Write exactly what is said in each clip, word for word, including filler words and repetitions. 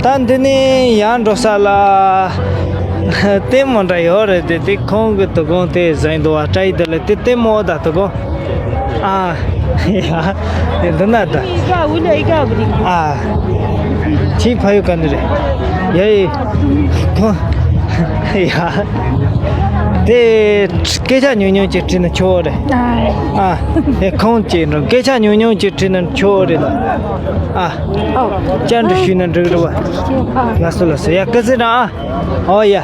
ད་འདི་ནས་ཡར་འགྲོ་ས་ལ་ལྟད་མོ་འདྲ་ཡོད་རེད་དེ། དེ་ཁོང་གི་དོ་དགོང་དེ་བཟོས་འདུག་བ། སྐྲ་ཡི་དེ་ལ་དེ་ལྟད་མོ་ད་དོ་དགོང་། ཨ། ཡ། འདི་ན་ད། ཨ། ཁྱི་ཕ་ཡུལ་ག་འདི་རེད། ཡ་ཡི། ཁོང་། ཡ། དེ་སྐད་ཆ་ཉུང་ཉུང་ཅིག་དྲིས་ན་ཆོག་རེད། ཨ། ཨ། དེ་ཁོང་ཅིག་འགྲོ། སྐད་ཆ་ཉུང་ཉུང་ཅིག་དྲིས་ན་ཆོག་རེད་ལ། ཨ། ཨོ། བཅར་འདྲི་ཞུས་ན་འགྲིག་རེད་བ། ལགས་སོ་ལགས་སོ། ཡ། སྐུ་ཚེ་རིང་ཨ། ཨོ་ཡ།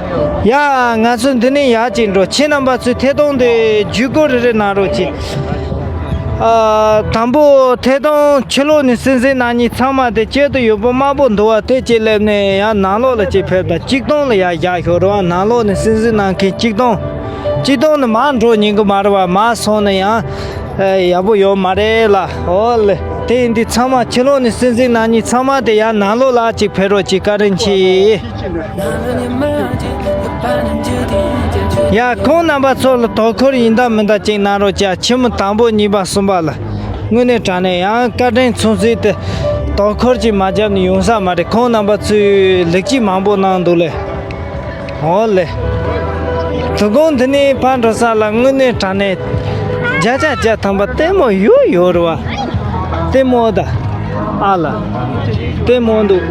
ཡ། ང་ཚོ་འདི་ནས་ཡར་ཅིག་འགྲོ། ཁྱེད་རྣམ་པ་ཚོས་ཐད་གཏོང་དེ་བརྒྱུད་སྐུར་རེ་རེ་གནང་རོགས་གྱིས། ཨ། དང་པོ་ཐད་གཏོང་ཕྱི་ལོགས་ནས་གསན་གཟིགས་གནང་མཁན་ཚང་མ་དེ་དཀྱིལ་དུ་ཡོད་པོ་དམར་པོ་འདུག་བ། དེ་ཅིག་སླེབས་ནས་ཡར་ནང་ལོགས་ལ་ཅིག་ཕེབས་དང་། གཅིག་སྟོང་ལ་ཡར་བཞག་ཤོག་རེད་བ། ནང་ལོགས་ནས་གསན་གཟིགས་གནང་མཁན་གཅིག་སྟོང་། གཅིག་སྟོང་ནས་མར་འགྲོ་ཉན་གི་མ་རེད་བ། མར་སོང་ན་ཡང་ཨ་ཡག་པོ་ཡོད་མ་རེད་ལ། ཨོ་ལེ། དེ་ཡིན་དུས་ཚང་མ་ཕྱི་ལོགས་ནས་གསན་གཟིགས་གནང་མཁན་ཚང་མ་དེ་ཡར་ནང་ལོགས་ལ་ཅིག་ཕེབས་རོགས་གྱིས། བཀའ་དྲིན་ཆེ། ཡ། ཁོང་རྣམ་པ་ཚོ་ལ་དོ་ཁུར་ཡིན་དང་མིན་དང་ཅིག་གནང་རོགས་གྱིས། ཁྱི་མོ་དང་པོ་གཉིས་པ་གསུམ་པ་ལ་དངོས་གནས་དྲང་གནས་ཡང་བཀའ་དྲིན་མཚུངས་གསལ་དེ། དོ་ཁུར་ཅིག་མ་བརྒྱབ་ནས་ཡོང་ས་མ་རེད། ཁོང་རྣམ་པ་ཚོས་ལེགས་སྐྱེས་མང་པོ་གནང་འདུག་ལེ། ཨོ་ལེ། དོ་དགོང་འདི་ནས་ཕར་འགྲོ་ས་ལ་དངོས་གནས་དྲང་གནས་བརྒྱ་ཆ་བརྒྱ་ཐམ་པ་ལྟད་མོ་ཡོད་ཡོད་རེད་བ། ལྟད་མོ་ད། ཨ་ལ། ལྟད་མོ་འདུག་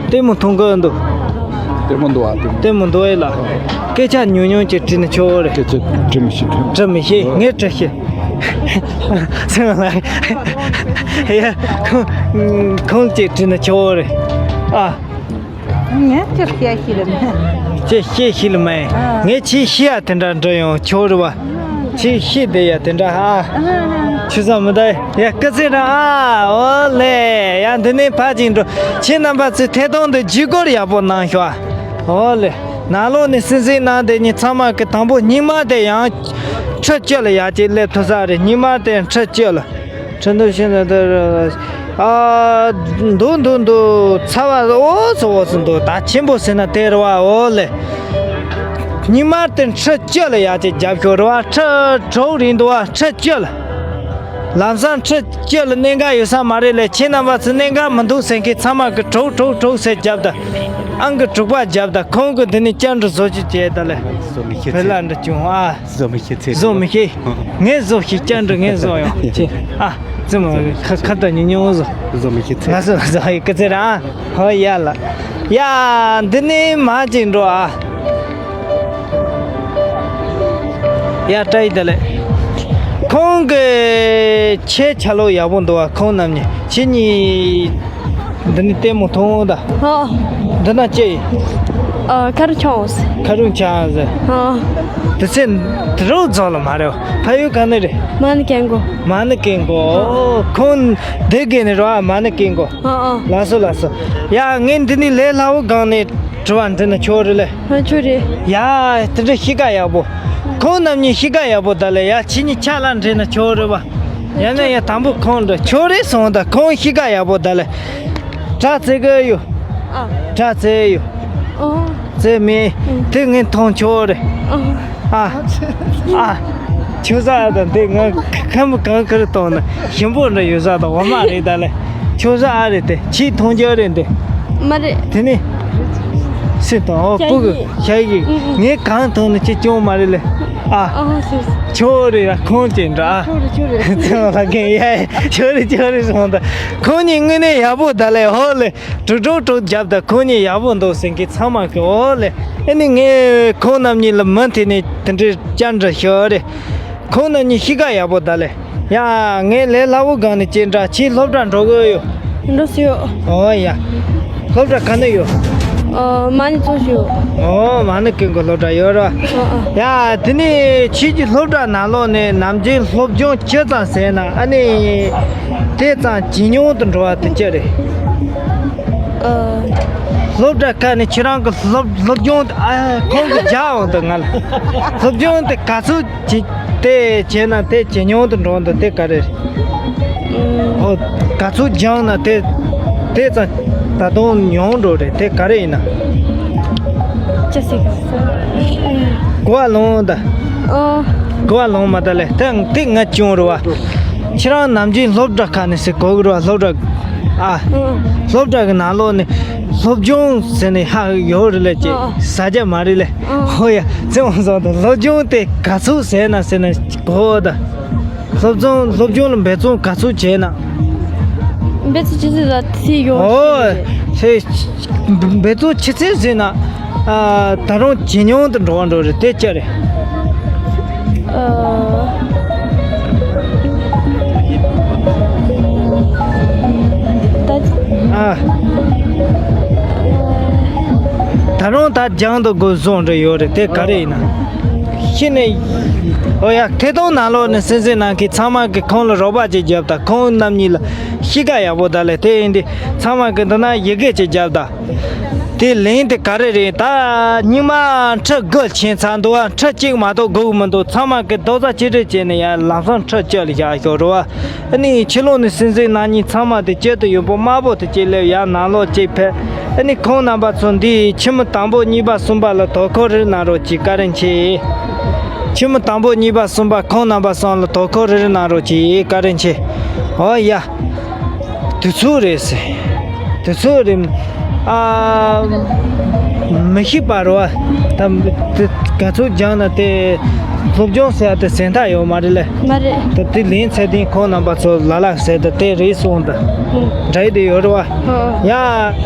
ལྟད་མོ་མཐོང་གི་འདུག་ལྟད་མོ་འདུག་ཨ། ལྟད་མོ། ལྟད་མོ་འདུག་ཨེ་ལ། སྐད་ཆ་ཉུང་ཉུང་ཅིག་དྲིས་ན་ཆོག་རེད། སྐད་ཆ་དྲི་མི་ཤེས། དྲི་མི་ཤེས། ངས་དྲི་ཤེས། སེམས་ལ། ཡ། ཁོང་ཁོང་ཅིག་དྲིས་ན་ཆོག་རེད། ཨ། ངས་ཅིག་བཤད་ཤེས་ལ་མེད། ཅིག་བཤད་ཤེས་ལ་མེད། ཨ། ངས་ཅིག་བཤད་ཡ་དེ་འདྲ་འདྲ་ཡོང་ཆོག་རེད་བ། ཅིག་བཤད་བསྡད་ཡ་དེ་འདྲ་ཨ། ཨ། ཆུ་ཚང་མི་འདའ། ཡ། སྐུ་ཚེ་རིང་ཨ། ཨོ་ལེ། ཡ། འདི་ནས་ཕར་ཅིག་འགྲོ། ཁྱེད་རྣམ་པ་ཚོས་ཐད་གཏོང་དེ་བརྒྱུད་སྐུར་ཡག་པོ་གནང་ཤོག་ཨ། ཨོ་ལེ། ནང་ལོགས་ནས་གསན་གཟིགས་གནང་བསྡད་མཁན་ཚང་མ་གི་དང་པོ་སྙིང་དམར་དེ་ཡང་ཁྲི་བཅུ་ལ་ཡར་ཅིག་སླེབས་ཐུབ་ས་རེད། སྙིང་དམར་དེ་ཁྲི་བཅུ་ལ། ཁྲི་འདུག་ཤིང་འདུག་དེ་རེད། ཨ། འདུག་འདུག་འདུག་ཚ་བ་འོ་ཙི་འོ་ཙི་འདུག་ད་ཆེན་པོ་ཟེར་ན་དེ་རེད་བ། འོ་ལེ། སྙིང་དམར་དེ་ཁྲི་བཅུ་ལ་ཡར་ཅིག་རྒྱབ་ཤོག་རེད་བ། ཁྲི་དྲུག་རེད་འདུག་བ། ཁྲི་བཅུ་ལ། ལམ་སང་ཁྲི་བཅུ་ལ་གནད་འགག་ཡོད་ས་མ་རེད་ལེ། ཁྱེད་རྣམ་པ་ཚོ་གནད་འགག་མི་འདུག་ཟེར་མཁན་ཚང་མ་གི་དྲུག་དྲུག་དྲུག་ཟེར་རྒྱབ་དང་། ཨང་ཀི་དྲུག་པ་རྒྱབ་དང་། ཁོང་གི་འདི་ནས་བཅར་འདྲི་བཟོ་རྒྱུ་བྱས་ད་ལེ། བཟོ་མི་ཤེས་བེ་ཚེ་ལ་འདྲི་བྱུང་ཨ། བཟོ་མི་ཤེས་ཚེ། བཟོ་མི་ཤེས། ངས་བཟོ་ཤེས། བཅར་འདྲི་ངས་བཟོ་ཡོང་ཅེས་ཨ། ཙི་མ་ཁ་ཁ་ད་ཉུང་ཉུང་བཟོ། བཟོ་མི་ཤེས་ཚེ། ལ་སོ་ལ་སོ་ཧའི་ཀི་ཚེ་ར་ཨ། ཧོ་ཡ་ལ། ཡ། འདི་ནས་མ་ཅིག་འགྲོ་ཨ། ཡ། བཀྲ་ཤིས་བདེ་ལེགས། ཁོང་གི་ཆེ་ཆ་ལོ་ཡག་པོ་འདུག་བ། ཁོང་རྣམ་གཉིས་ཁྱེད་གཉིས་འདི་ནས་ལྟད་མོ་མཐོང་ད། ཧོ། འདི་ན་ཅི་ཡིན། ཨ། ཁ་རུ་ཆང་ཟེར། ཁ་རུ་ཆང་ཟེར། ཧོ། དེ་ཚེ་དེ་རུ་རྫོང་ལ་མ་རེད་བ། ཕ་ཡུལ་ག་ནས་རེད། མ་ཎི་ཀན་གོ། མ་ཎི་ཀན་གོ། ཨོ། ཁོང་སྡེ་དགེ་ནས་རེད་བ། མ་ཎི་ཀན་གོ། ཨ་ཨ། ལགས་སོ་ལགས་སོ། ཡ། ངས་འདི་ནས་ལས་སླ་བོ་སྒང་ནས་དྲི་བ་འདྲི་ན་ཆོག་རེད་ལེ། ཨ། ཆོག་རེད། ཡ། དེ་འདྲ་གཤིས་ཀ་ཡག་པོ། ཁོང་རྣམ་གཉིས་གཤིས་ཀ་ཡག་པོ་ད་ལེ། ཡ། ཁྱེད་གཉིས་ཆ་ལ་འདྲི་ན་ཆོག་རེད་བ། ཡང་ན་ཡ་དང་པོ་ཁོང་འདྲི། ཆོག་རེད་སོང་ད། ཁོང་གཤིས་ཀ་ཡག་པོ་ད་ལེ། སྐྲ་བཙལ་གི་ཡོད། ཨ། སྐྲ་བཙལ་ཡོད། ཨོ། བཙལ་མེད། ཨང་། དེ་ངས་མཐོང་ཆོག་རེད། ཨང་། ཨ། ཨ། ཆུ་ཟ་དང་དེ་ང་ཁམ་གང་ཁར་གཏོང་ན་ཞིམ་པོ་འདྲ་ཡོད་ས་དང་འོ་མ་རེད་ད་ལེ། ཆུ་ཟ་ཨ་རེད་དེ། ཁྱི་མཐོང་རྒྱུ་རེད་འདི། མ་རེད། དེ་ནི། སེ་དང་ཨོ་སྤུ་གུ་ཤ་ཡི། ཨང་ཨང་། ངས་གང་མཐོང་ན་ཁྱི་སྐྱོང་མ་རེད་ལེ། ཨ། ཨ་ཧོ་སེ། ཆོ་རེད་ཡ་ཁོང་ཅན་འདྲ། ཨ། ཆོ་རེད་ཆོ་རེད། ཚང་ལ་གན་ཡ་ཆོ་རེད་ཆོ་རེད་སོང་ད། ཁོང་གཉིས་དངོས་གནས་ཡག་པོ་ད་ལེ། ཧོ་ལེ། དྲུག་དྲུག་དྲུག་རྒྱབ་དང་། ཁོང་གཉིས་ཡག་པོ་འདུག་ཟེར་མཁན་ཚང་མ་གི་འོ་ལེ། ཨེ་ནི་ངས་ཁོང་རྣམ་གཉིས་ལ་མུ་མཐུད་ནས་དེ་འདྲའི་བཅར་འདྲི་ཞུ་རེད། ཁོང་རྣམ་གཉིས་གཤིས་ཀ་ཡག་པོ་ད་ལེ། ཡ། ངས་ལས་སླ་བོ་སྒང་ནས་ཅིག་འདྲི། ཁྱེད་སློབ་གྲྭ་འགྲོ་གི་ཡོད། འགྲོ་སྲིད་ཡོད། ཨོ་ཡ། སློབ་གྲྭ་ག་ནས་ཡོད། ཨ། མ་ཎི་ཙོག་ཞིག་ཡོད། ཨོ། མ་ཎི་ཀན་གོ་སློབ་གྲྭ་ཡོད་ར། ཨ་ཨ། ཡ། དེ་ནས་ཁྱེད་ཀྱི་སློབ་གྲྭ་ནང་ལོགས་ནས་ནམ་རྒྱུན་སློབ་སྦྱོང་ཅི་ཙམ་བྱས་ན། ཨ་ནི་དེ་ཙམ་ཇེ་ཉུང་དུ་འགྲོ་བ་དེ་ཅི་རེད། ཨ། སློབ་གྲྭ་ཁག་ནས་ཁྱེད་རང་གི་སློབ་སློབ་སྦྱོང་དེ། ཨ། ཁོང་གིས་རྒྱག་འོང་དུས་ང་ལ་སློབ་སྦྱོང་དེ་ག་ཚོད་ཅིག་དེ་བྱས་ན་དེ་ཇེ་ཉུང་དུ་འགྲོ་འདུག་དེ་ག་རེ་རེད། ཨོ། ག་ཚོད་སྦྱངས་ན་དེ་དེ་ཙམ་ད་དུང་ཉུང་འགྲོ་རེད། དེ་ག་རེ་ཡིན་ན། ཅི་ཟེར་གི། གོ་བ་ལོང་ད། ཨོ། གོ་བ་ལོང་མ་ད་ལེ། དེ་དེ་ང་སྐྱོན་རེད་བ། ཁྱེད་རང་ནམ་རྒྱུན་སློབ་གྲྭ་ཁག་ནས་ཟེར་གོ་གི་རེད་བ། སློབ་གྲྭ། ཨ། ཨོ། སློབ་གྲྭ་གི་ནང་ལོགས་ནས། སློབ་སྦྱོང་ཟེར་ནས་ཧ་ཡོད་རེད་ལས་ཅེས། ཨ། ཟ་རྒྱ་མ་རེད་ལས། ཨ། ཧོ་ཡ། ཙེ་འོང་སོང་དང་སློབ་སྦྱོང་དེ་ག་ཚོད་ཟེར་ན་ཟེར་ན་གོ་ད། སློབ་སྦྱོང་སློབ་སྦྱོང་ལ་འབད་བརྩོན་ག་ཚོད་བྱས་ན། འབད་བརྩོན་ཅི་ཟེར་ལ་ཚེ་ཡོང་ཨོ་ཤེས་རེད། ཤེས། འབད་བརྩོན་ཆེ་ཚད་ཟེར་ན། ཨ། ད་རུང་ཇེ་ཉུང་དུ་འགྲོ་བ་འགྲོ་རེད་དེ་ཅི་རེད། ཨ། ད། ཨ། ད་རུང་ད་སྦྱང་དུ་དགོས་བཟོ་འདྲ་ཡོད་རེད་དེ་ག་རེ་ཡིན་ན། ཤི་ནས། ཨོ་ཡ། ཐད་གཏོང་ནང་ལོགས་ནས་སེམས་སེམས་ནང་གི་ཚང་མ་གི་ཁོང་ལ་རོགས་པ་ཅིག་བརྒྱབ་དང་ཁོང་རྣམ་གཉིས་ལ་གཤིས་ཀ་ཡག་པོ་དང་ལས་དེ་ཡིན་དུས་ཚང་མ་གི་འདི་ན་ཡི་གེ་ཅིག་བརྒྱབ་དང་། དེ་ལན་དེ་ག་རེ་རེད་ད། སྙིང་མ་ཁྲི་དགུ་ཕྱིན་ཚར་འདུག་ཨ། ཁྲི་གཅིག་མ་གཏོགས་དགོས་ཀྱི་མི་འདུག་ཚང་མ་གི་རྡོག་རྩ་གཅིག་སྒྲིལ་བྱས་ནས་ཡར་ལམ་སང་ཁྲི་བཅུ་ལ་བཞག་ཤོག་རེད་བ། ཨ་ནི་ཕྱི་ལོགས་ནས་སེམས་སེམས་ནང་གཉིས་ཚང་མ་དེ་གཅིག་ཏུ་ཡོད་པོ་དམར་པོ་དེ་གཅིག་སླེབས་ཡར་ནང་ལོགས་གཅིག་ཕེབས། ཨ་ནི་ཁོང་རྣམ་པ་ཚོ་འདིའི་ཁྱིམ་མི་དང་པོ་གཉིས་པ་གསུམ་པ་ལ་དོ་ཁུར་རེ་གནང་རོགས་གྱིས་བཀའ་དྲིན་ཆེ། ཁྱིམ་མི་དང་པོ་གཉིས་པ་གསུམ་པ་ཁོང་རྣམ་པ་གསུམ་ལ་དོ་ཁུར་རེ་རེ་གནང་རོགས་གྱིས་བཀའ་དྲིན་ཆེ། ཨོ་ཡ། དུས་ཚོད་རེད་ཟེར། དུས་ཚོད་རེད། ཨ། མི་ཤེས་པ་རེད་བ། ད་དེ་ག་ཚོད་སྦྱངས་ན་དེ་སློབ་སྦྱོང་ཟེར་ཡ་དེ་ཟེར་མཐའ་ཡོད་མ་རེད་ལེ། མ་རེད། ད་དེ་ལན་ཚད་ལྡན་ཁོང་རྣམ་པ་ཚོ་ལ་ལ་ཟེར་ད་དེ་རེད་སོང་ད། ཨོ། འདྲ་ཡི་དེ་ཡོད་རེད་བ། ཨོ། ཡ།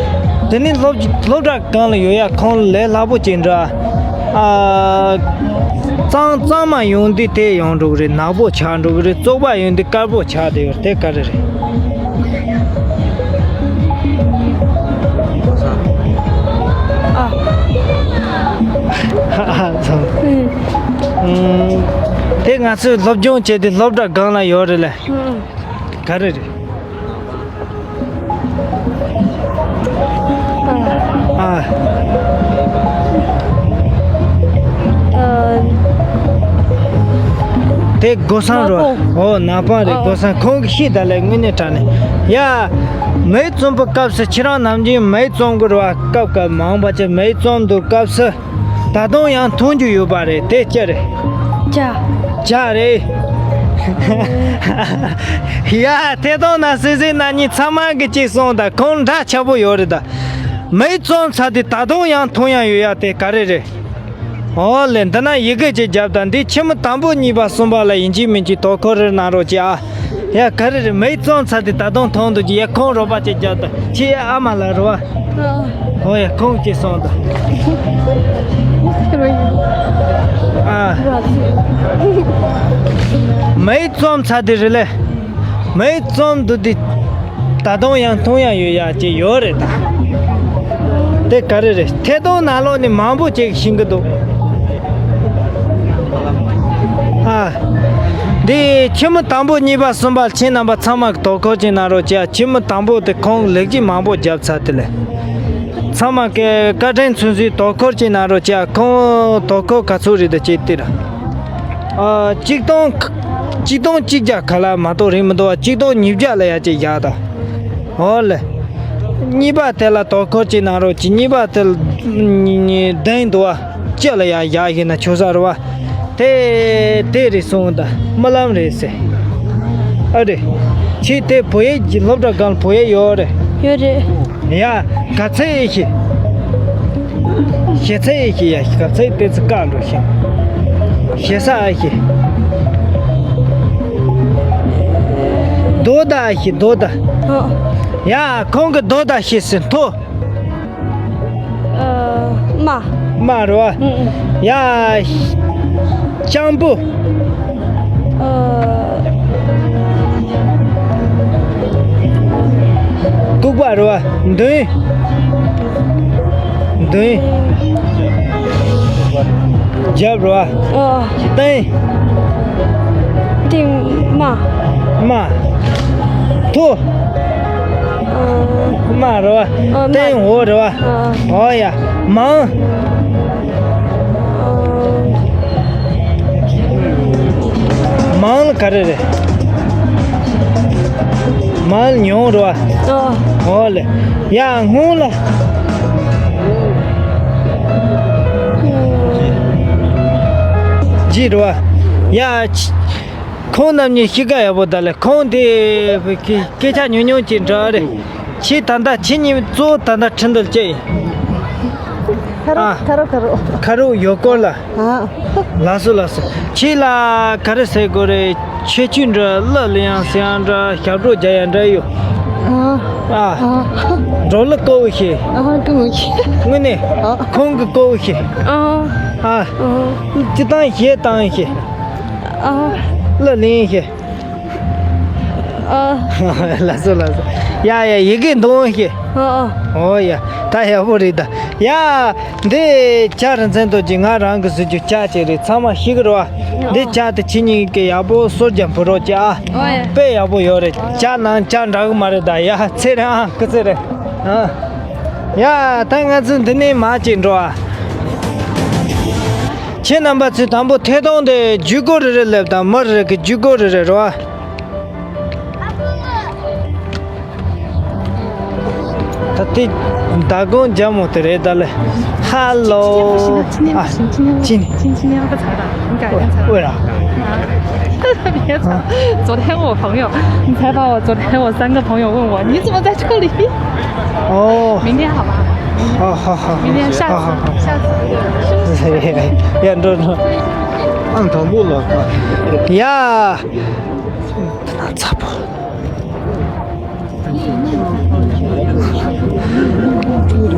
དེ་ནི་སློབ་སློབ་གྲྭ་གང་ལ་ཡོད་ཡ་ཁོང་ལས་སླ་པོ་ཅིག་འདྲ། ཨ། གཙང་གཙང་མ་ཡོང་དུས་དེ་ཡོང་འགྲོ་གི་རེད། ནག་པོ་ཆགས་འགྲོ་གི་རེད། བཙོག་པ་ཡོང་དུས་དཀར་པོ་ཆགས་དེ་ཡོད་དེ་ག་རེ་རེད། ཨ། ཨ། ཨ། ཚང་། ཨུམ། དེ་ང་ཚོས་སློབ་སྦྱོང་བྱས་ཏེ་སློབ་གྲྭ་གང་ལ་ཡོད་རེད་ལེ། ཨུམ། ག་རེ་རེད། ཨ། ཨ། དེ་སྒོ་སང་རོ། ནག་པོ། ཨོ་ནག་པང་རེད། ཨ། སྒོ་སང་ཁོང་གི་ཤི་ད་ལས་དངོས་གནས་དྲང་ནས་ཡ། མེ་བཙོམ་པའི་སྐབས་སུ་ཁྱེད་རང་ནམ་རྒྱུན་མེ་བཙོམ་དགོས་རེད་བ། སྐབས་སྐབས་མང་བ་ཅིག་མེ་བཙོམ་དུས་སྐབས་སུ། ད་དུང་ཡང་མཐོང་རྒྱུ་ཡོད་པ་རེད་དེ་ཅི་རེད། ཇ། ཇ་རེད། ཡ་ཐད་གཏོང་ན་སེ་སེ་ན་གཉིས་ཚང་མ་གི་གཅིག་སོང་ད་ཁོང་འདྲ་ཆགས་པོ་ཡོད་རེད་ད། མེ་བཙོམ་ཚར་དེ་ད་དུང་ཡང་མཐོང་ཡང་ཡོད་ཡ་དེ་ག་རེ་རེད། ཨོ་ལེ་འདི་ན་ཡི་གེ་གཅིག་རྒྱབ་ད་འདི་ཁྱིམ་མི་དང་པོ་གཉིས་པ་གསུམ་པ་ལ་ཡིན་གཅིག་མིན་གཅིག་དོ་ཁུར་རེ་གནང་རོགས་གྱིས་ཨ། ཡ་ག་རེ་རེད་མེ་བཙོམ་ཚར་དེ་ད་དུང་མཐོང་འདུག་གི་ཡ་ཁོང་རོགས་པ་ཅིག་རྒྱག་དང་ཁྱེད་ཡ་ཨ་མ་ལ་རོ་བ། ཨོ་ཡ་ཁོང་ཅིག་སོང་དང་། ཨ། མེ་བཙོམ་ཚར་དེ་རེད་ལེ། མེ་བཙོམ་འདུག་དེ། ད་དུང་ཡང་མཐོང་ཡང་ཡོད་ཡ་ཅིག་ཡོད་རེད་ད། དེ་ག་རེ་རེད་ཐད་གཏོང་ནང་ལོགས་ནས་མང་པོ་ཅིག་ཤེས་གི་འདུག་ཨ། འདི་ཁྱིམ་མི་དང་པོ་གཉིས་པ་གསུམ་པ་ཁྱེད་རྣམ་པ་ཚང་མ་གི་དོ་ཁུར་ཅིག་གནང་རོགས་གྱིས། ཁྱིམ་མི་དང་པོ་དེ་ཁོང་ལེགས་སྐྱེས་མང་པོ་བརྒྱབ་ཚར་དེ་ལས། ཚང་མ་གི་བཀའ་དྲིན་མཚོན་སའི་དོ་ཁུར་ཅིག་གནང་རོགས་གྱིས། ཁོང་དོ་ཁུར་ག་ཚོད་རེད་ད་ཅིག་དེ་ར། ཨ། གཅིག་སྟོང་། གཅིག་སྟོང་གཅིག་བརྒྱ་ག་ལ་མ་གཏོགས་རིན་མི་འདུག་བ། གཅིག་སྟོང་ཉིས་བརྒྱ་ལ་ཡ་ཅིག་བཞག་ད། ཨོ་ལེ། གཉིས་པ་དེ་ལ་དོ་ཁུར་ཅིག་གནང་རོགས་གྱིས། གཉིས་པ་དེ་ལ་ཉི་ཉི་བདུན་འདུག་བ། བཅུ་ལ་ཡ་བཞག་ཡིན་ན་ཆོག་ས་རེད་བ། དེ་དེ་རེད་སོང་ད་རྨི་ལམ་རེད་ཟེར། ཨ་རེད། ཁྱེད་དེ་བོད་ཡིག་གི་སློབ་གྲྭ་སྒང་བོད་ཡིག་ཡོད་རེད། ཡོད་རེད། ཡ། ག་ཚད་ཡིན་ཤི། ཞེ་ཚད་ཡིན་ཤི་ཡ་ག་ཚད་དེ་ཚོ་བཀག་འགྲོ་ཤི། ཞེ་ས་ཨ་ཤི། རྡོ་ད་ཨ་ཤི་རྡོ་ད། ཨོ། ཡ་ཁོང་གི་རྡོ་ད་ཤི་ཟིན་ཐོ། ཨ། རྨ། རྨ་རེད་བ། ཨུ་ཨུ། ཡ། སྤྱང་པོ། ཨ། ལྐུགས་པ་རེད་བ། མདུན། མདུན། རྒྱབ་རེད་བ། ཨ། སྟེང་། སྟེང་། རྨ། རྨ། མཐོ། ཨ། རྨ་རེད་བ། ཨ། རྨ། སྟེང་འོག་རེད་བ། ཨ། ཨོ་ཡ། མང་། ཨ། མང་ལ་ག་རེ་རེད། མང་ལ་ཉུང་རེད་བ། ཨ། ཨོ་ལེ། ཡ་སྔོན་ལ། ལྗིད་རེད་བ། ཡ། ཁོང་རྣམ་གཉིས་གཤིས་ཀ་ཡག་པོ་ད་ལེ། ཁོང་དེ་སྐད་ཆ་ཉུང་ཉུང་ཅིག་འདྲ་རེད། ཁྱེད་ད་ལྟ་ཁྱེད་གཉིས་གཙོ་བོ་ད་ལྟ་ཁྲིན་ཏུ་ལ་སྐྱེས་ཡིན། ཁ་རོག་ཨ། ཁ་རོག་ཁ་རོག་ཁ་རོག་ཡོད་སྐོར་ལ། ཨ། ལགས་སོ་ལགས་སོ། ཁྱེད་ལ་ག་རེ་ཟེར་དགོས་རེད། ཁྱད་ཆོས་འདྲ་གླུ་ལེན་ཡག་ཟེར་ཡག་འདྲ་ཞབས་བྲོ་རྒྱག་ཡག་འདྲ་ཡོད། ཨ། ཨ། ཨ། འགྲོ་ལུགས་དཀར་པོ་ཞིག་ཨ། དཀར་པོ་ཞིག་དངོས་གནས། ཨ། ཁོང་གི་དཀར་པོ་ཞིག་ཨ། ཨ། ཨ། སྤྱིར་བཏང་གཞས་བཏང་ཞིག་ཨ། གླུ་ལེན་ཞིག་ཨ། ལགས་སོ་ལགས་སོ། ཡ་ཡ་ཡི་གེ་འདོན་ཞིག་ཨ། ཨ། ཨོ་ཡ། ད་ཡག་པོ་རེད་ད། ཡ། འདི་ཇ་རིན་ཆེན་རྡོ་རྗེ་ང་རང་གི་བཟོ་རྒྱུ་ཇ་ཅིག་རེད། ཚང་མ་ཤེས་ཀྱི་རེད་བ། འདི་ཇ་དེ་ཁྱེད་གཉིས་ཀྱིས་ཡག་པོ་སོར་རྒྱག་ཕུལ་རོགས་གྱིས་ཨ། ཨོ་ཡ། དཔེ་ཡག་པོ་ཡོད་རེད། ཇ་ནང་ཇ་འདྲ་གི་མ་རེད་ད། ཡ་ཚེ་རིང་ཨ། སྐུ་ཚེ་རིང་ཨ། ཡ། ད་ང་ཚོ་འདི་ནས་མར་ཅིག་འགྲོ་ཨ། ཁྱེད་རྣམ་པ་ཚོས་དང་པོ་ཐད་གཏོང་དེ་བརྒྱུད་སྐུར་རེ་རེ་སླེབས་དང་། མི་རེ་རེ་གི་བརྒྱུད་སྐུར་རེ་རེ་རེད་བ། ད་དེ་མདང་དགོང་ཇ་མོ་དེ་རེད་ད་ལེ། ཧ་ལོ། ཨ། ཅི་ནི། ཅི་ནི། ཨོ་ར། 昨天我朋友，你猜吧，我昨天我三个朋友问我，你怎么在这里？哦，明天好吗？好好好，明天下次，好好好。下次。ཡ་འགྲོ་འགྲོ། ཨང་དང་པོ་ལ། ཡ། ཚ་པོ།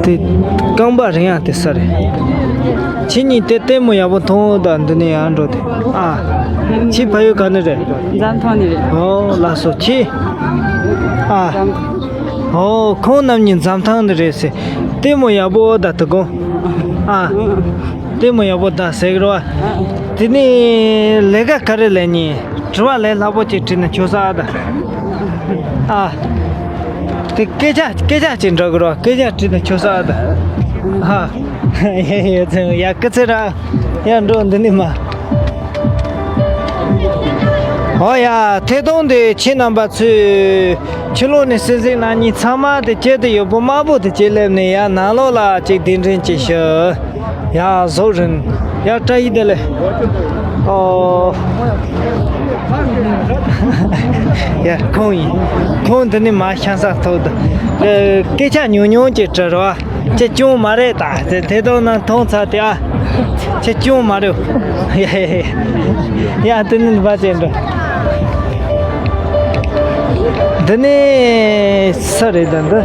དེ་རྐང་པ་རིང་ཡ་དེ་ས་རེད། ཁྱེད་གཉིས་དེ་ལྟད་མོ་ཡག་པོ་མཐོང་ད། འདི་ནས་ཡར་འགྲོ་དེ། ཨ། ཁྱེད་ཕ་ཡུལ་ག་ནས་རེད། འཛམ་ཐང་ནས་རེད། ཨོ་ལགས་སོ་ཁྱེད། ཨ། འཛམ། ཨོ་ཁོང་རྣམ་གཉིས་འཛམ་ཐང་ནས་རེད་ཟེར། ལྟད་མོ་ཡག་པོ་ད་དེ་དགོང་། ཨ། ལྟད་མོ་ཡག་པོ་ད་ཟེར་གི་རེད་བ། དེ་ནས་ལས་ཀ་ག་རེ་ལས་ནི། དྲི་བ་ལས་སླ་པོ་ཅིག་དྲིས་ན་ཆོག་ས་ཨ་ད། ཨ། དེ་སྐད་ཆ་སྐད་ཆ་ཅིག་འདྲ་གི་རོ། སྐད་ཆ་དྲིས་ན་ཆོག་ས་ཨ་ད། ཨ། ཡ་ཡ་ཚེ་ཡ་སྐུ་ཚེ་ར། ཡ་འགྲོ་འདི་ནི་མ། ཨོ་ཡ་ཐད་གཏོང་དེ་ཁྱེད་རྣམ་པ་ཚོས་ཕྱི་ལོགས་ནས་གསན་གཟིགས་གནང་མཁན་ཚང་མ་དེ་ཁྱེད་དེ་ཡོད་པོ་དམར་པོ་དེ་ཁྱེད་སླེབས་ནས་ཡ་ནང་ལོགས་ལ་ཅིག་གདན་འདྲེན་ཅིག་ཞུ། ཡ་བཟོ་རིན། ཡ་བཀྲ་ཤིས་བདེ་ལེགས། ཨོ། ཡ་ཁོང་ཡིན། ཁོང་འདི་ནས་མ་ཤང་ས་ཐོག་ཏུ། སྐད་ཆ་ཉུང་ཉུང་ཅིག་དྲི་རོགས། ཁྱེད་སྐྱོན་མ་རེད་ད། དེ་དེ་དང་ནང་མཐོང་ཚར་དེ་ཨ། ཁྱེད་སྐྱོན་མ་རེད། ཡ་དེ་ནི་འབའ་ཅན་འགྲོ། འདི་ནས་ས་རེད་ད་འདི།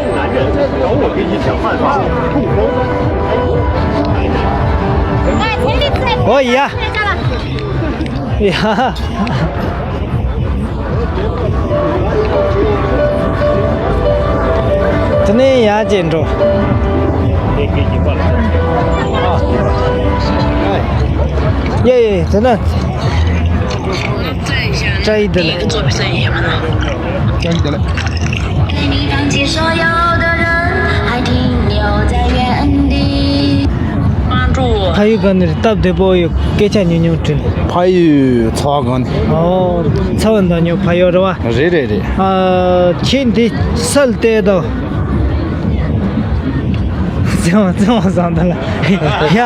ཨོ་ཡ། ཡ། དེ་ནས་ཡར་ཅིག་འགྲོ། ཡ་ཡ་དེ་ན། བཀྲ་ཤིས་བདེ་ལེགས། བཀྲ་ཤིས་བདེ་ལེགས། ཕ་ཡུལ་ག་ནས་རེད། སྟབས་བདེ་པོ་ཡོད། སྐད་ཆ་ཉུང་ཉུང་དྲིས། ཕ་ཡུལ་ཚ་བ་གང་ནས། ཨོ། ཚ་བ་མདའ་སྨྱུག་ཕ་ཡུལ་རེད་བ། རེད་རེད་རེད། ཨ། ཁྱེད་འདི་སལ་ཏེ་དོ། བཙན་བཙན་བཟང་དང་ལ། ཡ།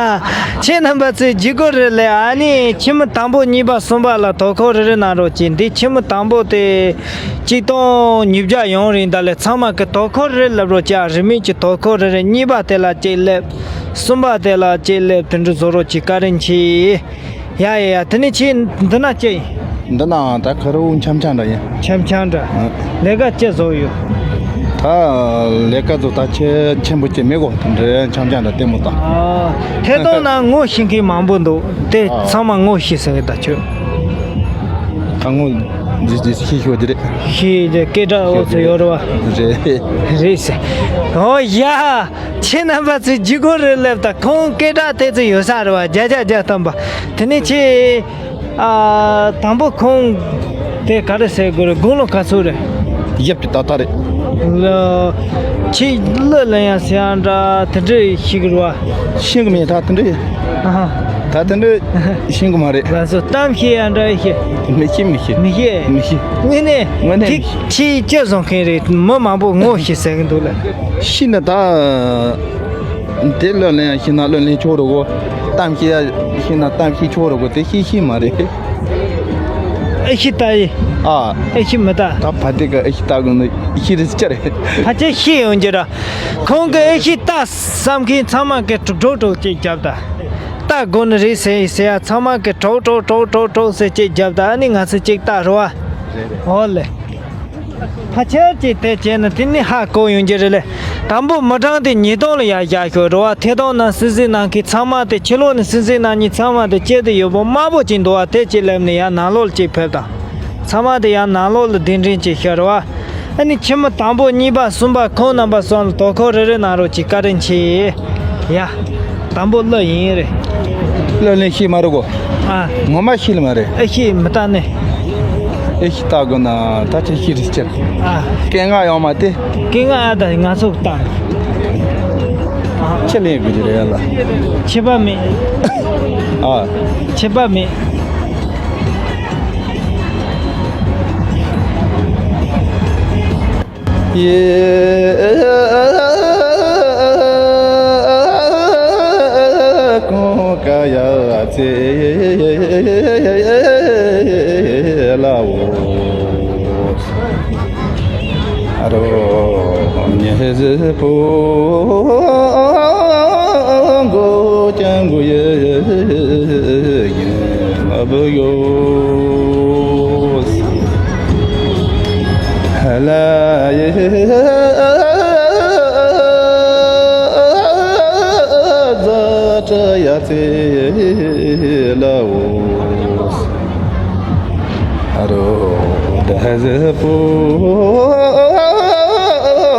ཁྱེད་རྣམ་པ་ཚོས་བརྒྱུད་སྐུར་རེ་ལས་ཨ་ནི་ཁྱིམ་མི་དང་པོ་གཉིས་པ་གསུམ་པ་ལ་དོ་ཁུར་རེ་རེ་གནང་རོགས་གྱིས། འདི་ཁྱིམ་མི་དང་པོ་དེ། གཅིག་སྟོང་ཉིས་བརྒྱ་ཡོང་རིང་ད་ལས་ཚང་མ་གི་དོ་ཁུར་རེ་ལབ་རོགས་ཀྱི་ཨ། རིན་མེད་ཀྱི་དོ་ཁུར་རེ་རེ། གཉིས་པ་དེ་ལ་གཅིག་སླེབས། གསུམ་པ་དེ་ལ་གཅིག་སླེབས། དེ་འདྲ་བཟོ་རོགས་ཀྱི་བཀའ་དྲིན་ཆེ། ཡ་ཡ་ཡ། དེ་ནས་ཁྱེད་འདི་ན་ཅི་ཡིན། འདི་ནའང་ད་ཁ་རུ་འཆམ་འཆམ་འདྲ་ཡིན། འཆམ་འཆམ་འདྲ། ཨ། ལས་ཀ་ཅི་བཟོ་ཡོད། ད་ལས་ཀ་ཚོ་ད་ཆེ་ཆེན་པོ་ཅིག་མེད་གོ། དེ་འདྲའི་འཆམ་འཆམ་འདྲ་ལྟད་མོ་ལྟ། ཨ། ཐད་གཏོང་ནང་ངོ་ཤེས་མཁན་མང་པོ་འདུག་དེ་ཨ། ཚང་མ་ངོ་ཤེས་ཟེར་གི་ད་ཁྱོད། ད་ངོ་ཇི་ཇི་ཤེས་ཤོད་ཀྱི་རེད། ཤེས་ཀྱི་སྐད་གྲགས་འོག་ཚོ་ཡོད་རེད་བ། རེད། རེད་ཟེར། ཨོ་ཡ། ཁྱེད་རྣམ་པ་ཚོས་བརྒྱུད་སྐུར་རེ་སླེབས་དང་། ཁོང་སྐད་གྲགས་དེ་ཚོ་ཡོད་ས་རེད་བ། བརྒྱ་ཆ་བརྒྱ་ཐམ་པ། དེ་ནས་ཁྱེད། ཨ། དང་པོ་ཁོང་དེ་ག་རེ་ཟེར་དགོས་རེད། དགུང་ལོ་ག་ཚོད་རེད། ཡབ་ཀྱི་ཏག་ཏག་རེད། ལ། ཁྱེད་གླུ་ལེན་ཡ་ཟེར་ཡ་འདྲ་དེ་འདྲ་ཤེས་ཀྱི་རེད་བ། ཤེས་ཀྱི་མེད་ད་དེ་འདྲ། ཨ་ཧ། ད་དེ་འདྲ་ཤེས་ཀྱི་མ་རེད། ལགས་སོ། གཏམ་བཤད་ཡ་འདྲ་ཤེས། མི་ཤེས་མི་ཤེས། མི་ཤེས། མི་ཤེས། དངོས་གནས། དངོས་གནས་དེ་མི་ཤེས། ཁྱེད་ཅི་བཟོ་མཁན་རེད། མི་མང་པོ་ངོ་ཤེས་ཟེར་གི་འདུག་ལ། ཤེས་ན་ད། དེ་གླུ་ལེན་ཡ་ཤེས་ན་གླུ་ལེན་ཆོག་རེད་གོ། གཏམ་བཤད་ཡ་ཤེས་ན་གཏམ་བཤད་ཆོག་རེད་གོ། དེ་ཤེས་ཤེས་མ་རེད། ཨེ་ཤེས་ད་ཡི། ཨ། ཨེ་ཤི་མི་ལྟ། ད་ཕ་དེ་ག་ཨེ་ཤི་ལྟ་དགོས་ནི་ཨེ་ཤི་རེད་ཅི་རེད། ཕ་ཆེ་ཤི་ཡོང་རྒྱུ་ར། ཁོང་གི་ཨེ་ཤི་ལྟ་བསམ་མཁན་ཚང་མ་གི་དཀྲུག་དཀྲུག་དཀྲུག་ཅིག་རྒྱབ་ད། ལྟ་དགོས་ནི་རེད་ཟེར་ཟེར་ཡ་ཚང་མ་གི་དཀྲུག་དཀྲུག་དཀྲུག་དཀྲུག་དཀྲུག་ཟེར་ཅིག་རྒྱབ་ད། ཨ་ནི་ང་ཚོ་ཅིག་ལྟ་རོ་བ། ཨོ་ལེ། ཕ་ཆེར་ཅིག་དེ་བྱས་ན་དེ་ནི་ཧ་གོ་ཡོང་རྒྱུ་རེད་ལེ། དང་པོ་མི་གྲངས་དེ་ཉིས་སྟོང་ལ་ཡར་བཞག་ཤོག་རོ་བ། ཐད་གཏོང་ནང་སྲིད་འཛིན་གནང་མཁན་ཚང་མ་དེ་ཕྱི་ལོགས་ནས་སྲིད་འཛིན་གནང་མཁན་ཚང་མ་དེ་སྐྱེ་དུ་ཡོད་པོ་དམར་པོ་ཅིག་འདུག་བ། དེ་ཅིག་སླེབས་ནས་ཡར་ནང་ལོགས་ལ་ཅིག་ཕེབས་དང་། ཚང་མ་དེ་ཡར་ནང་ལོགས་ལ་གདན་འདྲེན་ཅིག་ཤོག་རོ་བ། ཨ་ནི་ཁྱིམ་མི་དང་པོ་གཉིས་པ་གསུམ་པ་ཁོང་རྣམ་པ་གསུམ་ལ་དོ་ཁུར་རེ་རེ་གནང་རོགས་ཅིག་བཀའ་དྲིན་ཆེ། ཡ། དང་པོ་གླུ་ཡིན་རེད། གླུ་ལེན་ཤེས་མ་རེད་གོ། ཨ། ངོ་མ་ཤེས་ལ་མ་རེད། ཨེ་ཤེས་མི་ལྟ་ནི། ཨེ་ཤེས་ལྟ་དགོས་ན་ད་ཅི་ཤེས་རེད་ཅི། ཨ། སྐད་ངག་ཡོང་མ་དེ། སྐད་ངག་ཨ་ད་ང་ཚོ་ལྟ། ཁྱེད་ལེན་དགོས་ཀྱི་རེད་ཡ་ལ། ཁྱད་པར་མེད། ཨ། ཁྱད་པར་མེད། ཡེ་ཀུན་དགའ་ཡ་ཚེ་ལའོ། ཨ་རོ་ཉེ་ཟི་པོ་མགོ་ཀྱང་མགོ་ཡེ་ཡེ་མ་བུ་ཡོ། ལ་ཡེ་ཛ་ཏྲ་ཡ་ཚེ་ལའོ། ཨ་རོ་ད་ཟེ་པོ་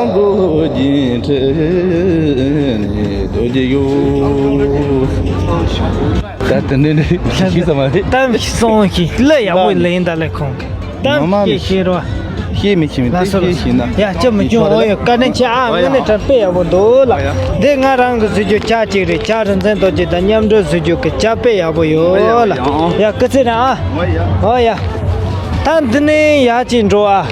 མགོ་རྒྱན་ཁྲི་ནས་རྡོ་རྗེ་ཡོད། ད་དེ་འདྲ་ནི་ཤེས་ས་མ་རེད། གཏམ་ཞིག་གསུང་ཞིག་གླུ་ཡག་པོ་ལེན་ད་ལེ་ཁོང་གི་གཏམ་ཞིག་ཤེས་རོགས། ཤེས་མི་ཤེས་མི་ལ་དེ་སོ་ལ་ཤེས་ཤེས་ན། ཡ་ཅི་མི་སྐྱོ་འོ་ཡོད་བཀའ་དྲིན་ཆེ་ཨ། དངོས་གནས་དྲང་དཔེ་ཡག་པོ་འདུག་ལ། ཡ་ཡ། འདི་ང་རང་གི་བཟོ་རྒྱུ་ཆ་གཅིག་རེད། ཆ་རིན་ཆེན་རྡོ་རྗེ་དང་མཉམ་འབྲེལ་བཟོ་རྒྱུ་གི་ཆ་དཔེ་ཡག་པོ་ཡོད་ལ། ཡ་སྐུ་ཚེ་རིང་ཨ། འོ་ཡ། ད་འདི་ནས་ཡར་ཅིག་འགྲོ་ཨ།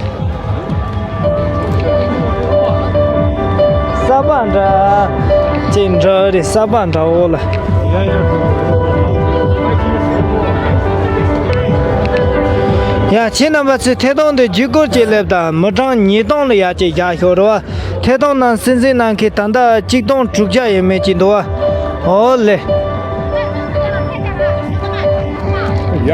ས་པ་འདྲ། ཅིག་འདྲ་རེད་ས་པ་འདྲ་འོ་ལ། ཡ་ཁྱེད་རྣམ་པ་ཚོས་ཐད་གཏོང་འདི་བརྒྱུད་སྐུར་ཅིག་སླེབས་དང་། མི་གྲངས་ཉིས་སྟོང་ལ་ཡར་ཅིག་བཞག་ཤོག་རོགས། ཐད་གཏོང་ནང་སྲིད་འཛིན་གནང་མཁན་ད་ལྟ་གཅིག་སྟོང་དྲུག་བརྒྱ་ཡས་མས་ཅིག་འདུག་བ། ཨོ་ལེ། ཡ།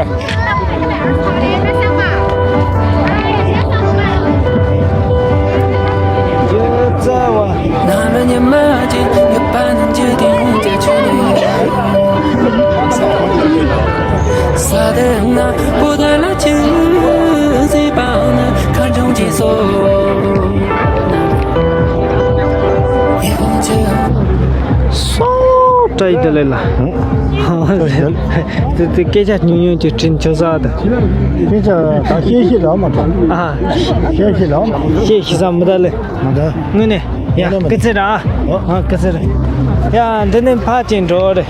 སོ་ཏྲ་ཡི་དེ་ལེ་ལ། དེ་དེ་སྐད་ཆ་ཉུང་ཉུང་ཅིག་དྲིན་ཆོ་ས་དང་། སྐད་ཆ་ད་ཤེས་ཤེས་ལ་མ་ཐོང་། ཨ། ཤེས་ཤེས་ལ་མ་ཐོང་། ཤེས་ཤེས་ས་མི་ད་ལེ། མ་ད། དངོས་གནས་ཡ་སྐུ་ཚེ་ར། ཨ་སྐུ་ཚེ་ར། ཡ་འདི་ནས་ཕར་ཅིག་འགྲོ་རེད།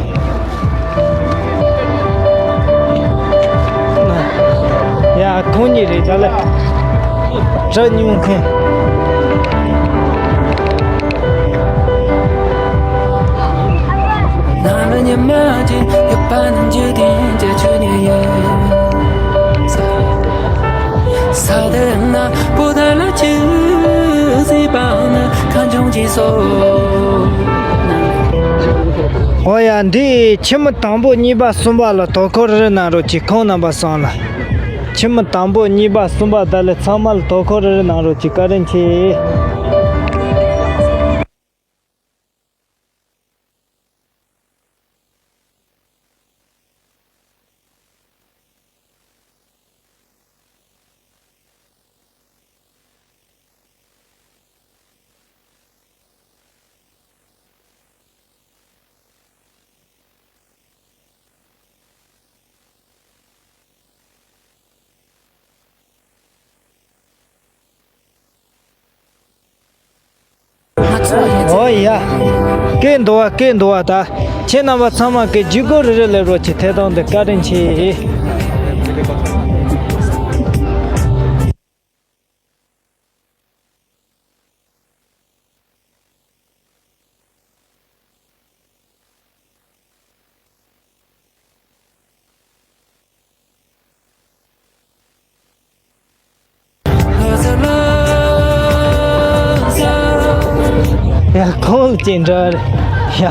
ཡ་ཁོང་གཉིས་རེད་ད་ལེ། གྲ་ཉུང་མཁན། ཨོ་ཡ། འདི་ཁྱིམ་མི་དང་པོ་གཉིས་པ་གསུམ་པ་ལ་དོ་ཁུར་རེ་གནང་རོགས་གྱིས། ཁོང་རྣམ་པ་གསུམ་ལ། ཁྱིམ་མི་དང་པོ་གཉིས་པ་གསུམ་པ་ད་ལས་ཚང་མ་ལ་དོ་ཁུར་རེ་གནང་རོགས་གྱིས། བཀའ་དྲིན་ཆེ། ཨོ་ཡ། སྐད་འདུག་བ། སྐད་འདུག་བ། ད་ཁྱེད་རྣམ་པ་ཚང་མ་གི་བརྒྱུད་སྐུར་རེ་རེ་ལེབ་རོགས་གྱིས། ཐད་གཏོང་འདི་བཀའ་དྲིན་ཆེ། ཅིག་འགྲོ། ཡ།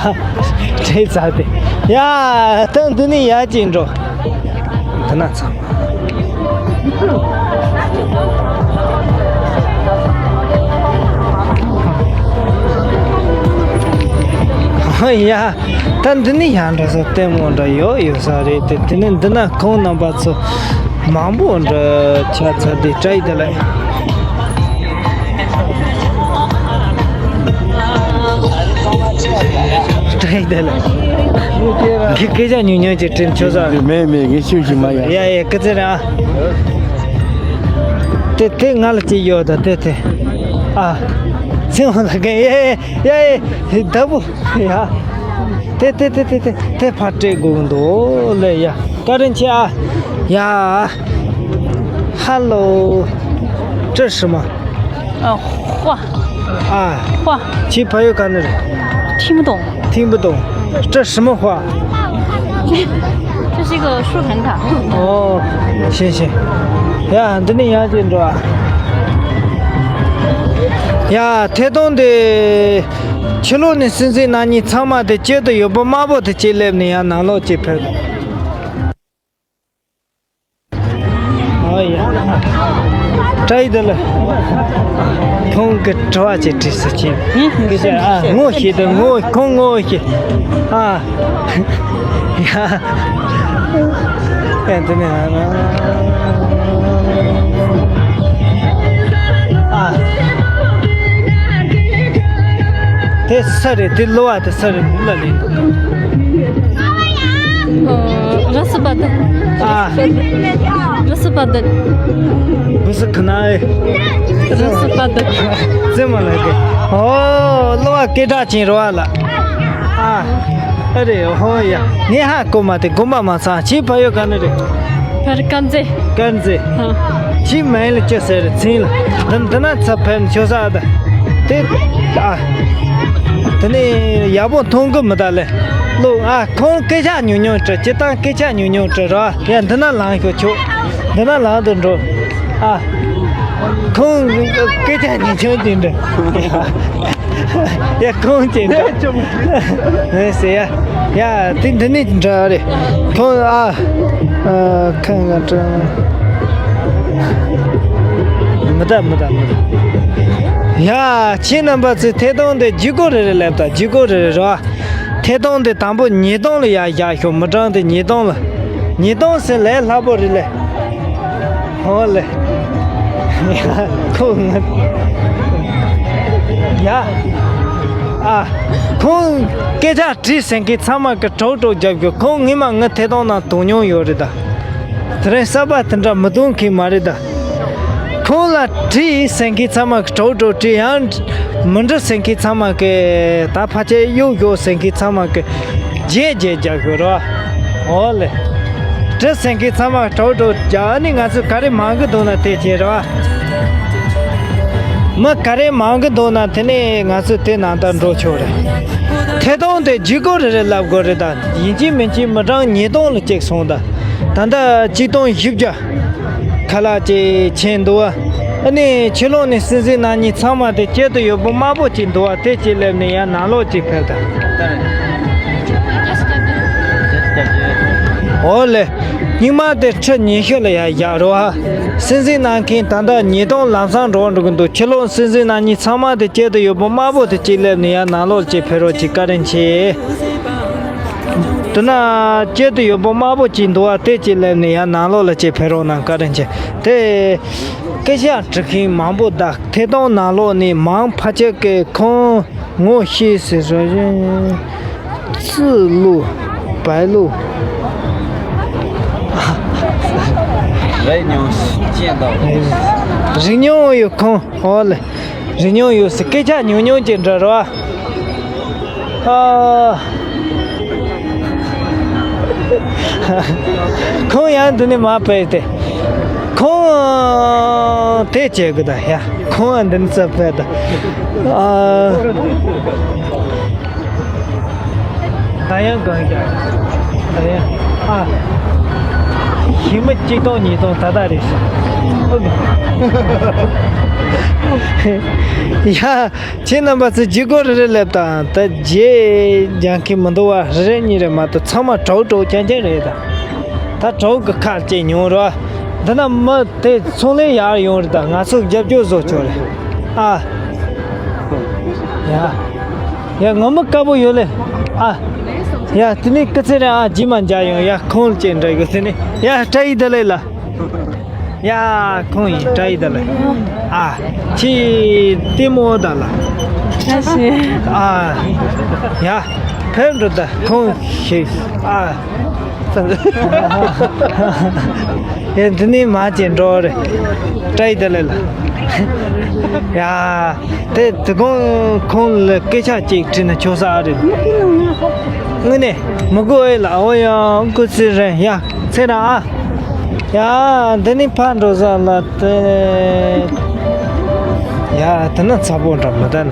བྲེལ་ཚར་ཏེ། ཡ། ད་འདི་ནས་ཡར་ཅིག་འགྲོ། འདི་ན་ཚང་མ། ཡ། ད་འདི་ནས་ཡར་འགྲོ་ས་ལྟད་མོ་འདྲ་ཡོད་ཡོད་ས་རེད་དེ། དེ་ནས་འདི་ན་ཁོང་རྣམ་པ་ཚོ་མང་པོ་འདྲ་ཆགས་ཚར་ཏེ། བཀྲ་ཤིས་བདེ་ལེགས། བཀྲ་ཤིས་བདེ་ལེགས། ངས་སྐད་ཆ་ཉུང་ཉུང་ཅིག་དྲིས་ཆོག་ས། མེད་མེད། ངས་ཤུགས་ཤིག་མ་ཡ། ཡ་ཡ། སྐུ་ཚེ་རིང་ཨ། དེ་དེ་ང་ལ་ཅིག་ཡོད་ད་དེ་དེ། ཨ། ཚེ་དབང་ལགས་ཀྱིས། ཡ་ཡ་ཡ་ཡ། ད་བུ། ཡ། དེ་དེ་དེ་དེ་དེ་དེ་ཕར་སྤྲད་དགོས་ཀྱི་འདུག་ལེ། ཡ། བཀའ་དྲིན་ཆེ་ཨ། ཡ། ཧ་ལོ། 这是什么？ 呃，画。 ཨ། 画。 ཁྱེད་ཕ་ཡུལ་ག་ནས་རེད། 听不懂。 听不懂。 这什么花？ 这是一个树藤塔。 ཨོ། 行行། ཡ། འདི་ནས་ཡར་ཅིག་འགྲོ་ཨ། ཡ། ཐད་གཏོང་དེ། ཕྱི་ལོགས་ནས་སྲིད་འཛིན་རྣམ་གཉིས་ཚང་མ་དེ་དཀྱིལ་དུ་ཡོད་པ་དམར་པོ་དེ་གཅིག་སླེབས་ནས་ཡར་ནང་ལོགས་གཅིག་ཕེབས། ཨོ་ཡ། བཀྲ་ཤིས་བདེ་ལེགས། ཁོང་གི་དྲི་བ་ཅིག་དྲིས་སུ་ཅིག་ཨ། ངོ་ཤེས་དང་ངོ་། ཁོང་ངོ་ཤེས། ཨ། ཡ། ཡ། དེ་ནས་ཨ། དེ་སུ་རེད། དེ་གློ་བ་དེ་སུ་རེད། འདི་ལ་ལེན་འདུག 呃，热斯巴德。 ཨ། 热斯巴德。 བུ་སུ་ཁ་ན་ཨེ། 热斯巴德。 ཙེ་མ་ལ་གེ། ཨོ། གློ་བ་སྐད་གྲགས་ཅན་རེད་བ་ལ། ཨ། ཨ་རེ། ཧོ་ཡ། ངས་ཧ་གོ་མ་དེ་དགོངས་པ་མ་ཚོམ། ཁྱེད་ཕ་ཡུལ་ག་ནས་རེད། ཕར་དཀར་མཛེས། དཀར་མཛེས། ཨ། ཁྱེད་མིང་ལ་ཅི་ཟེར་རེད། མཚན་ལ། འདི་འདི་ན་ཚ་ཕེབས་ཆོག་ས་ཨ། ད་དེ་ཨ། དེ་ནས་ཡག་པོ་མཐོང་གི་མི་གདའ་ལེ། ལོ། ཨ། ཁོང་སྐད་ཆ་ཉུང་ཉུང་དྲི། སྤྱིར་བཏང་སྐད་ཆ་ཉུང་ཉུང་དྲི་ར། ཡ། འདི་ན་ལངས་ཤོག་ཆོག་འདི་ན་ལངས་དུ་འགྲོ། ཨ། ཁོང་སྐད་ཆ་ཉུང་ཉུང་ཅིག་འདྲི། ཡ། ཁོང་ཅིག་འདྲི། ཨེ་ཟེར་ཡ། ཡ། དེ་འདི་ནས་འདྲ་རེད། ཁོང་ཨ། ཨ། ཁོང་ང་དྲི། མི་གདའ་མི་གདའ་མི་གདའ། ཡ། ཁྱེད་རྣམ་པ་ཚོས་ཐད་གཏོང་དེ་བརྒྱུད་སྐུར་རེ་རེ་ལབ་དང་། བརྒྱུད་སྐུར་རེ་རེ་རོ། ཐད་གཏོང་དེ་དང་པོ་ཉིས་སྟོང་ལ་ཡར་བཞག་ཤོག་མི་གྲངས་དེ་ཉིས་སྟོང་ལ། ཉིས་སྟོང་ཟེར་ལས་སླ་པོ་རེད་ལེ། ཧོ་ལེ། ཁོ་ང་། ཡ། ཨ། ཁོང་སྐད་ཆ་དྲིས་ཟེར་མཁན་ཚང་མ་གི་གྲོགས་གྲོགས་རྒྱབ་ཤོག་ཁོང་སྔོན་མ་ངའི་ཐད་གཏོང་ནང་དོ་མྱོང་ཡོད་རེད་ད། དེ་རིང་གསར་པ་དེ་འདྲ་མི་གཏོང་མཁན་མ་རེད་ད། ཁོང་ལ་དྲིས་ཟེར་མཁན་ཚང་མ་གི་གྲོགས་གྲོགས་དྲིས། ཡང་མི་འགྲིག་ཟེར་མཁན་ཚང་མ་གི་ད་ཕལ་ཆེར་གཡུག་ཤོག་ཟེར་མཁན་ཚང་མ་གི་བརྗེད་བརྗེད་རྒྱག་དགོས་རོ། འོ་ལེ། དྲི་ཟེར་མཁན་ཚང་མ་གྲོགས་གྲོགས་རྒྱག་ཨ་ནི་ང་ཚོས་ག་རེ་མང་གི་འདུག་ན་དེ་བྱེད་རོ། མི་ག་རེ་མང་གི་འདུག་ན་དེ་ནས་ང་ཚོས་དེ་ནང་ལྟར་འགྲོ་ཆོག་རེད། ཐད་གཏོང་དེ་བརྒྱུད་སྐུར་རེ་རེ་ལབ་དགོས་རེད་ད། ཡིན་གཅིག་མིན་གཅིག་མི་གྲངས་ཉིས་སྟོང་ལ་གཅིག་སོང་ད། ད་ལྟ་གཅིག་སྟོང་བཞི་བརྒྱ། ཁ་ལག་ཅིག་ཕྱིན་འདུག་བ། ཨ་ནི་ཕྱི་ལོགས་ནས་སྲིད་འཛིན་རྣམ་གཉིས་ཚང་མ་དེ་དཀྱིལ་དུ་ཡོད་པོ་དམར་པོ་ཅིག་འདུག་བ། དེ་ཅིག་སླེབས་ནས་ཡར་ནང་ལོགས་ཅིག་ཕེབས་དང་། འོ་ལེ། སྙིང་མ་དེ་ཁྲི་ཉི་ཤུ་ལ་ཡར་བཞག་རོགས་ཨ། སྲིད་འཛིན་རྣམ་མཁན་ད་ལྟ་ཉིས་སྟོང་ལམ་སང་འགྲོ་འགྲོ་གི་འདུག་ཕྱི་ལོགས་སྲིད་འཛིན་རྣམ་གཉིས་ཚང་མ་དེ་དཀྱིལ་དུ་ཡོད་པོ་དམར་པོ་དེ་ཅིག་སླེབས་ནས་ཡར་ནང་ལོགས་ཅིག་ཕེབས་རོགས་ཅིག་བཀའ་དྲིན་ཆེ། དེ་ན་དཀྱིལ་དུ་ཡོད་པོ་དམར་པོ་ཅིག་འདུག་བ། དེ་ཅིག་སླེབས་ནས་ཡར་ནང་ལོགས་ལ་ཅིག་ཕེབས་རོགས་གནང་། བཀའ་དྲིན་ཆེ། དེ་སྐད་ཆ་འདྲི་མཁན་མང་པོ་གདའ། ཐད་གཏོང་ནང་ལོགས་ནས་མང་ཕལ་ཆེར་གྱིས་ཁོང་ངོ་ཤེས་ཟེར་བཟོ་བཞིན། ཙི་ལུ། བའི་ལུ། རེད་མྱོང་ཅན་དང་། རིག་མྱོང་ཡོད་ཁོང་། འོ་ལེ། རིག་མྱོང་ཡོད་ཟེར་སྐད་ཆ་ཉུང་ཉུང་ཅིག་འདྲི་རོགས། ཨ། ཁོང་ཡང་འདི་ནས་མར་ཕེབས་ཏེ། ཁོང་དེ་བྱེད་དགོས་ད་ཡ། ཁོང་འདི་ནས་ཚུར་ཕེབས་ད། ཨ། ད་ཡང་གང་ཡང་། ད་ཡང་། ཨ། ཞི་མི་གཅིག་སྟོང་ཉིས་སྟོང་ད་ལྟ་རེད་ཤག་ཨོ་ཁེ། ཡ། ཁྱེད་རྣམ་པ་ཚོས་བརྒྱུད་སྐོར་རེ་རེ་སླེབས་དང་ད་རྗེས་རྒྱང་ཁེ་མི་འདུག་བ། རེ་རེ་གཉིས་རེ་མ་གཏོགས་ཚང་མ་གྲོགས་གྲོགས་རྐྱང་རྐྱང་རེད། ད་ད་གྲོགས་གི་ཁ་ལྕེ་ཉུང་རོ། འདི་ན་མི་དེ་ཚོང་ལས་ཡར་ཡོང་རེད། ད་ང་ཚོ་རྒྱབ་སྐྱོར་བཟོ་ཆོག་རེད། ཨ། ཡ། ཡ་ངོ་མ་དཀར་པོ་ཡོད་ལེ། ཨ། ཡ་དེ་ནས་སྐུ་ཚེ་རིང་ཨ་རྗེས་མ་མཇལ་ཡོང་། ཡ་ཁོང་ལ་ཅིག་འདྲི་གི། དེ་ནས་ཡ་བཀྲ་ཤིས་བདེ་ལེགས་ལ། ཡ་ཁོང་ཡིན། བཀྲ་ཤིས་བདེ་ལེགས། ཨ་ཁྱེད་ལྟད་མོ་ད་ལ། ཨ་ཤེས། ཨ་ཡ་ཕེབས་འགྲོ། ད་ཁོང་ཤེས། ཨ། ཡ་འདི་ནས་མ་ཅིག་འགྲོ་རེད། བཀྲ་ཤིས་བདེ་ལེགས་ལ། ཡ། དེ་དེ་གོང་ཁོང་ལ་སྐད་ཆ་གཅིག་དྲིས་ན་ཆོག་ས་ཨ་རེད། དངོས་གནས་མི་དགོས་ཨེ་ལ། འོ་ཡ་སྐུ་ཚེ་རིང་། ཡ་ཚེ་རིང་ཨ། ཡ་འདི་ནས་ཕར་འགྲོ་ས་ལ་དེ། ཡ་དེ་ན་ཚ་པོ་འདྲ་མི་འདུག་ན།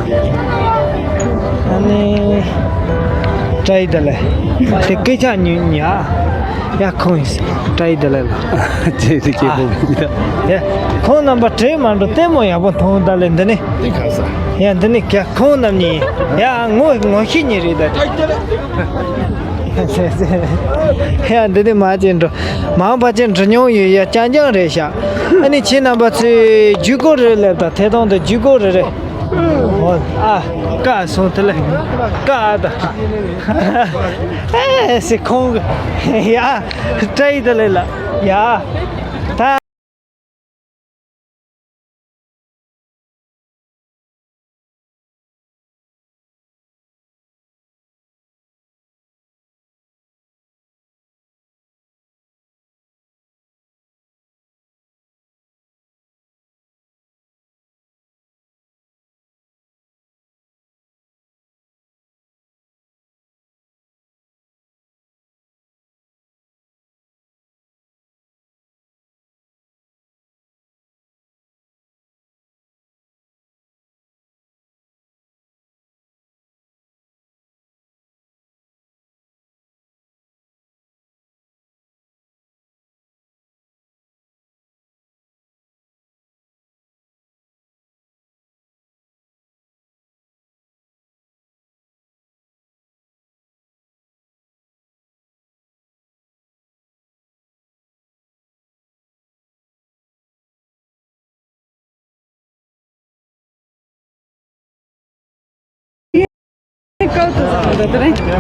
ཨ་ནི་བཀྲ་ཤིས་བདེ་ལེགས། དེ་སྐད་ཆ་ཉུང་ཉུང་ཨ། ཡ་ཁོང་ཡིན། བཀྲ་ཤིས་བདེ་ལེགས་ལ། ཅེས་ཅེས་པོ། ཡ། ཁོང་རྣམ་པ་གྲས་མ་འགྲོ་ལྟད་མོ་ཡག་པོ་མཐོང་། ད་ལས་འདི་ནི། འདི་ག་ས། ཡ་འདི་ནི་ཀྱ་ཁོང་རྣམ་གཉིས། ཡ་ངོ་ངོ་ཤེས་ཉིན་རེད་ད། ཡ་འདི་ནི་མ་ཅན་འགྲོ། མང་པ་ཅན་འགྲོ་མྱོང་ཡོད། ཡ་རྐྱང་རྐྱང་རེད་ཤག་ཨ་ནི་ཁྱེད་རྣམ་པ་ཚོས་བརྒྱུད་སྐོར་རེ་སླེབས་དང་ཐད་གཏོང་དུ་བརྒྱུད་སྐོར་རེ་རེ། ཨ་ཀ་སོང་དེ་ལས་ཀ་ཨ་ད། ཨེ་སི་ཁོང་གི་ཡ་བཀྲ་ཤིས་བདེ་ལེགས་ལ། ཡ་ད།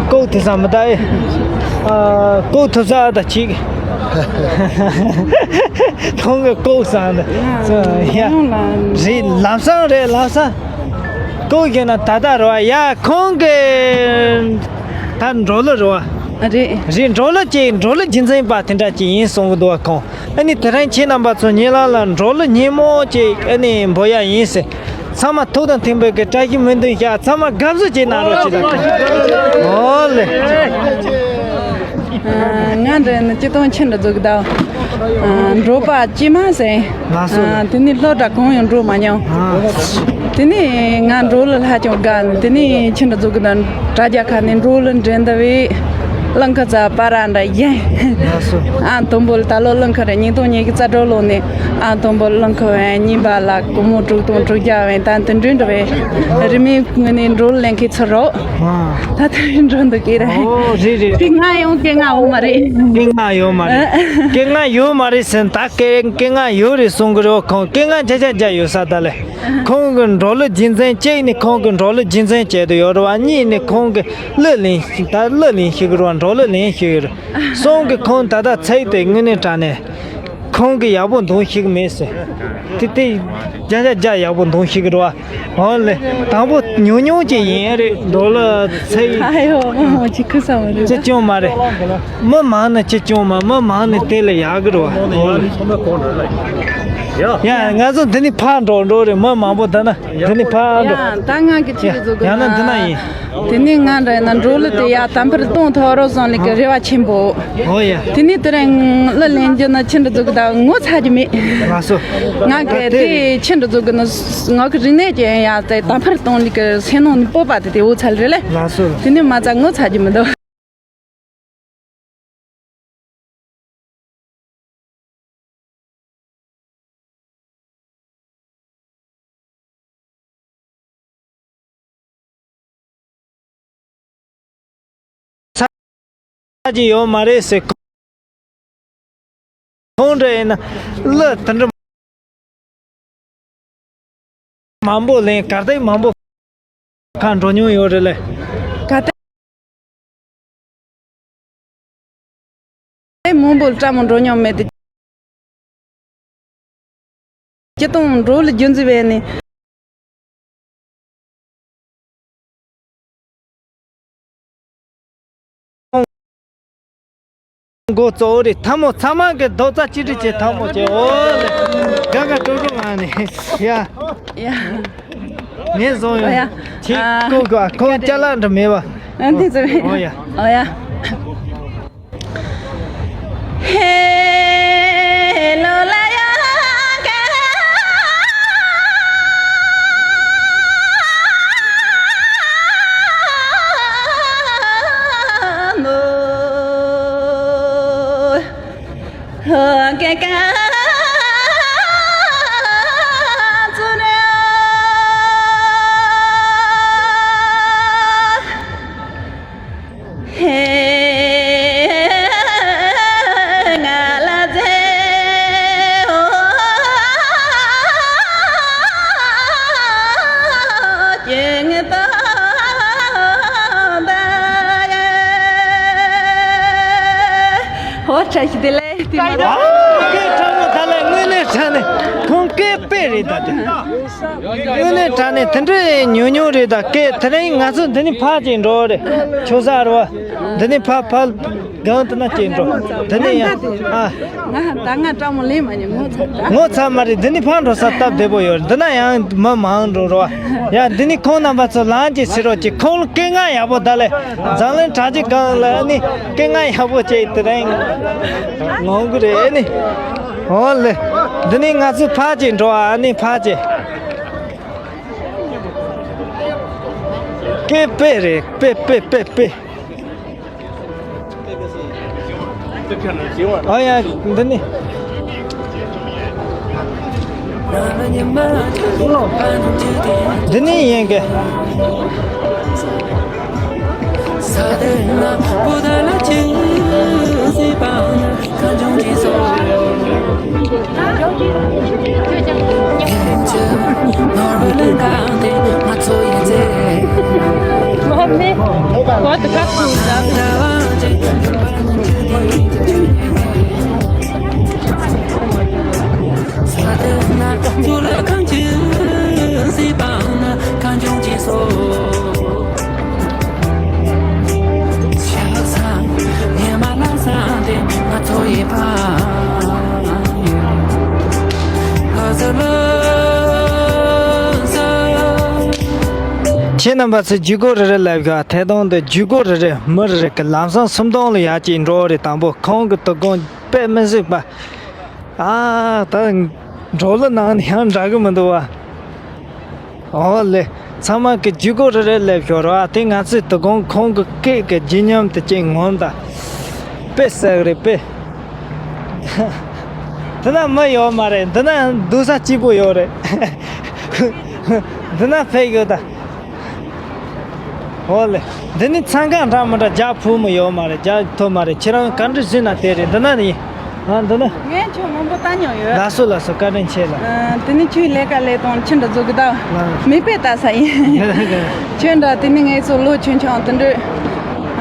ལྐོག་དེ་ཙམ་མི་ད་ཨེ། ལྐོག་ཐུབ་ས་ད་ཅིག་ཁོང་གི་ལྐོག་ས་ད། ཡ། རེད་ལམ་སང་རེད་ལམ་སང་། ལྐོག་གི་ན་ད་ད་རེད་བ། ཡ་ཁོང་གི་ད་འགྲོ་ལུགས་རེད་བ། རེད། རེད་འགྲོ་ལུགས་ཅིག་འགྲོ་ལུགས་རྒྱུན་འཛིན་པ་དེ་འདྲ་ཅིག་ཡིན་གསུང་གི་འདུག་བ་ཁོང་། ཨ་ནི་དེ་རིང་ཁྱེད་རྣམ་པ་ཚོ་ཉེ་ལམ་ལ་འགྲོ་ལུགས་ཉིན་མོ་ཅིག་ཨ་ནི་འབུལ་ཡ་ཡིན་ཟེར། ཚང་མ་ཐུགས་དང་མཐུན་པའི་གི་བཀྲ་ཤིས་སྨོན་འདུན་ཞུ། ཚང་མ་དགའ་བསུ་ཅིག་གནང་རོགས་བྱེད་དང་། ཨོ་ལེ། ང་འདྲ་ནི་སྤྱི་བཏང་ཁྱེད་འདྲ་འཛུགས་གདའ། འགྲོ་པ་སྐྱེས་མ་ཟེར། ལགས་སོ། དེ་ནི་སློབ་གྲྭ་གང་ཡང་འགྲོ་མ་མྱོང་། དེ་ནི་ང་འགྲོ་ལ་ལྷ་ཅུང་དགའ། དེ་ནི་ཁྱེད་འདྲ་འཛུགས་གདའ། དྲ་རྒྱ་ཁ་ནས་འགྲོ་ལ་འདྲེན་འདའ་བས། གླིང་ཁ་ཚ་པ་ར་འདྲ་ཡིན། ལགས་སོ། ཨ་དུམ་བུ་ད་ལོ་གླིང་ཁ་རེ་ཉིས་སྟོང་ཉི་ཤུ་རྩ་དྲུག་ལོ་ནས་ཨ་དུམ་བུ་གླིང་ཁ་བས་གཉིས་པ་ལ་སྒོར་མོ་དྲུག་སྟོང་དྲུག་བརྒྱ་བས་ད་དུ་འདྲུན་འདྲ་བས་རི་མོའི་ངོས་ནས་འགྲོ་ལེན་མཁན་ཚུར་རོགས། ད་ད་རིང་འགྲོ་འདུག་གི་རེད། ཨོ་རེད་རེད། སྐད་ངན་ཡོང་སྐད་ངན་འོ་མ་རེད། སྐད་ངན་ཡོད་མ་རེད། སྐད་ངན་ཡོད་མ་རེད་ཟེར་ད་སྐད་སྐད་ངན་ཡོད་རེད་གསུང་གི་རེད། ཁོང་སྐད་ངན་བརྒྱ་ཆ་བརྒྱ་ཡོད་ས་ད་ལས། ཁོང་གི་འགྲོ་ལུགས་རྒྱུན་འཛིན་གཅིག་ནི་ཁོང་གི་འགྲོ་ལུགས་རྒྱུན་འཛིན་བྱེད་དུ་ཡོད་རེད་བ། གཉིས་ནི་ཁོང་གི་གླུ་ལེན་ད་གླུ་ལེན་ཤེས་ཀྱི་རེད་བ། འགྲོ་ལུགས་ལེན་ཤེས་ཀྱི་རེད། གསུམ་གི་ཁོང་ད་ལྟ་ཚིག་དེ་དངོས་གནས་དྲང་གནས་ཁོང་གི་ཡག་པོ་འདོན་ཤེས་ཀྱི་མེད་ཟེར། དེ་དེ་བརྒྱ་ཆ་བརྒྱ་ཡག་པོ་འདོན་ཤེས་ཀྱི་རེད་བ། འོ་ལེ། དང་པོ་ཉུང་ཉུང་ཅིག་ཡིན་རེད། འགྲོ་ལུགས་ཚིག་ཨ་ཡོ་ཅི་ཁུ་ས་མ་རེད། ཅི་སྐྱོན་མ་རེད། མི་མང་ནི་ཅི་སྐྱོན་མ། མི་མང་ནི་དེ་ལ་ཡག་གི་རེད་བ། འོ་ལེ། ཡ་ང་ཚོ་འདི་ནས་ཕར་འགྲོ་འགྲོ་རེད། མི་མང་པོ་འདི་ན་འདི་ནས་ཕར་འགྲོ། ཡ་ད་ང་གི་ཆེད་དུ་ཡ་ཡང་ན་འདི་ན་ཡིན། དེ་ནས་ང་འདྲ་ཡིན་ན་འགྲོ་ལུགས་དེ་ཡ་དམ་པར་གཏོང་ཐུབ་རོགས་སོང་ལེ་གི་རེ་བ་ཆེན་པོ། ཨོ་ཡ། དེ་ནས་དེ་རིང་གླུ་ལེན་རྒྱུ་ན་ཁྱེད་འདྲ་འཛུགས་གི་ད་ངོ་ཚ་རྒྱུ་མེད། ལགས་སོ། ང་གི་ད་དེ་དེ་ཁྱེད་འདྲ་འཛུགས་གི་ན་ང་གི་རིག་གནས་ཀྱི་ཡ་དེ་དམ་པར་གཏོང་ལེ་གི་སེམས་ནང་ནས་སྤོབས་པ་དེ་དེ་འོ་ཚ་ལེ་རེད་ལེ། ལགས་སོ། དེ་ནས་མ་ཚ་ངོ་ཚ་རྒྱུ་མི་འདུག་ཆགས་ཀྱི་ཡོད་མ་རེད་ཟེར། ཁོང་འདྲ་ཡིན་ན་གླུ་དེ་འདྲ་མང་པོ་ལེན། གར་སྟེགས་མང་པོ་ཁར་འགྲོ་མྱོང་ཡོད་རེད་ལེ། གར་སྟེགས་མང་པོ་བཀྲ་མོ་འགྲོ་མྱོང་མེད་དེ། སྤྱིར་བཏང་འགྲོ་ལ་རྒྱུན་འཛིན་བས་ནི། མགོ་གཙོ་བོ་རེད། ཐལ་མོ་ཚང་མ་གི་རྡོག་རྩ་གཅིག་སྒྲིལ་བྱས། ཐལ་མོ་བྱས། འོ་ལེ། དགའ་དགའ་སྤྲོ་སྤྲོ་ངང་ནས་ཡ། ཡ། ངས་བཟུང་ཡོང་། ཨོ་ཡ། ཁྱེད་ཨ་ཀོ་ཀོ་ཨ་ཁོང་ཅ་ལག་འདྲ་མེད་པ། ཨ་འདི་ཚོ་མེད། ཨོ་ཡ། ཨོ་ཡ། ཧེ་ལོ་ལ་ཡ་ག་ནོ། ཧ་ག་ག་ཙུ་ན། ཧེ་ང་ལ་ཛེ་ཧོ་ཀྱེ་ང་ཏོ་ད་ཡ། ཧོ་བཀྲ་ཤིས་བདེ་ལེགས། དེ་མ་རེད། ཨ་སྐད་གྲགས་མོ་ད་ལ་དངོས་གནས་དྲང་གནས་ཁོང་སྐད་དཔེ་རེད་ད་དེ། དངོས་གནས་དྲང་གནས་དེ་འདྲའི་ཉུང་ཉུང་རེད་ད། སྐད་དེ་རིང་ང་ཚོ་འདི་ནས་ཕར་ཅིག་འགྲོ་རེད། ཆོས་ས་རེད་བ། འདི་ནས་ཕར་ཕར་སྒང་དེ་ན་ཅིག་འགྲོ། དེ་ནས་ཡང་ཨ། ང་ད་ང་སྤྲང་མོ་ལེན་མ་ཉན། ངོ་ཚ་ད། ངོ་ཚ་མ་རེད། འདི་ནས་ཕར་འགྲོ་ས་སྟབས་བདེ་པོ་ཡོད་རེད། འདི་ན་ཡང་མི་མང་འགྲོ་རོགས། ཡ་འདི་ནས་ཁོང་རྣམ་པ་ཚོ་ལངས་ཅིག་ཟེར་རོགས་ཅིག་ཁོང་ལ་སྐད་ངག་ཡག་པོ་ད་ལས་འཛམ་གླིང་གྲགས་ཅིག་སྒང་ལ་ནི་སྐད་ངག་ཡག་པོ་ཅིག་དེ་རིང་ངོ་གི་རེད་ནི། འོ་ལེ། འདི་ནས་ང་ཚོ་ཕར་ཅིག་འགྲོ། ཨ་ནི་ཕར་ཅིག་སྐད་དཔེ་རེད། དཔེ་དཔེ་དཔེ་དཔེ། ཨ་ཡ། འདི་ནི། འདི་ནི་ཡིན་གི། ཁྱེད་རྣམ་པ་ཚོས་ཇུས་འགོད་རེ་རེ་ལབ་ཤོག་ཐད་གཏོང་དུ་ཇུས་འགོད་རེ་རེ། མི་རེ་རེ་གི་ལམ་སང་སུམ་སྟོང་ལ་ཡར་ཅིག་འགྲོ་རེ། དང་པོ་ཁོང་གི་དོ་དགོང་དཔེ་མི་སྲིད་པ། ཨ་ད་འགྲོ་ལུགས་ནང་ནས་ཡང་འདྲ་གི་མི་འདུག་བ། ཨོ་ལེ། ཚང་མ་གི་ཇུས་འགོད་རེ་རེ་ལབ་ཤོག་ར། དེ་ང་ཚོས་དོ་དགོང་ཁོང་གི་སྐད་ཀྱི་བརྗིད་ཉམས་དེ་ཅིག་ངོམ་ད། དཔེ་ཟེར་གི་རེད་དཔེ། འདི་ན་མི་ཡོད་མ་རེད། འདི་ན་སྡོད་ས་སྐྱིད་པོ་ཡོད་རེད། འདི་ན་ཕེབས་ཡོད་ད། ཨོ་ལེ། འདི་ནི་འཚང་ཁ་འདྲ་མི་འདྲ་རྒྱག་ཕོད་མི་ཡོད་མ་རེད། རྒྱག་ཐུབ་མ་རེད། ཁྱེད་རང་ག་འདྲ་བྱས་ན་དེ་རེད། འདི་ན་ནི། ཨ་འདི་ན། ངས་ཁྱོད་མང་པོ་བལྟ་མྱོང་ཡོད། ལགས་སོ་ལགས་སོ། བཀའ་དྲིན་ཆེ་ལགས། ཨ་དེ་ནི་ཁྱོད་ལས་ཀ་ལས་སྟངས་ཕྱི་འདྲ་བཟོ་གི་ད། ལགས། མིག་དཔེ་ལྟ་ས་ཡིན། ཁྱོད་འདྲ་དེ་ནི་ངས་ཚོ་ལོ་ཆུང་ཆུང་དེ་འདྲ།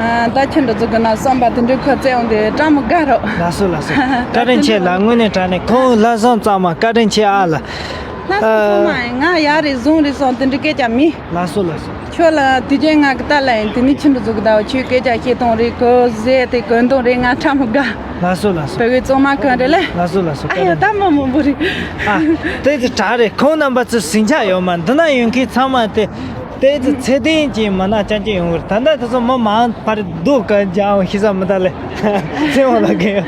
ཨ་ད་ཕྱི་འདྲ་བཟོ་གི་ན་བསམ་པ་དེ་འདྲ་ཁོ་བཙལ་འོང་དེ་སྤྲང་མོ་དགའ་རོགས། ལགས་སོ་ལགས་སོ། བཀའ་དྲིན་ཆེ་ལགས། དངོས་གནས་དྲང་གནས་ཁོང་ལྷག་བསམ་གཙང་མ། བཀའ་དྲིན་ཆེ་ཨ་ལགས། ལྷག་བསམ་གཙང་མ་ཡིན། ང་ཡག་རེད་བཟང་རེད་སོང་དེ་འདྲ་སྐད་ཆ་མི། ལགས་སོ་ལགས་སོ། ཁྱོད་ལ་དུས་རྒྱུན་ང་གི་ལྟ་ལ་ཡིན། དེ་ནི་ཕྱི་འདྲ་བཟོ་གི་ད། ཁྱོད་སྐད་ཆ་བཤད་སྟངས་རེད། གོ་ཟེ་དེ་གོན་སྟངས་རེད། ང་སྤྲང་མོ་དགའ། ལགས་སོ་ལགས་སོ། བོད་པའི་གཙང་མ་གང་རེད་ལེ། ལགས་སོ་ལགས་སོ། ཨ་ཡ་ད་མ་མང་པོ་རེད། ཨ་དེ་ཚོ་དྲག་རེད། ཁོང་རྣམ་པ་ཚོ་ཟིང་ཆ་ཡོད་མ། འདི་ན་ཡོང་མཁན་ཚང་མ་དེ་དེ་ཚོ་ཚད་ལྡན་ཅིག་མ་ན་ཅང་ཅང་ཡོང་གི་རེད། ད་ལྟ་དེ་ཚོ་མི་མང་བར་སྡུག་ག་འཇའ་འོང་ཤི་ས་མི་ད་ལེ། རྩེད་མོ་ལ་གན་ཡོད།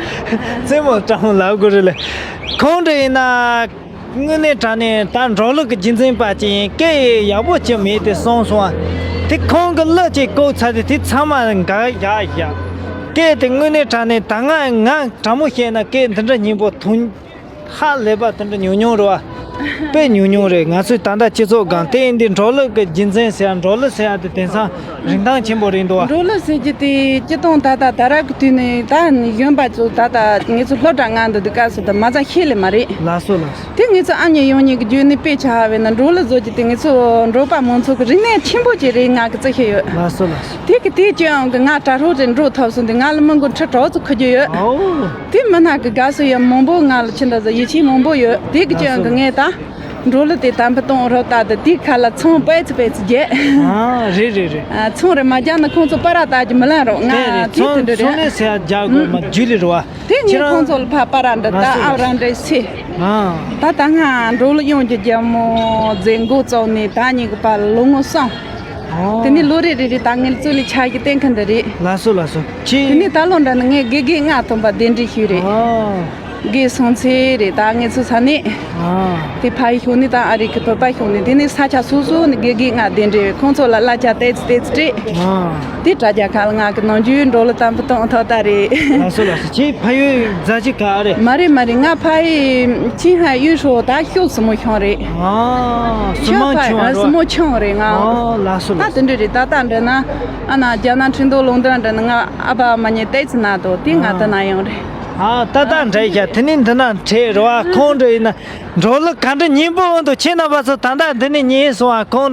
རྩེད་མོ་སྤྲང་མོ་ལབ་དགོས་རེད་ལེ། ཁོང་འདྲ་ཡིན་ན། དངོས་གནས་དྲང་གནས་ད་འགྲོ་ལུགས་ཀྱི་རྒྱུན་འཛིན་པ་ཅིག་ཡིན། སྐད་ཡག་པོ་ཅིག་མེད་དེ་སོང་སོང་ཨ། དེ་ཁོང་གི་གླུ་ཅིག་བཀོག་ཚར་དེ་དེ་ཚང་མ་འགག་ཡག་ཡག་སྐད་དེ་དངོས་གནས་དྲང་གནས་ད་ང་ང་དྲང་མོ་བཤད་ན་སྐད་འདི་འདྲ་སྙན་པོ་ཐོན་ཧ་ལས་པ་དེ་འདྲ་ཉུང་ཉུང་རེད་བ། དཔེ་ཉུང་ཉུང་རེད། ང་ཚོའི་ད་ལྟ་སྤྱི་ཚོགས་སྒང་དེ་ཡིན་དུས་འབྲོག་གླུ་གི་རྒྱུ་མཚན་ཟེར་ཡ། འབྲོག་གླུ་ཟེར་ཡ་དེ་དེང་སང་རིན་ཐང་ཆེན་པོ་རེད་འདུག་བ། འབྲོག་གླུ་ཟེར་རྒྱུ་དེ་སྤྱིར་བཏང་ད་ལྟ་ད་རག་གི་དུས་ནས་ད་གཞོན་པ་ཚོ་ད་ལྟ་ངེད་ཚོ་སློབ་གྲྭ་ལྔ་འདི་འདི་སྐབས་སུ་ད་མ་ཚང་ཤེས་ལེ་མ་རེད། ལགས་སོ་ལགས་སོ། དེ་ངེད་ཚོ་ཨ་མྱེས་ཡོང་མྱེས་ཀྱི་བརྒྱུད་ནས་དཔེ་ཆ་ཧ་བས་ན་འབྲོག་གླུ་བཟོ་རྒྱུ་དེ་ངེད་ཚོ་འབྲོག་པ་མང་ཚོགས་ཀྱི་རིག་གནས་ཆེན་པོ་ཅིག་རེད་ང་གི་བརྩི་ཤེས་ཡོད། ལགས་སོ་ལགས་སོ། དེ་གི་དེ་ཅི་ཡང་གི་ང་དྲ་གྲོགས་ཅིག་འགྲོ་ཐུབ་སོང་དེ་ང་ལ་མི་མགོ་ཁྲི་གྲོགས་ཚོ་ཁུ་རྒྱུ་ཡོད། ཨོ། དེ་མི་ནག་གི་དགའ་བསུ་ཡང་མང་པོ་ང་ལ་ཕྱི་འདྲ་ཟ་ཡིད་ཆེས་མང་པོ་ཡོད། དེ་གི་ཅི་ཡང་གི་ངས་ད་འབྲོག་གླུ་དེ་དམ་པ་གཏོང་རོགས་ད་དེ་དེ་ཁ་ལ་ཚོང་པས་ཚི་པས་ཚི་རྒྱས། ཨ་རེད་རེད་རེད། ཚོང་རེ་མ་རྒྱག་ན་ཁོང་ཚོ་པ་ར་ལྟ་རྒྱུ་མི་ལང་རོགས་ང་དེ་དེ་འདྲ་རེད། ཚོང་ལས་ཟེར་ཡ་རྒྱག་དགོས་མ་རྒྱུ་ལི་རེད་བ། དེ་ངས་ཁོང་ཚོ་ལ་ཕ་པ་ར་འདྲ་ད་ཨ་ར་འདྲ་སེ། ད་ད་ང་འབྲོག་གླུ་དབྱངས་ཀྱི་རྒྱལ་མོ་མཛད་འགོ་བཙུགས་ནས་ད་ཉིད་ཀྱི་པ་ལོ་ངོ་གསུམ། དེ་ནས་ལོ་རེ་རེ་རེ་ད་ངའི་གཙོ་ལས་ཆ་གི་གཏན་འཁེལ་འདི་རེད། ལགས་སོ་ལགས་སོ། ཁྱེད། དེ་ནས་ད་ལོ་འདྲ་ནི་ངས་དགེ་རྒན་ལྔ་ཐོན་པ་གདན་འདྲེན་ཞུས་རེད། དགེ་སོང་ཚེ་རེད་ད་ངེད་ཚོ་ས་གནས། དེ་ཕ་ཡི་ཤོག་ནི་དང་ཨ་རི་གི་བོད་པ་ཤོག་ནི་དེ་ནས་ས་ཆ་སོ་སོ་ནས་དགེ་རྒན་ལྔ་གདན་འདྲེན་བས་ཁོང་ཚོ་ལ་གླ་ཆ་ཏེ་ཙི་ཏེ་ཙི་སྤྲད། དེ་དྲ་རྒྱ་ཁག་ལ་ང་གི་ནང་རྒྱུའི་འགྲོ་ལ་དམ་པོ་གཏོང་ཐོག་ལྟ་རེད། ལགས་སོ་ལགས་སོ། ཁྱེད་ཕ་ཡུལ་རྫ་ཆུ་ཁ་རེད། མ་རེད་མ་རེད། ང་ཕ་ཡུལ་ཆིང་ཧའེ་གཡུ་ཧྲོ་ད་ཤོག་སྲིན་མོ་ཆུང་རེད། ཨ། སྲིན་མོ་ཆུང་རེད། སྲིན་མོ་ཆུང་རེད་ང་། ཨོ་ལགས་སོ་ད་ལགས་སོ། དེ་འདྲ་རེད། ད་ལྟ་འདྲ་ན་ཨ་ན་རྒྱ་ནག་ཁྲིན་ཏུའུ་ལུང་ཏན་འདྲ་ན་ང་ཨ་ཕ་མ་ཉེ་ཏེ་ཙི་ན་དོ་དེ་ང་ད་ན་ཡོང་རེད། ཨ་ད་ད་འདྲ་ཡ་དེ་ནི་འདི་ན་འཕྲད་རོ། ཨ་ཁོང་འདྲ་ཡིན་ན་འགྲོ་ལུགས་ག་འདྲ་སྙན་པོ་འོང་དུ་ཁྱེད་རྣམ་པ་ཚོ་ད་ལྟ་འདི་ནས་ཉན་སོང་ཨ། ཁོང་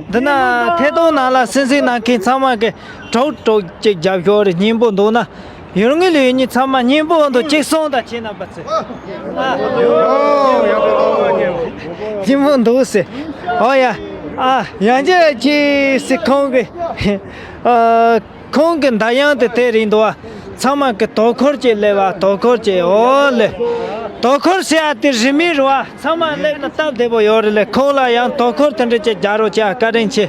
འདི་ན་ཐད་གཏོང་ནང་ལ་སེམས་སེམས་ནང་མཁན་ཚང་མ་གི་གྲོགས་གྲོགས་ཅིག་རྒྱབ་ཤོག་རེ་སྙན་པོ་འདུག་ན། ཡུལ་དངོས་ལ་ཡོད་མཁན་ཚང་མ་སྙན་པོ་འདུག་གཅིག་གསུངས་དང་ཁྱེད་རྣམ་པ་ཚོས། ཨ། སྙན་པོ་འདུག་ཟེར། ཨོ་ཡ། ཨ་ཡང་ཅི་ཅི་ཟེར་ཁོང་གི། ཨ་ཁོང་གི་མདའ་ཡང་དེ་དེ་རེད་འདུག་བ། ཚང་མ་གི་དོ་ཁུར་ཅིག་སླེབས་བ། དོ་ཁུར་ཅིག་ཨོ་ལེ། དོ་ཁུར་ཟེར་ཡ་དེ་རི་མོ་རེད་བ། ཚང་མ་སླེབས་ན་སྟབས་བདེ་པོ་ཡོད་རེད་ལེ། ཁོང་ལ་ཡང་དོ་ཁུར་དེ་འདྲ་ཅིག་རྒྱག་རོགས་བྱ། བཀའ་དྲིན་ཆེ།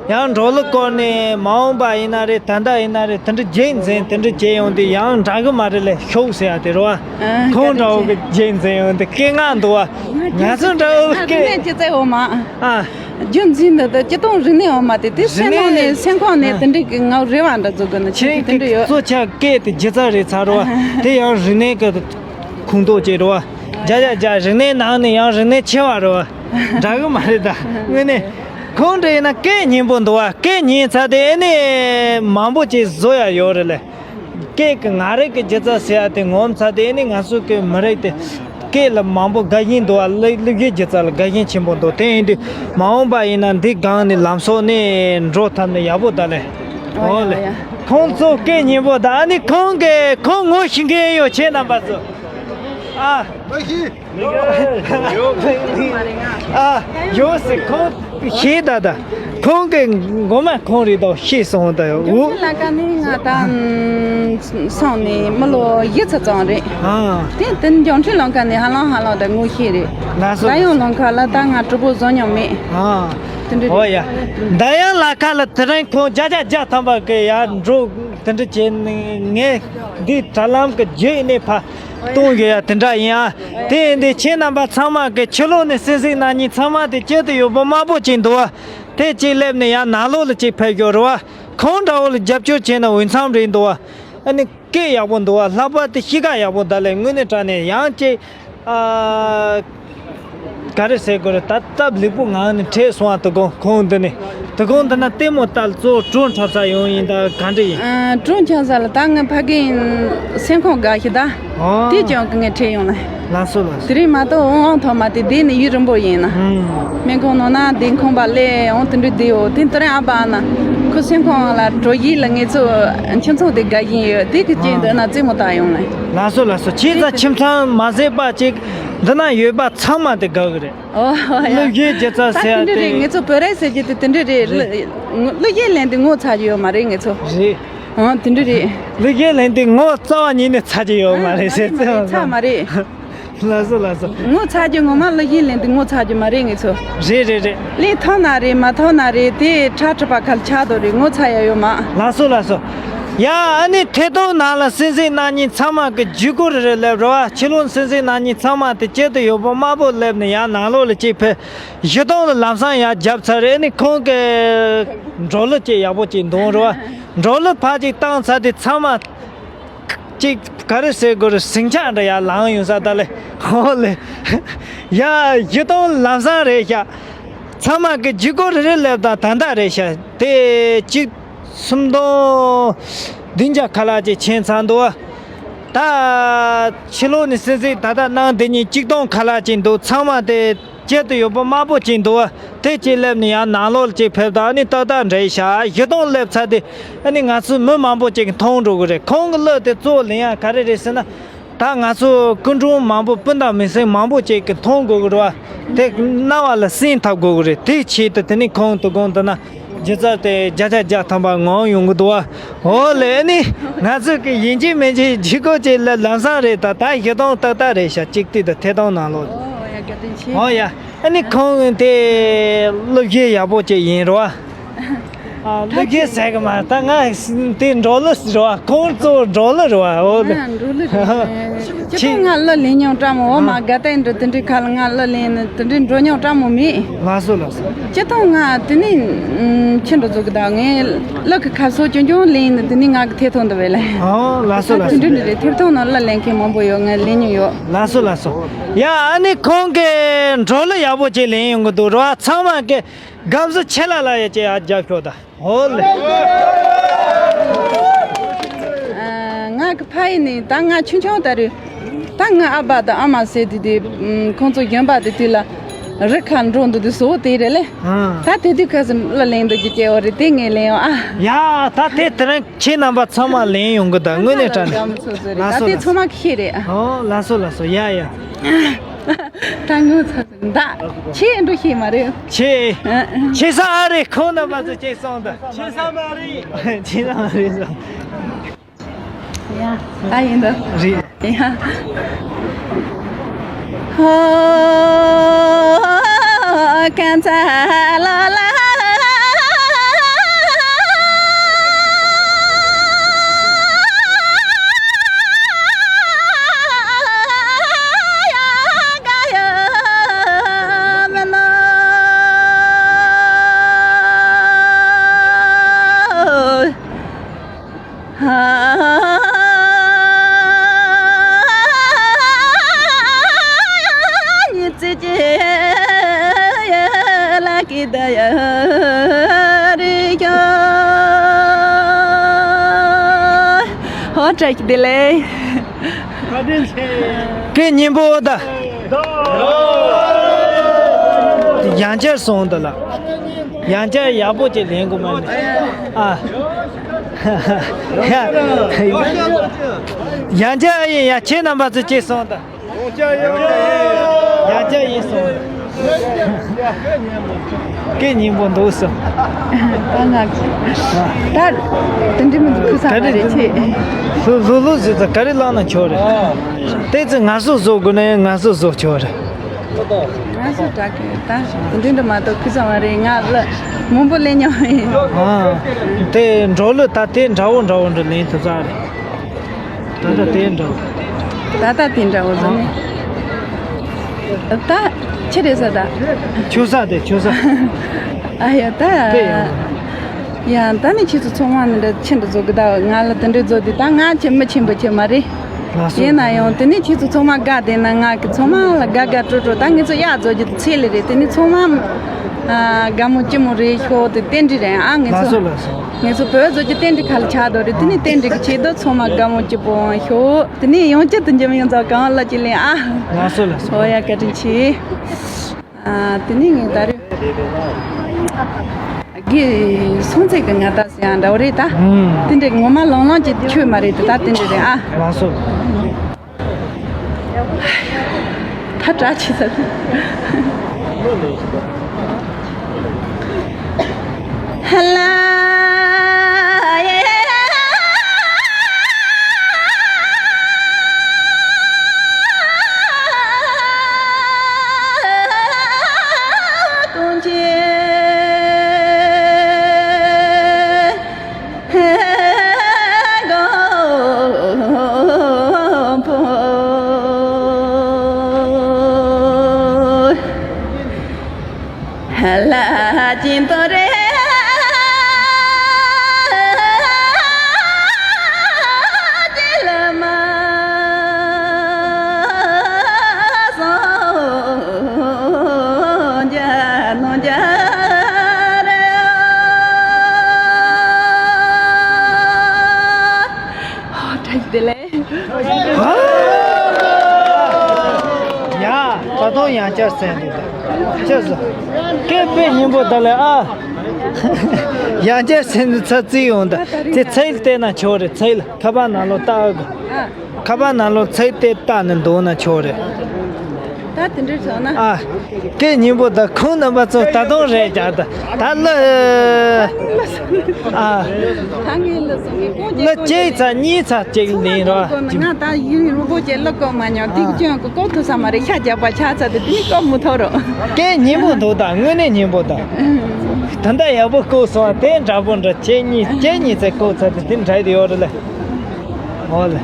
ཡང་འགྲོ་ལུགས་སྐོར་ནས་མ་འོངས་པ་ཡིན་ན་རེད། ད་ལྟ་ཡིན་ན་རེད། དེ་འདྲ་རྗེས་འཛིན་དེ་འདྲ་བྱས་ཡོང་དུས་ཡང་འདྲ་གི་མ་རེད་ལེ། ཤོག་ཟེར་ཡ་དེ་རེད་བ། ཨ་ཁོང་འདྲ་བོ་གི་རྗེས་འཛིན་ཡོང་དུས་སྐད་ངག་འདུག་བ། ང་ཚོ་འདྲ་བོ་སྐད། ང་ཚོ་ཅི་ཙེ་འོ་མ། ཨ། རྒྱུ་འཛིན་འདི་ད་སྤྱི་དོན་རིག་གནས་འོ་མ་དེ་དེ་སེམས་ནང་ནས་སེམས་ཁོང་ནས་དེ་འདྲ་གི་ངའི་རེ་བ་འདྲ་འཛུགས་དགོས་ན་ཆེ་ཆེ་དེ་འདྲ་ཡོད། གཙོ་ཆེ་སྐད་དེ་སྒྱུ་རྩལ་རེད་ཚར་བ། དེ་ཡང་རིག་གནས་ཀྱི་ཁུངས་གཏོགས་བྱས་རེད་བ། རྒྱ་རྒྱ་རྒྱ་རིག་གནས་ནང་ནས་ཡང་རིག་གནས་ཆེ་བ་རེད་བ། འདྲ་གི་མ་རེད་ད། དངོས་གནས། ཁོང་འདྲ་ཡིན་ན་སྐད་སྙན་པོ་འདུག་བ། སྐད་སྙན་ཚར་དེ་ཨེ་ནས་མང་པོ་ཅིག་བཟོ་ཡ་ཡོད་རེད་ལེ། སྐད་ཀྱི་ང་རང་གི་སྒྱུ་རྩལ་ཟེར་ཡ་དེ་ངོམ་ཚར་དེ་ཨེ་ནས་ང་ཚོ་གི་མི་རིགས་དེ་སྐད་ལ་མང་པོ་དགའ་ཞེན་འདུག་བ། གླུ་གླུ་གཞས་སྒྱུ་རྩལ་ལ་དགའ་ཞེན་ཆེན་པོ་འདུག་དེ་ཡིན་དུས་མ་འོངས་པ་ཡིན་ན་འདི་སྒང་ནས་ལམ་སང་ནས་འགྲོ་ཐབས་ནས་ཡག་པོ་ད་ལེ། ཨོ་ཡ་ཨོ་ཡ། ཁོང་ཚོ་སྐད་སྙན་པོ་ད་ཨ་ནི་ཁོང་གི་ཁོང་ངོ་ཤེས་མཁན་ཡོད་ཁྱེད་རྣམ་པ་ཚོ། ཨ། ཨ། ཡོད་སྲིད་ཁོང་ཤེས་ད་ད། ཁོང་གི་མགོ་མ་ཁོང་རེད་དོ་ཤེས་སོང་ད་ཡོད། འབྱུང་འགྱུར་ལ་ཀ་ནི་ང་དང་སོང་ནས་མི་ལོ་བཞི་ཙམ་ཙམ་རེད། ཨ། དེ་དེ་འབྱུང་འཕྲིན་ལམ་ཁ་ནས་ཧ་ལམ་ཧ་ལམ་ད་ངོ་ཤེས་རེད། ལགས་སོ། ད་ཡང་ལམ་ཁ་ལ་ད་ང་གྲོགས་པོ་བཟོ་མྱོང་མེད། ཨ། དེ་འདྲ་རེད། ཨོ་ཡ། ད་ཡང་ལམ་ཁ་ལ་དེ་རིང་ཁོང་བརྒྱ་ཆ་བརྒྱ་ཐམ་པ་གི་ཡར་འགྲོ་དེ་འདྲ་བྱས་ནས་ངས་འདི་དྲ་ལམ་གི་བརྒྱུད་ནས་ཕར། གཏོང་དགོས་ཡ་དེ་འདྲ་ཡིན་ཨ། དེ་ཡིན་དུས་ཁྱེད་རྣམ་པ་ཚང་མ་གི་ཕྱི་ལོགས་ནས་གསན་གཟིགས་གནང་མཁན་ཚང་མ་དེ་སྐྱིད་དུ་ཡོད་པོ་དམར་པོ་ཅིག་འདུག་བ། དེ་གཅིག་སླེབས་ནས་ཡང་ནང་ལོགས་ལ་གཅིག་ཕེབས་ཤོག་རེད་བ། ཁོང་འདྲ་བོ་ལ་རྒྱབ་སྐྱོར་བྱས་ན་འོས་འཚམ་རེད་འདུག་བ། ཨ་ནི་སྐད་ཡག་པོ་འདུག་བ། ལྷག་པར་དུ་གཤིས་ཀ་ཡག་པོ་ད་ལས་དངོས་གནས་དྲང་གནས་ཡང་གཅིག་ཨ། ག་རེ་ཟེར་དགོས་རེད། ད་སྟབས་ལེགས་པོ་ངང་ནས་འཕྲད་སོང་བ། དོ་དགོང་ཁོང་འདི་ནས་དོ་དགོང་འདི་ན་ལྟད་མོ་ལྟ་ལ་གཙོ་བོ་གྲོ་འཁྲབ་ས་ཡོང་ཡིན་ད་ག་འདྲ་ཡིན། ཨ། གྲོ་འཁྲབ་ས་ལ་ད་ངས་ཕ་གིའི་སེམས་ཁོང་དགའ་ཞིག་ད། ཨོ། དེ་ཀྱང་གི་ངས་འཕྲད་ཡོང་ལ། ལགས་སོ་ལགས་སོ། དེ་རིང་མ་གཏོགས་དབང་ཐོག་མ་དེ་བསྡད་ནས་ཡུན་རིང་པོ་ཡིན་ན། ཨུམ། སྨན་ཁང་ནང་ན་བསྡད་ཁང་པ་ལས་འོང་དེ་འདྲ་བསྡད་ཡོད། དེ་དེ་རིང་ཨ་ཕ་ན་ཁོ་སེམས་ཁོང་ལ་གྲོ་ཡིས་ལ་ངེད་ཚོ་ཁྱིམ་ཚང་དེ་དགའ་བཞིན་ཡོད། དེ་གི་རྐྱེན་དུ་ན་རྩེད་མོ་ལྟ་ཡོང་ལ། ལགས་སོ་ལགས་སོ། ཁྱེད་ཚོ་ཁྱིམ་ཚང་མ་ཟད་པ་ཅིག་འདི་ན་ཡོད་པ་ཚང་མ་དེ་དགའ་གི་རེད། ཨོ་ཡ། གླུ་གཞས་སྒྱུ་རྩལ་ཟེར་ཡ་དེ་འདྲ་རེད། དེ་ངེད་ཚོ་བོད་རིགས་ཟེར་རྒྱུ་དེ་དེ་འདྲ་རེད། རེད། གླུ་གཞས་ལེན་དུས་ངོ་ཚ་རྒྱུ་ཡོད་མ་རེད་ངེད་ཚོ། རེད། ཨང་དེ་འདྲ་རེད། གླུ་གཞས་ལེན་དུས་ངོ་རྩ་བ་ཉིད་ནས་ཚ་རྒྱུ་ཡོད་མ་རེད་ཟེར་ཚེ། ཚ་མ་རེད། ལགས་སོ་ལགས་སོ། ངོ་ཚ་རྒྱུ་ངོ་མ་གླུ་གཞས་ལེན་དུས་ངོ་ཚ་རྒྱུ་མ་རེད་ངེད་ཚོ། རེད་རེད་རེད། ལེན་ཐོན་ན་རེད་མ་ཐོན་ན་རེད། དེ་ཁྲ་ཁྲི་པ་ཁལ་ཆགས་དོ་རེད། ངོ་ཚ་ཡ་ཡོད་མ། ལགས་སོ་ལགས་སོ། ཡ་ཨ་ནི་ཐད་གཏོང་ནང་ལ་གསན་གཟིགས་གནང་མཁན་ཚང་མ་གི་བརྒྱུད་སྐུར་རེ་སླེབས་རོགས། ཕྱི་ལོགས་གསན་གཟིགས་གནང་མཁན་ཚང་མ་དེ་སྐྱིད་དུ་ཡོད་པོ་དམར་པོ་སླེབས་ནས་ཡང་ནང་ལོགས་ལ་གཅིག་ཕེབས། གཞི་གདོང་ལ་ལམ་སང་ཡར་རྒྱབ་ཚར་རེད། ཨ་ནི་ཁོང་གི་འགྲོ་ལུགས་ཅིག་ཡག་པོ་ཅིག་འདོན་རོགས། འགྲོ་ལུགས་ཕར་ཅིག་བཏང་ཚར་དེ་ཚང་མ་ཅིག་ ག་རེ་ཟེར་དགོས་རེད། ཟིང་ཆ་འདྲ་ཡར་ལངས་ཡོང་ས་ད་ལེ། ཧོ་ལེ། ཡ་བཞི་སྟོང་ལམ་སང་རེད་ཤག་ཚང་མ་གི་བརྒྱུད་སྐུར་རེ་རེ་སླེབས་དང་ད་ལྟ་རེད་ཤག་དེ་གཅིག་སུམ་སྟོང་བདུན་བརྒྱ་ཁ་ལག་ཅིག་ཕྱིན་ཚར་འདུག་ད་ཕྱི་ལོགས་ནས་སིང་སིང་ད་ལྟ་གནང་དེ་གཉིས་གཅིག་སྟོང་ཁ་ལག་ཅིག་འདུག་ཚང་མ་དེ་དཀྱིལ་དུ་ཡོད་པ་དམར་པོ་ཅིག་འདུག་དེ་གཅིག་སླེབས་ནས་ཡང་ནང་ལོགས་ཅིག་ཕེབས་དང་ཨ་ནི་ཏག་ཏག་འདྲ་ཤག་བཞི་སྟོང་སླེབས་ཚར་དེ་ཨ་ནི་ང་ཚོ་མི་མང་པོ་ཅིག་གིས་མཐོང་འགྲོ་གི་རེད། ཁོང་གི་གླུ་དེ་གཙོ་བོ་ལེན་ཡ་ག་རེ་རེད་ཟེར་ན། ད་ང་ཚོ་སྐུ་མགྲོན་མང་པོ་སྤུན་ཟླ་མི་སེར་མང་པོ་ཅིག་གིས་མཐོང་དགོས་ཀྱི་རེད་བ། དེ་རྣ་བ་ལ་སིམ་ཐུབ་དགོས་ཀྱི་རེད། དེའི་ཆེད་དུ་དེ་ནི་ཁོང་དུ་དགོངས་དུ་ན་སྒྱུ་རྩལ་དེ་བརྒྱ་ཆ་བརྒྱ་ཐམ་པ་ངོམ་ཡོང་གི་འདུག་བ། འོ་ལེ་ནི་ང་ཚོ་གི་ཡིན་གཅིག་མིན་གཅིག་ལྗིད་ཁོག་ཅིག་ལ་ལམ་སང་རེད། ད་ད་བཞི་སྟོང་ཏག་ཏག་རེད་ཤག་གཅིག་ལྟོས་དང་ཐད་གཏོང་ནང་ལོགས། ཨོ་ཡ་བཀའ་དྲིན་ཆེ། ཨོ་ཡ། ཨ་ནི་ཁོང་དེ་སློབ་གཞི་ཡག་པོ་ཅིག་ཡིན་རོ། ཨ་སློབ་གཞི་ཟེར་གི་མ་ད་ང་དེ་འབྲོག་གླུ་རོ། ཁོང་གཙོ་བོ་འབྲོག་གླུ་རོ། འོ་ལེ། ང་འབྲོག་གླུ་རེད། སྤྱིར་བཏང་ང་གླུ་ལེན་མྱོང་བཀྲ་མོ། འོ་མ་དགའ་ལྡན་འགྲོ་དེ་འདྲའི་ཁ་ལ་ང་གླུ་ལེན་ནི་དེ་འདྲའི་འགྲོ་མྱོང་བཀྲ་མོ་མེད། ལགས་སོ་ལགས་སོ། སྤྱིར་བཏང་ང་དེ་ནི་ཁྱེད་འགྲོ་ཚོ་གི་ད་ངས་གླུ་གི་ཁ་སོ་ཅུང་ཅུང་ལེན་ནི་དེ་ནི་ང་གི་ཐད་ཐོག་འདི་བས་ལ། ཨོ་ལགས་སོ་ལགས་སོ། དེ་འདྲ་འདྲ་རེད། ཐད་ཐོག་ནང་གླུ་ལེན་མཁན་མང་པོ་ཡོད། ང་ལེན་མྱོང་ཡོད། ལགས་སོ་ལགས་སོ། ཡ་ཨ་ནི་ཁོང་གི་འབྲོག་གླུ་ཡག་པོ་ཅིག་ལེན་ཡོང་གི་འདུག་རོ། ཚང་མ་གི་དགའ་བསུ་ཆེ་ལ་ལ་ཡ་ཅེ་ཡ་རྒྱབ་ཤོག་ད། ཧོ་ལེ། ང་གི་ཕ་ཡི་ནི་ད་ང་ཆུང་ཆུང་ད་རེད། ད་ང་ཨ་ཕ་དང་ཨ་མ་ཟེར་དུས་དེ་ཁོང་ཚོ་གཞོན་པ་དེ་དུས་ལ་རི་ཁ་འགྲོ་འདུག་དུས་བཟོ་དེ་རེད་ལེ། ཨ། ད་དེ་དུས་ཁ་སི་གླུ་ལེན་འདུག་གི་སྐྱེ་བོ་རེད། དེ་ངས་ལེན་ཡོང་ཨ། ཡ་ད་དེ་དེ་རིང་ཁྱེད་རྣམ་པ་ཚང་མ་ལེན་ཡོང་གི་ད་དངོས་གནས་དྲང་གནས། ད་དེ་ཚང་མ་ཁྱེད་རེད་ཨ། ཨོ་ལགས་སོ་ལགས་སོ། ཡ་ཡ། ད་ངོ་ཚ་ཟིན་ད། ཁྱེད་འགྲོ་ཤེས་མ་རེད། ཁྱེད། ཨ། ཁྱེད་ས་ཨ་རེད། ཁོང་རྣམ་པ་ཚོ་ཁྱེད་སོང་ད། ཁྱེད་ས་མ་རེད། ཁྱེད་ས་མ་རེད་ཟེར། ཡ། ད་ཡིན་ད། རེད། ཡ། ཧོ། ཁ་ཚ་ལོ་ལ། ཧོ་བཀྲ་ཤིས་བདེ་ལེགས། བཀའ་དྲིན་ཆེ། སྐད་སྙན་པོ་ད། ཡང་བསྐྱར་སོང་ད་ལ། ཡང་བསྐྱར་ཡག་པོ་ཅིག་ལེན་དགོས་མ་ནི། ཨ། ཡང་བསྐྱར་ཡིན་ཡ། ཁྱེད་རྣམ་པ་ཚོ་ཅིག་སོང་ད། ཡང་བསྐྱར་ཡིན་སོང་། སྐད་སྙན་པོ་འདུག་སོ། ད་ང་ད་དེ་འདྲི་མི་འདུག་ཁུ་ས་མ་རེད་ཆེ། ལྷུ་ལྷུ་ལྷུ་ཟེར་ད་ག་རེ་བླངས་ན་ཆོག་རེད། དེ་ཚོ་ངལ་གསོ་བཟོ་དགོས་ན་ཡང་ངལ་གསོ་བཟོ་ཆོག་རེད། ང་ཚོ་དྲག་གི་ད་དེ་འདྲ་འདྲ་མ་གཏོགས་ཁུ་ས་མ་རེད། ང་ལ་མང་པོ་ལེན་མྱོང་ཡིན། ཨ། དེ་འབྲོག་གླུ་ད་དེ་འདྲ་བོ་འདྲ་བོ་འདྲ་ལེན་ཐུབ་ས་རེད། ད་ལྟ་དེ་འདྲ་བོ། ད་ལྟ་དེ་འདྲ་བོ་བཟོ་ནི། ད་ཆི་རེད་ཟེར་ད། ཆུ་ས་དེ་ཆུ་ས། ཨ་ཡ་ད། དེ་ཡང་། ཡང་ད་ནི་ཁྱེད་ཚོ་ཚང་མ་ནི་འདྲ་ཆེན་པོ་བཟོ་གི་ད། ང་ལ་དེ་འདྲ་བཟོ་དུས་ད་ང་ཆེ་མི་ཆེན་པོ་ཆེ་མ་རེད། ལགས་སོ། ཡིན་ན་ཡང་དེ་ནི་ཁྱེད་ཚོ་ཚང་མ་དགའ་བསྡད་ན་ང་གི་ཚང་མ་ལ་དགའ་དགའ་སྤྲོ་སྤྲོ། ད་ངེད་ཚོ་གཡག་བཟོ་རྒྱུ་དེ་ཚད་ལས་རེད། དེ་ནི་ཚང་མ་ཨ་དགའ་མོ་སྐྱིད་མོ་རེད་ཤོག་དེ་རྟེན་འབྲེལ་རེད་ཨ། ངེད་ལགས་ཚོ་སོ་ལགས་སོ། ངེད་ཚོ་བོད་བཟོ་རྒྱུ་རྟེན་འབྲེལ་ཁ་ལ་ཆགས་འདུག་རེད། དེ་ནི་རྟེན་འབྲེལ་གི་ཆེད་དུ་ཚང་མ་དགའ་མོ་སྐྱིད་པོ་ཤོག་དེ་ནི་ཡང་བསྐྱར་དུ་འཇམ་ཡོང་ཚ་གང་ལ་ཅི་ལེན་ཨ། ལགས་སོ་ལགས་སོ། ཨོ་ཡ་བཀའ་དྲིན་ཆེ། ཨ། དེ་ནས་ངས་ད་རེས་དགེ་སྲོང་བཙན་གྱི་མངའ་བདག་ཟེར་ཡང་འདྲ་བོ་རེད་ད། ཨུམ། དེ་འདྲའི་ངོ་མ་ལོང་ལོང་གི་ཆོས་མ་རེད་དེ་ད་དེ་འདྲ་རེད་ཨ། ལགས་སོ། ད་གྲ་ཆི་ཟེར། ཧ་ལ་ཡེ། ཀུན་གྱི་མགོན་པོ། ལྷ་སྦྱིན་དོ་རེ་ཀྱི་བླ་མ། དེ་ལས། ཡ། ད་དུང་ཡང་བསྐྱར་གསན་འདུག་ད་ཅི་ཟེར། སྐད་དཔེ་སྙན་པོ་ད་ལས་ཨ། ཡང་བསྐྱར་གསན་འདུག་ཚ་རྩིས་ཡོང་ད། དེ་ཚིག་བལྟས་ན་ཆོག་རེད། ཚིག་ལ་ཁ་པར་ནང་ལོགས་ལྟ་ཨ་གི། ཨ། ཁ་པར་ནང་ལོགས་ཚིག་དེ་བལྟས་ནས་འདུག་ན་ཆོག་རེད། ད་དེ་འདྲ་བྱུང་ན། ཨ། སྐད་སྙན་པོ་ད་ཁོང་རྣམ་པ་ཚོ་ད་དུང་རེད་ཀྱང་ད་ད་ལ། ཨ། ད་ངས་ལ་སོང་གི་ཀོང་ལ་གཅིག་ཚ་གཉིས་ཚ་གཅིག་ལེན་རོགས། ང་ད་ཡིན་རུ་པོ་ཅེ་ལ་ཀོ་མ་ཉོ་ཏིག་ཅོན་གི་ཀོ་ཐུ་ས་མ་རེད། ཤ་རྒྱག་པ་ཆ་ཚ་དེ་དེ་ནི་ཀོ་མུ་ཐོ་རོ། སྐད་སྙན་པོ་འདུག་ད་དངོས་གནས་སྙན་པོ་ད། ད་ད་ཡག་པོ་ཀོ་སོང་དེ་འདྲ་པོ་འདྲ་ཁྱེད་གཉིས་ཁྱེད་གཉིས་ཚེ་ཀོ་ཚ་དེ་དེ་འདྲ་དེ་ཡོད་རེད་ལ། ཨོ་ལེ།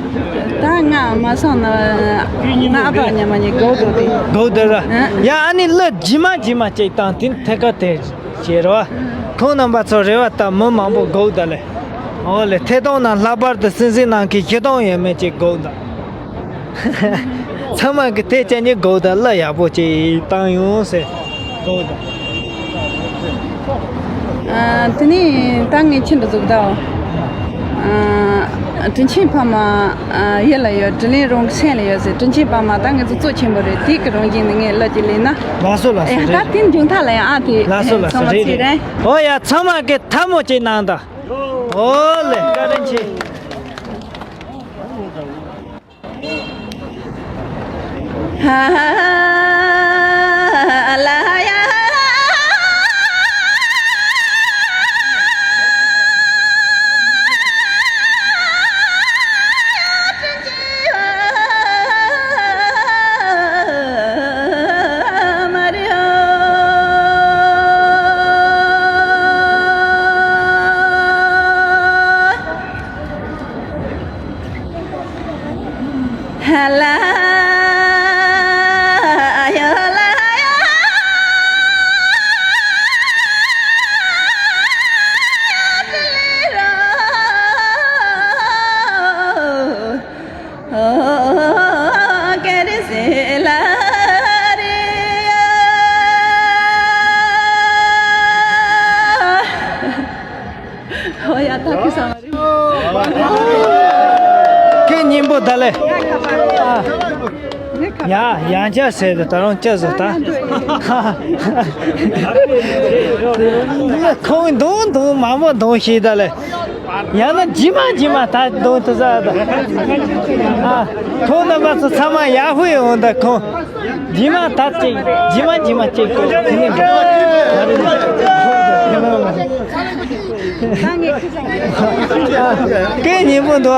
ད་ང་མ་སོང་ན་ང་ཨ་ཕ་ཉི་མ་ཉི་གོ་དོ་དེ། གོ་དོ་ར། ཡ་ཨ་ནི་ལ་ཇི་མ་ཇི་མ་ཅིག་དང་དེ་ཐད་ཀ་དེ་བྱེད་རོ། ཁོང་རྣམ་པ་ཚོ་རེ་བ་ད་མི་མང་པོ་གོ་ད་ལེ། ཨོ་ལེ་ཐད་གཏོང་ནང་ལྷག་པར་དུ་སྲིད་འཛིན་ནང་གི་ཤི་གཏོང་ཡོད་མེད་ཅིག་གོ་ད། ཚང་མ་གི་ཐད་ཅན་ཉི་གོ་ད་ལ་ཡག་པོ་ཅིག་བཏང་ཡོང་ཟེར། གོ་ད། ཨ། དེ་ནས་ད་ངས་ཁྱེད་འདི་ཟུག་ད། ཨ། དྲིན་ཆེན་ཕ་མ། ཨ། ཡིད་ལ་ཡོད། དྲིན་ལན་རང་གི་སེམས་ལ་ཡོད་ཟེར། དྲིན་ཆེན་ཕ་མ་ད་ངས་ཚོ་གཙོ་ཆེན་པོ་རེད། དེ་གི་རང་བཞིན་ནི་ངས་ལོ་གཅིག་ལས་ན། ལགས་སོ་ལགས་སོ། ཨེ། རེད་ད་རེད། དེ་མཇུག་མཐའ་ལ་ཡང་ཨ་དེ་ལགས་སོ་ལགས་ཚང་མ་སོ་རེད་ཚིག་རེད། རེད། ཨོ་ཡ་ཚང་མ་གི་ཐལ་མོ་ཅིག་གནང་ད། ཨོ་ལེ་བཀའ་དྲིན་ཆེ། ཨོ་ཡ་ད་ཁི་ས་མ་རེད། ཁྱེད་སྙིང་པོ་ད་ལེ། ཡ་ཡང་ཅག་ཟེར་དུ་ད་རུང་ཅག་བཟོ་ད། ཁོང་འདུང་འདུང་མ་མོ་འདུང་ཤེས་ད་ལེ། ཡང་ན་ཇི་མ་ཇི་མ་ད་འདུང་དུ་ཟ་ད། ཁོང་རྣམ་པ་ཚོ་ཚང་མ་ཡག་ཧུ་ཡོང་ད་ཁོང་། རྗེས་མ་ད་ཅིག་རྗེས་མ་རྗེས་མ་ཅིག་ཁོ་ཁྱི་ནི་འགྲོ། སྐད་སྙན་པོ་འདུག་ཨ།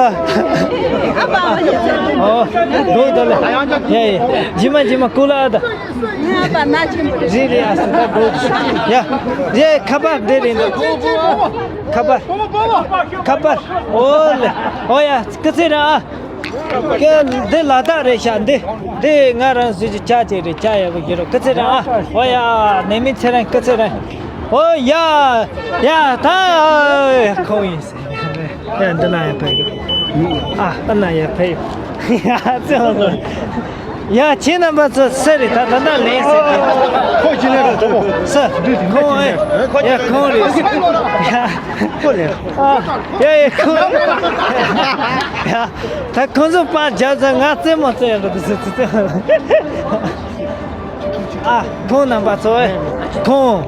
ཨོ། འགྲོ་ད་ལེ། ཡ་ཡ། རྗེས་མ་རྗེས་མ་ཀུ་ལ་ཨ་ད། རེད་རེད་ཨ་སི་ད་འགྲོ། ཡ། རེད་ཁ་པར་འདི་རེད་འདུག་ཁ་པར། ཁ་པར། ཨོ་ལེ། ཨོ་ཡ་སྐུ་ཚེ་རིང་ཨ། ཀྱེ། འདི་ལ་དྭགས་རེད་ཤག་འདི། འདི་ང་རང་བཟོས་ཀྱི་ཇ་ཅིག་རེད། ཇ་ཡག་པོ་ཡོད་རོགས། སྐུ་ཚེ་རིང་ཨ། ཨོ་ཡ། ནད་མེད་ཚེ་རིང་། སྐུ་ཚེ་རིང་། ཨོ་ཡ། ཡ་ད་ཁོང་ཡིན་ཟེར། ཡ་འདི་ན་ཡ་ཕེབས་ཡོད། ཨ་ཨ་ན་ཡ་ཕེབས་ཡོད། ཡ་ཙེ་ཧོ་ཡ་ཁྱེད་རྣམ་པ་ཚོ་སུ་རེད། ད་ད་ན་ལེན་ཟེར་གྱི། ཁོ་ཁྱི་ལས་ར་ཐོ། སུ། ཁོང་ཨེ། ཡ་ཁོང་རེད། ཡ་ཁོ་ལས། ཨ་ཡ་ཡ་ཁོ། ཡ། ད་ཁོང་ཚོ་པར་རྒྱབ་ཙང་ང་རྩེད་མོ་རྩེ་ཡག་འགྲོ་འདུག་ཟེར་ཙི་ཙི། ཨ་ཁོང་རྣམ་པ་ཚོ་ཨེ། ཁོང་།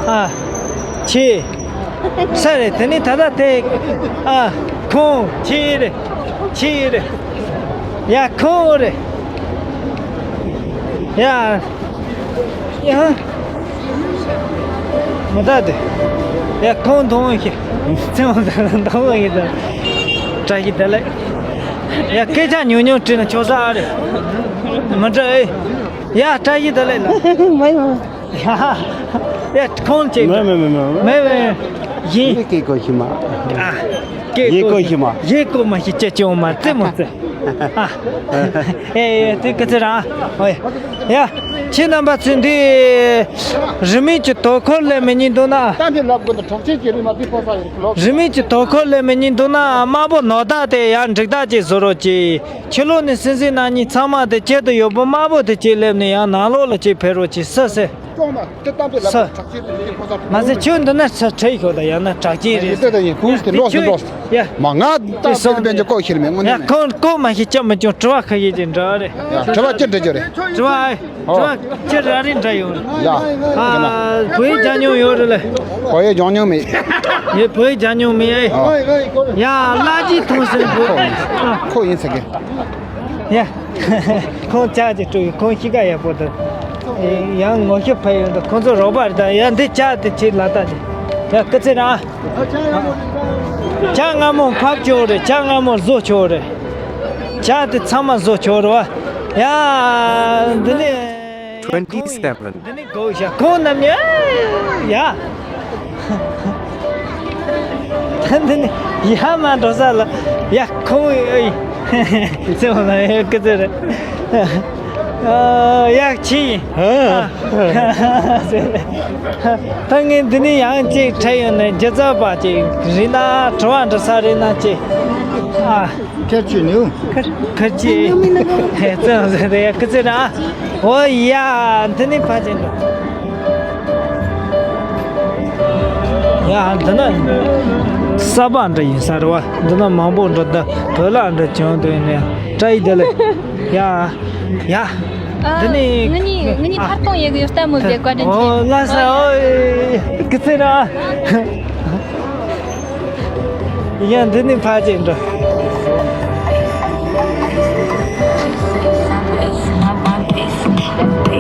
ཨ། ཁྱེད། ས་རེད། དེ་ནི་ད་ལྟ་དེ། ཨ། ཁོང་ཁྱེད་རེད། ཁྱེད་རེད། ཡ་ཁོང་རེད། ཡ། ཡ། མི་ད་དེ། ཡ་ཁོང་མཐོང་ཤེས། ཚེ་མོ་ད་མཐོང་ཡིན་ད། བཀྲ་ཤིས་བདེ་ལེགས། ཡ་སྐད་ཆ་ཉུང་ཉུང་དྲིས་ན་ཆོག་ས་ཨ་རེད། མི་འདྲ་ཨེ། ཡ་བཀྲ་ཤིས་བདེ་ལེགས་ལ། མ་ཡོང་། ཡ། ཡ་ཁོང་ཅིག་མེ་མེ་མེ་མེ། མེ་མེ། ཡིན། ཡིན་ཀེ་གོ་ཤི་མ། ཨ། ཀེ་ཡིན་གོ་ཤི་མ། ཡིན་གོ་མ་ཤི་ཅེ་ཅེ་འོ་མ་རྩེ་མོ་རྩེ། ཨ། ཨེ་ཨེ་དེ་སྐུ་ཚེ་རིང་། ཨོ་ཡ། ཁྱེད་རྣམ་པ་ཚོས་འདི་རིན་མེད་ཀྱི་དོ་ཁུར་ལེན་མི་ཉན་འདུག་ན། གཏམ་དཔེ་ལབ་དགོས་ན་གྲགས་ཅན་གྱི་རིན་མ་དེ་ཕོ་ས་ཡིན་ལོ། རིན་མེད་ཀྱི་དོ་ཁུར་ལེན་མི་ཉན་འདུག་ན། དམར་པོ་ནོར་བདག་དེ་ཡང་འགྲིག་བདག་ཅིག་བཟོ་རོགས་གྱིས། ཕྱི་ལོགས་ནས་སེམས་སེམས་ནང་ཉིད་ཚང་མ་དེ་ཁྱེད་དུ་ཡོད་པོ་དམར་པོ་དེ་གཅིག་སླེབས་ནས་ཡང་ནང་ལོགས་ལ་གཅིག་ཕེབས་རོགས་གྱིས། ས་སེ། ཀྱོང་མ་དེ་གཏམ་དཔེ་ལབ་ས། དགོས་ན་གྲགས་ཅན་དེ་ཡིན་ཕོ་ས། མ་ཟད་ཁྱོད་འདི་ན་ས་ཁྲེལ་ཤོག་ད་ཡང་ན་གྲགས་ཅན་རེད། དེ་ལྟ་ཡིན་ཁུངས་དེ་འགྲོ་སེ་འགྲོ། ཡ། མ་ང་ད་དེ་སེམས་སོང་དེ་བན་གྱི་ལྐོག་ཤེར་མེད་དངོས་ཡ་གནས་ནས། ཁོང་ལྐོག་མ་ཤེས་ཅམ་མི་ཅུང་དྲི་བ་ཁ་ཤས་ཀྱི་འདྲ་རེད། ཡ་དྲི་བ་ཅི་འདྲི་རྒྱུ་རེད། དྲི་བ་ཨེ། ཨོ། དྲི་བ་ཅི་ར་རིང་འདྲ་ཡོད་རེད། ཡ། ཨ། བོད་ཡིག་སྦྱང་མྱོང་ཡོད་རེད་ལ། བོད་ཡིག་སྦྱང་མྱོང་མེད། ཡེ་བོད་ཡིག་སྦྱང་མྱོང་མེད་ཨེ། ཨོ། ཡ་བླ་སྤྱི་མཐོང་སེམས་བོད། ཁོ་ཡིན་ཟེར་གི། ཡ། ཁོང་ཅག་ཅིག་སྤྲོ་ཡི་ཁོང་གཤིས་ཀ་ཡག་པོ་འདུག་ཡང་ངོ་ཤེས་ཕ་ཡོད་འདུག་ཁོང་ཚོ་རོགས་པ་རེད་ད། ཡ་འདི་ཅག་དེ་ཅིག་ལ་ད་དེ། ཡ་སྐུ་ཚེ་རིང་། ཅག་སྔ་མོ་ཕབ་ཆོག་རེད། ཅག་སྔ་མོ་བཟོ་ཆོག་རེད། ཅག་དེ་ཚང་མ་བཟོ་ཆོག་རེད་བ། ཡ་འདི་ནི། Twenty seven. འདི་ནི་གོ་ཤ་ཁོང་རྣམས་ནི་ཡ། ད་འདི་ནི་ཡ་མ་འགྲོ་ས་ལ་ཡ་ཁོང་ཨེ། ཙེ་མོ་ལ་ཡ་ཀི་ཙེ་རེད། ཡ་ཁྱི་ཡིན། ད་ངས་འདི་ནི་ཡང་ཅིག་ཁྲལ་ཡོད་ནས་སྒྱུ་རྩལ་པ་ཅིག་རིག་ན་དྲི་བ་འདྲི་ས་རིག་ན་ཅིག་ཨ། ཁེར་ཆུ་ནིའུ། ཁེར་ཆུ། ཧེ་ཙང་ཟེར་ཏེ་ཡ་ཀི་ཙི་ར། ཨོ་ཡ། འདི་ནི་ཕ་ཆེན་འགྲོ། ཡ་འདི་ན་ས་པ་འདྲ་ཡིན་ས་རེད་བ། འདི་ན་མང་པོ་འགྲོ་ད་བོད་ལ་འདྲ་བྱུང་དུ་ཡིན་ནས་བཀྲ་ཡི་བདེ་ལེགས། ཡ་ཡ། འདི་ནི་ངི་ནི་ངི་ནི་ཐར་གཏོང་ཡེ་གི་ཡོད་ལྟད་མོ་བྱེད་བཀའ་དྲིན་ཆེ། ཨོ་ལ་ས་ཨོ་ཀི་ཙི་ར། ཡ་འདི་ནི་ཕ་ཆེན་འགྲོ།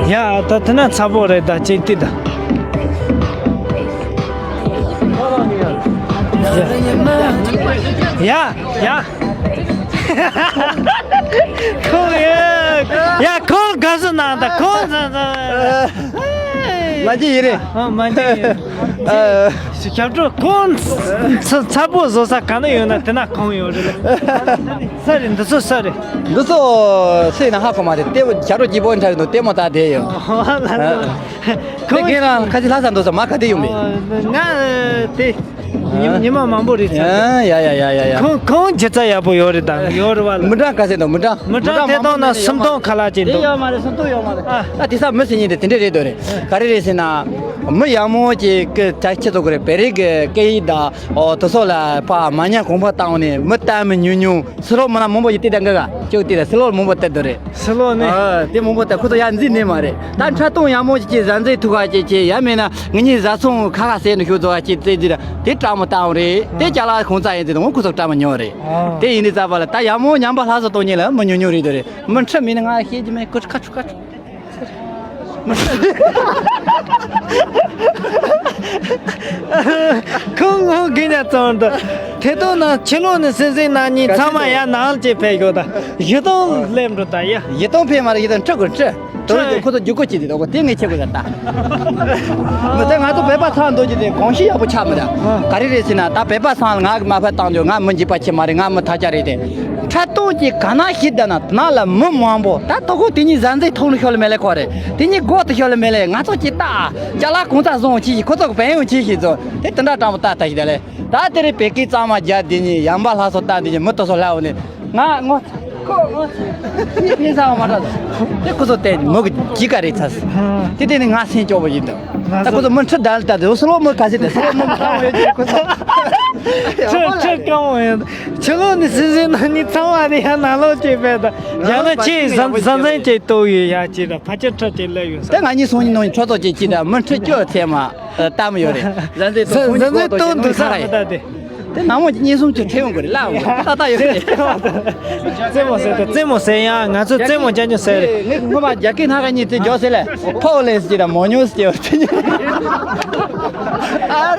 ཡ་ད་དེ་ན་ཚ་པོ་རེད་ད་ཅིག་ཏི་ད། ཡ་ཡ། ཁོང་ཡ་ཡ་ཁོང་དགའ་བསུ་གནང་ད་ཁོང་ཚ་ཚ། མ་གྱི་ཡིན་རེད། ཨ་མ་གྱི་ཡིན། ཞབས་བྲོ་ཁོང་ཚ་ཚ་པོ་བཟོ་ས་ག་ན་ཡོད་ན་དེ་ན་ཁོང་ཡོད་རེད། ས་རེད་འདི་ཚོ་ས་རེད། འདི་ཚོ་སེ་ན་ཧ་གོ་མ་རེད། ལྟད་མོ་བྱ་རོག་སྐྱིད་པོ་འདྲ་རེད་འདུག་ལྟད་མོ་ལྟ་བསྡད་ཡོད། ཨོ་ལ་ལ། དེ་ཁོང་ཁྱེད་རང་ཁ་ཆེ་ལྷ་ས་འདུག་ས་མ་ག་དེ་ཡོང་མེད། ང་དེ་ཉི་ཉི་མ་མང་པོ་རེད་ཚར། ཡ་ཡ་ཡ་ཡ་ཡ། ཁོང་ཁོང་སྒྱུ་རྩལ་ཡག་པོ་ཡོད་རེད་ད་ཡོད་རེད་བ་ལ། མི་འདྲ་ག་ཚད་འདུག་མི་འདྲ། མི་འདྲ་ཐད་གཏོང་ན་སུམ་སྟོང་ཁ་ལག་ཅིག་འདུག་དེ་ཡོད་མ་རེད་སུམ་སྟོང་ཡོད་མ་རེད། ཨ། ད་དེ་ས་མི་སེ་ཉིན་དེ་དེ་འདྲས་རེད་འདུག་རེད། ག་རེ་རེད་ཟེར་ན། མི་ཡག་མོ་ཅིག་གི་ད་ཁྱེད་ཚོ་གི་རེད་བེ་རི་གི་སྐད་ཡིག་དང་། ཨོ་དེ་ཚོ་ལ་ཕ་མ་ཉམས་གོང་འཕེལ་བཏང་ནས་མི་ལྟད་མི་ཉུང་ཉུང་། སི་ལོ་མི་ན་མང་པོ་ཡི་དེ་དང་འགའ་ག་ཅོག་དེ་ལ་སི་ལོ་མང་པོ་བལྟས་འདུག་རེད། སི་ལོ་ནི། ཨ་དེ་མང་པོ་བལྟས་ཁོ་ཚོ་ཡར་འཛིན་ནས་མ་རེད། ད་འཁྲབ་སྟོན་ཡག་མོ་ཅིག་ཅིག་གཟའ་འཛིན་ཐུག་ག་ཅིག་ཅིག་ཡ་མེད་ན་ངེད་གཉིས་བཟའ་ཚང་ཁ་ཁ་ཟས་ནས་ཤོག་རྫོགས་ག་ཅིག་རྩེ་རྩེ་ར་དེ་བཀྲ་མི་བཏང་རེད། དེ་ཅ་ལག་གང་ཙམ་ཡིན་ཚེ་དང་ཁོ་ཚོ་བཀྲ་མི་ཉོ་རེད། དེ་ཡིན་དུས་ཙམ་པ་ལ་ད་ཡག་མོ་ཉམས་པ་ལྷག་སོ་གཏོང་ཉེ་ལ་མི་ཉོ་ཉོ་རེད་འདུག་རེད། མི་འཁྲབ་མིན་ན་ང་ཤེས་ཀྱི་མེད་ཁོ་ཁ་ཆུ་ཁ་ཆུ། ཁོང་ངོ་དགེ་ཉག་ཙང་དུ་དེ་དོན་ན་ཕྱི་ལོགས་ནས་སེམས་སེམས་ནང་ཉིད་ཚང་མ་ཡར་ནང་ལ་ཅེས་ཕེབས་ཤོག་ད་ཡི་དམ་སླེབས་འགྲོ་ད་ཡ། ཡི་དམ་ཕེབས་མ་རེད་ཡི་དམ་ཁྲི་དགོས་ཁྲི། དོ་རུ་ཁོ་ཚོ་རྒྱུག་ཁོ་ཅི་དེ་དོ་དེ་ངས་ཁྱེད་དགོས་ད། མི་དེ་ང་ཚོ་བོད་པ་ཚང་འདོད་ཀྱི་དེ་གོང་ཤི་ཡག་པོ་ཆགས་མི་འདྲ། ག་རེ་རེད་ཟེར་ན་ད་བོད་པ་ཚང་ལ་ང་གི་མ་ཕེབས་བཏང་འདོད་ང་མི་འཇིགས་པ་ཆེ་མ་རེད་ང་མི་ཐ་ཆ་རེད་དེ། འཁྲབ་སྟོན་གྱི་ག་ན་ཤི་ད་ན་ན་ལ་མི་མང་པོ་ད་དོ་ཁོ་དེ་གཉིས་གཟའ་འཛིན་ཐོག་ནས་ཤོར་ལ་མེད་ལེ་ཁོ་རེད། དེ་གཉིས་སྒོ་དུ་ཤོར་ལ་མེད་ལེ་ང་ཚོ་ཅི་ལྟ། ཅ་ལག་གང་ཚ་བཟུང་ཅི་ཞིག་ཁོ་ཚོ་གི་བན་ཡོང་ཅི་ཞིག་ཚོ་དེ་དེ་འདྲ་དྲང་པོ་ལྟ་ལྟ་ཞིག་ད་ལེ། ད་དེ་རིང་བོད་སྐད་གཙང་མ་རྒྱག་དེ་གཉིས་ཡམ་པ་ལྷ་སོ་ལྟ་དེ་གཉིས་མི་དོ་སོ་ལྷ་འོ་ནས་ང་ངོ་ཁོ་ངོ་ཁྱི་ཕན་ས་བ་མ་འདྲ་དེ་ཁོ་ཚོ་བལྟས་མོ་གི་ཅི་ག་རེད་ཚ་སི་དེ་དེ་ནི་ང་སེམས་སྐྱོ་བོ་ཡིན་འདུག་ད་ཁོ་ཚོ་མི་ཁྲི་དལ་ལྟ་དེ་སོ་ལོ་མི་ག་ཚད་དེ་སོ་ལོ་མི་མི་ཁྲ་བོ་ཡོད་ཅི་ཁོ་ཚོ་ཁྲི་ཁྲི་ཀ་བོ་ཡོད། ཕྱི་ལོགས་ནས་སེམས་སེམས་ནང་ནས་ཚང་བ་ནས་ཡང་ནང་ལོགས་ཅེས་བས་ད་ཡང་ན་ཁྱེད་ཟང་ཟང་ཟིང་ཅེས་ལྟོ་ཡོད་ཡ་ཅེས་ད་ཕ་ཆེར་ཁྲི་ཅེས་སླེབས་ཡོད་ས། དེ་ང་གཉིས་སོང་ཉིན་ནང་ཁྲོ་ཚོ་ཅེས་ཅེས་ད་མི་ཁྲི་སྐྱོ་ཚད་མ། ལྟ་མི་ཡོད་རེད། ཟན་ཟན་ཏོ་ཟན་ཟན་ཟན་ཏོ་འདུག་ས་མི་ལྟ་དེ། དེ་ནང་མོ་གཉིས་གསུམ་གྱི་ཁྲེལ་ཡོང་གི་རེད་ལ་ཏག་ཏག་ཡོད་རེད། རྩེད་མོ་ཟེར་ཏེ་རྩེད་མོ་ཟེར་ཡང་ང་ཚོ་རྩེད་མོ་རྒྱག་རྒྱུ་ཟེར་རེད། ངས་ངོ་མ་རྒྱ་སྐད་སྣ་ཁ་གཉིས་རྩེ་རྒྱོ་ཟེར་ལ་ཕོ་ལེན་ཟེར་ལ་མོ་ཉོ་ཟེར་ཡོད་རེད།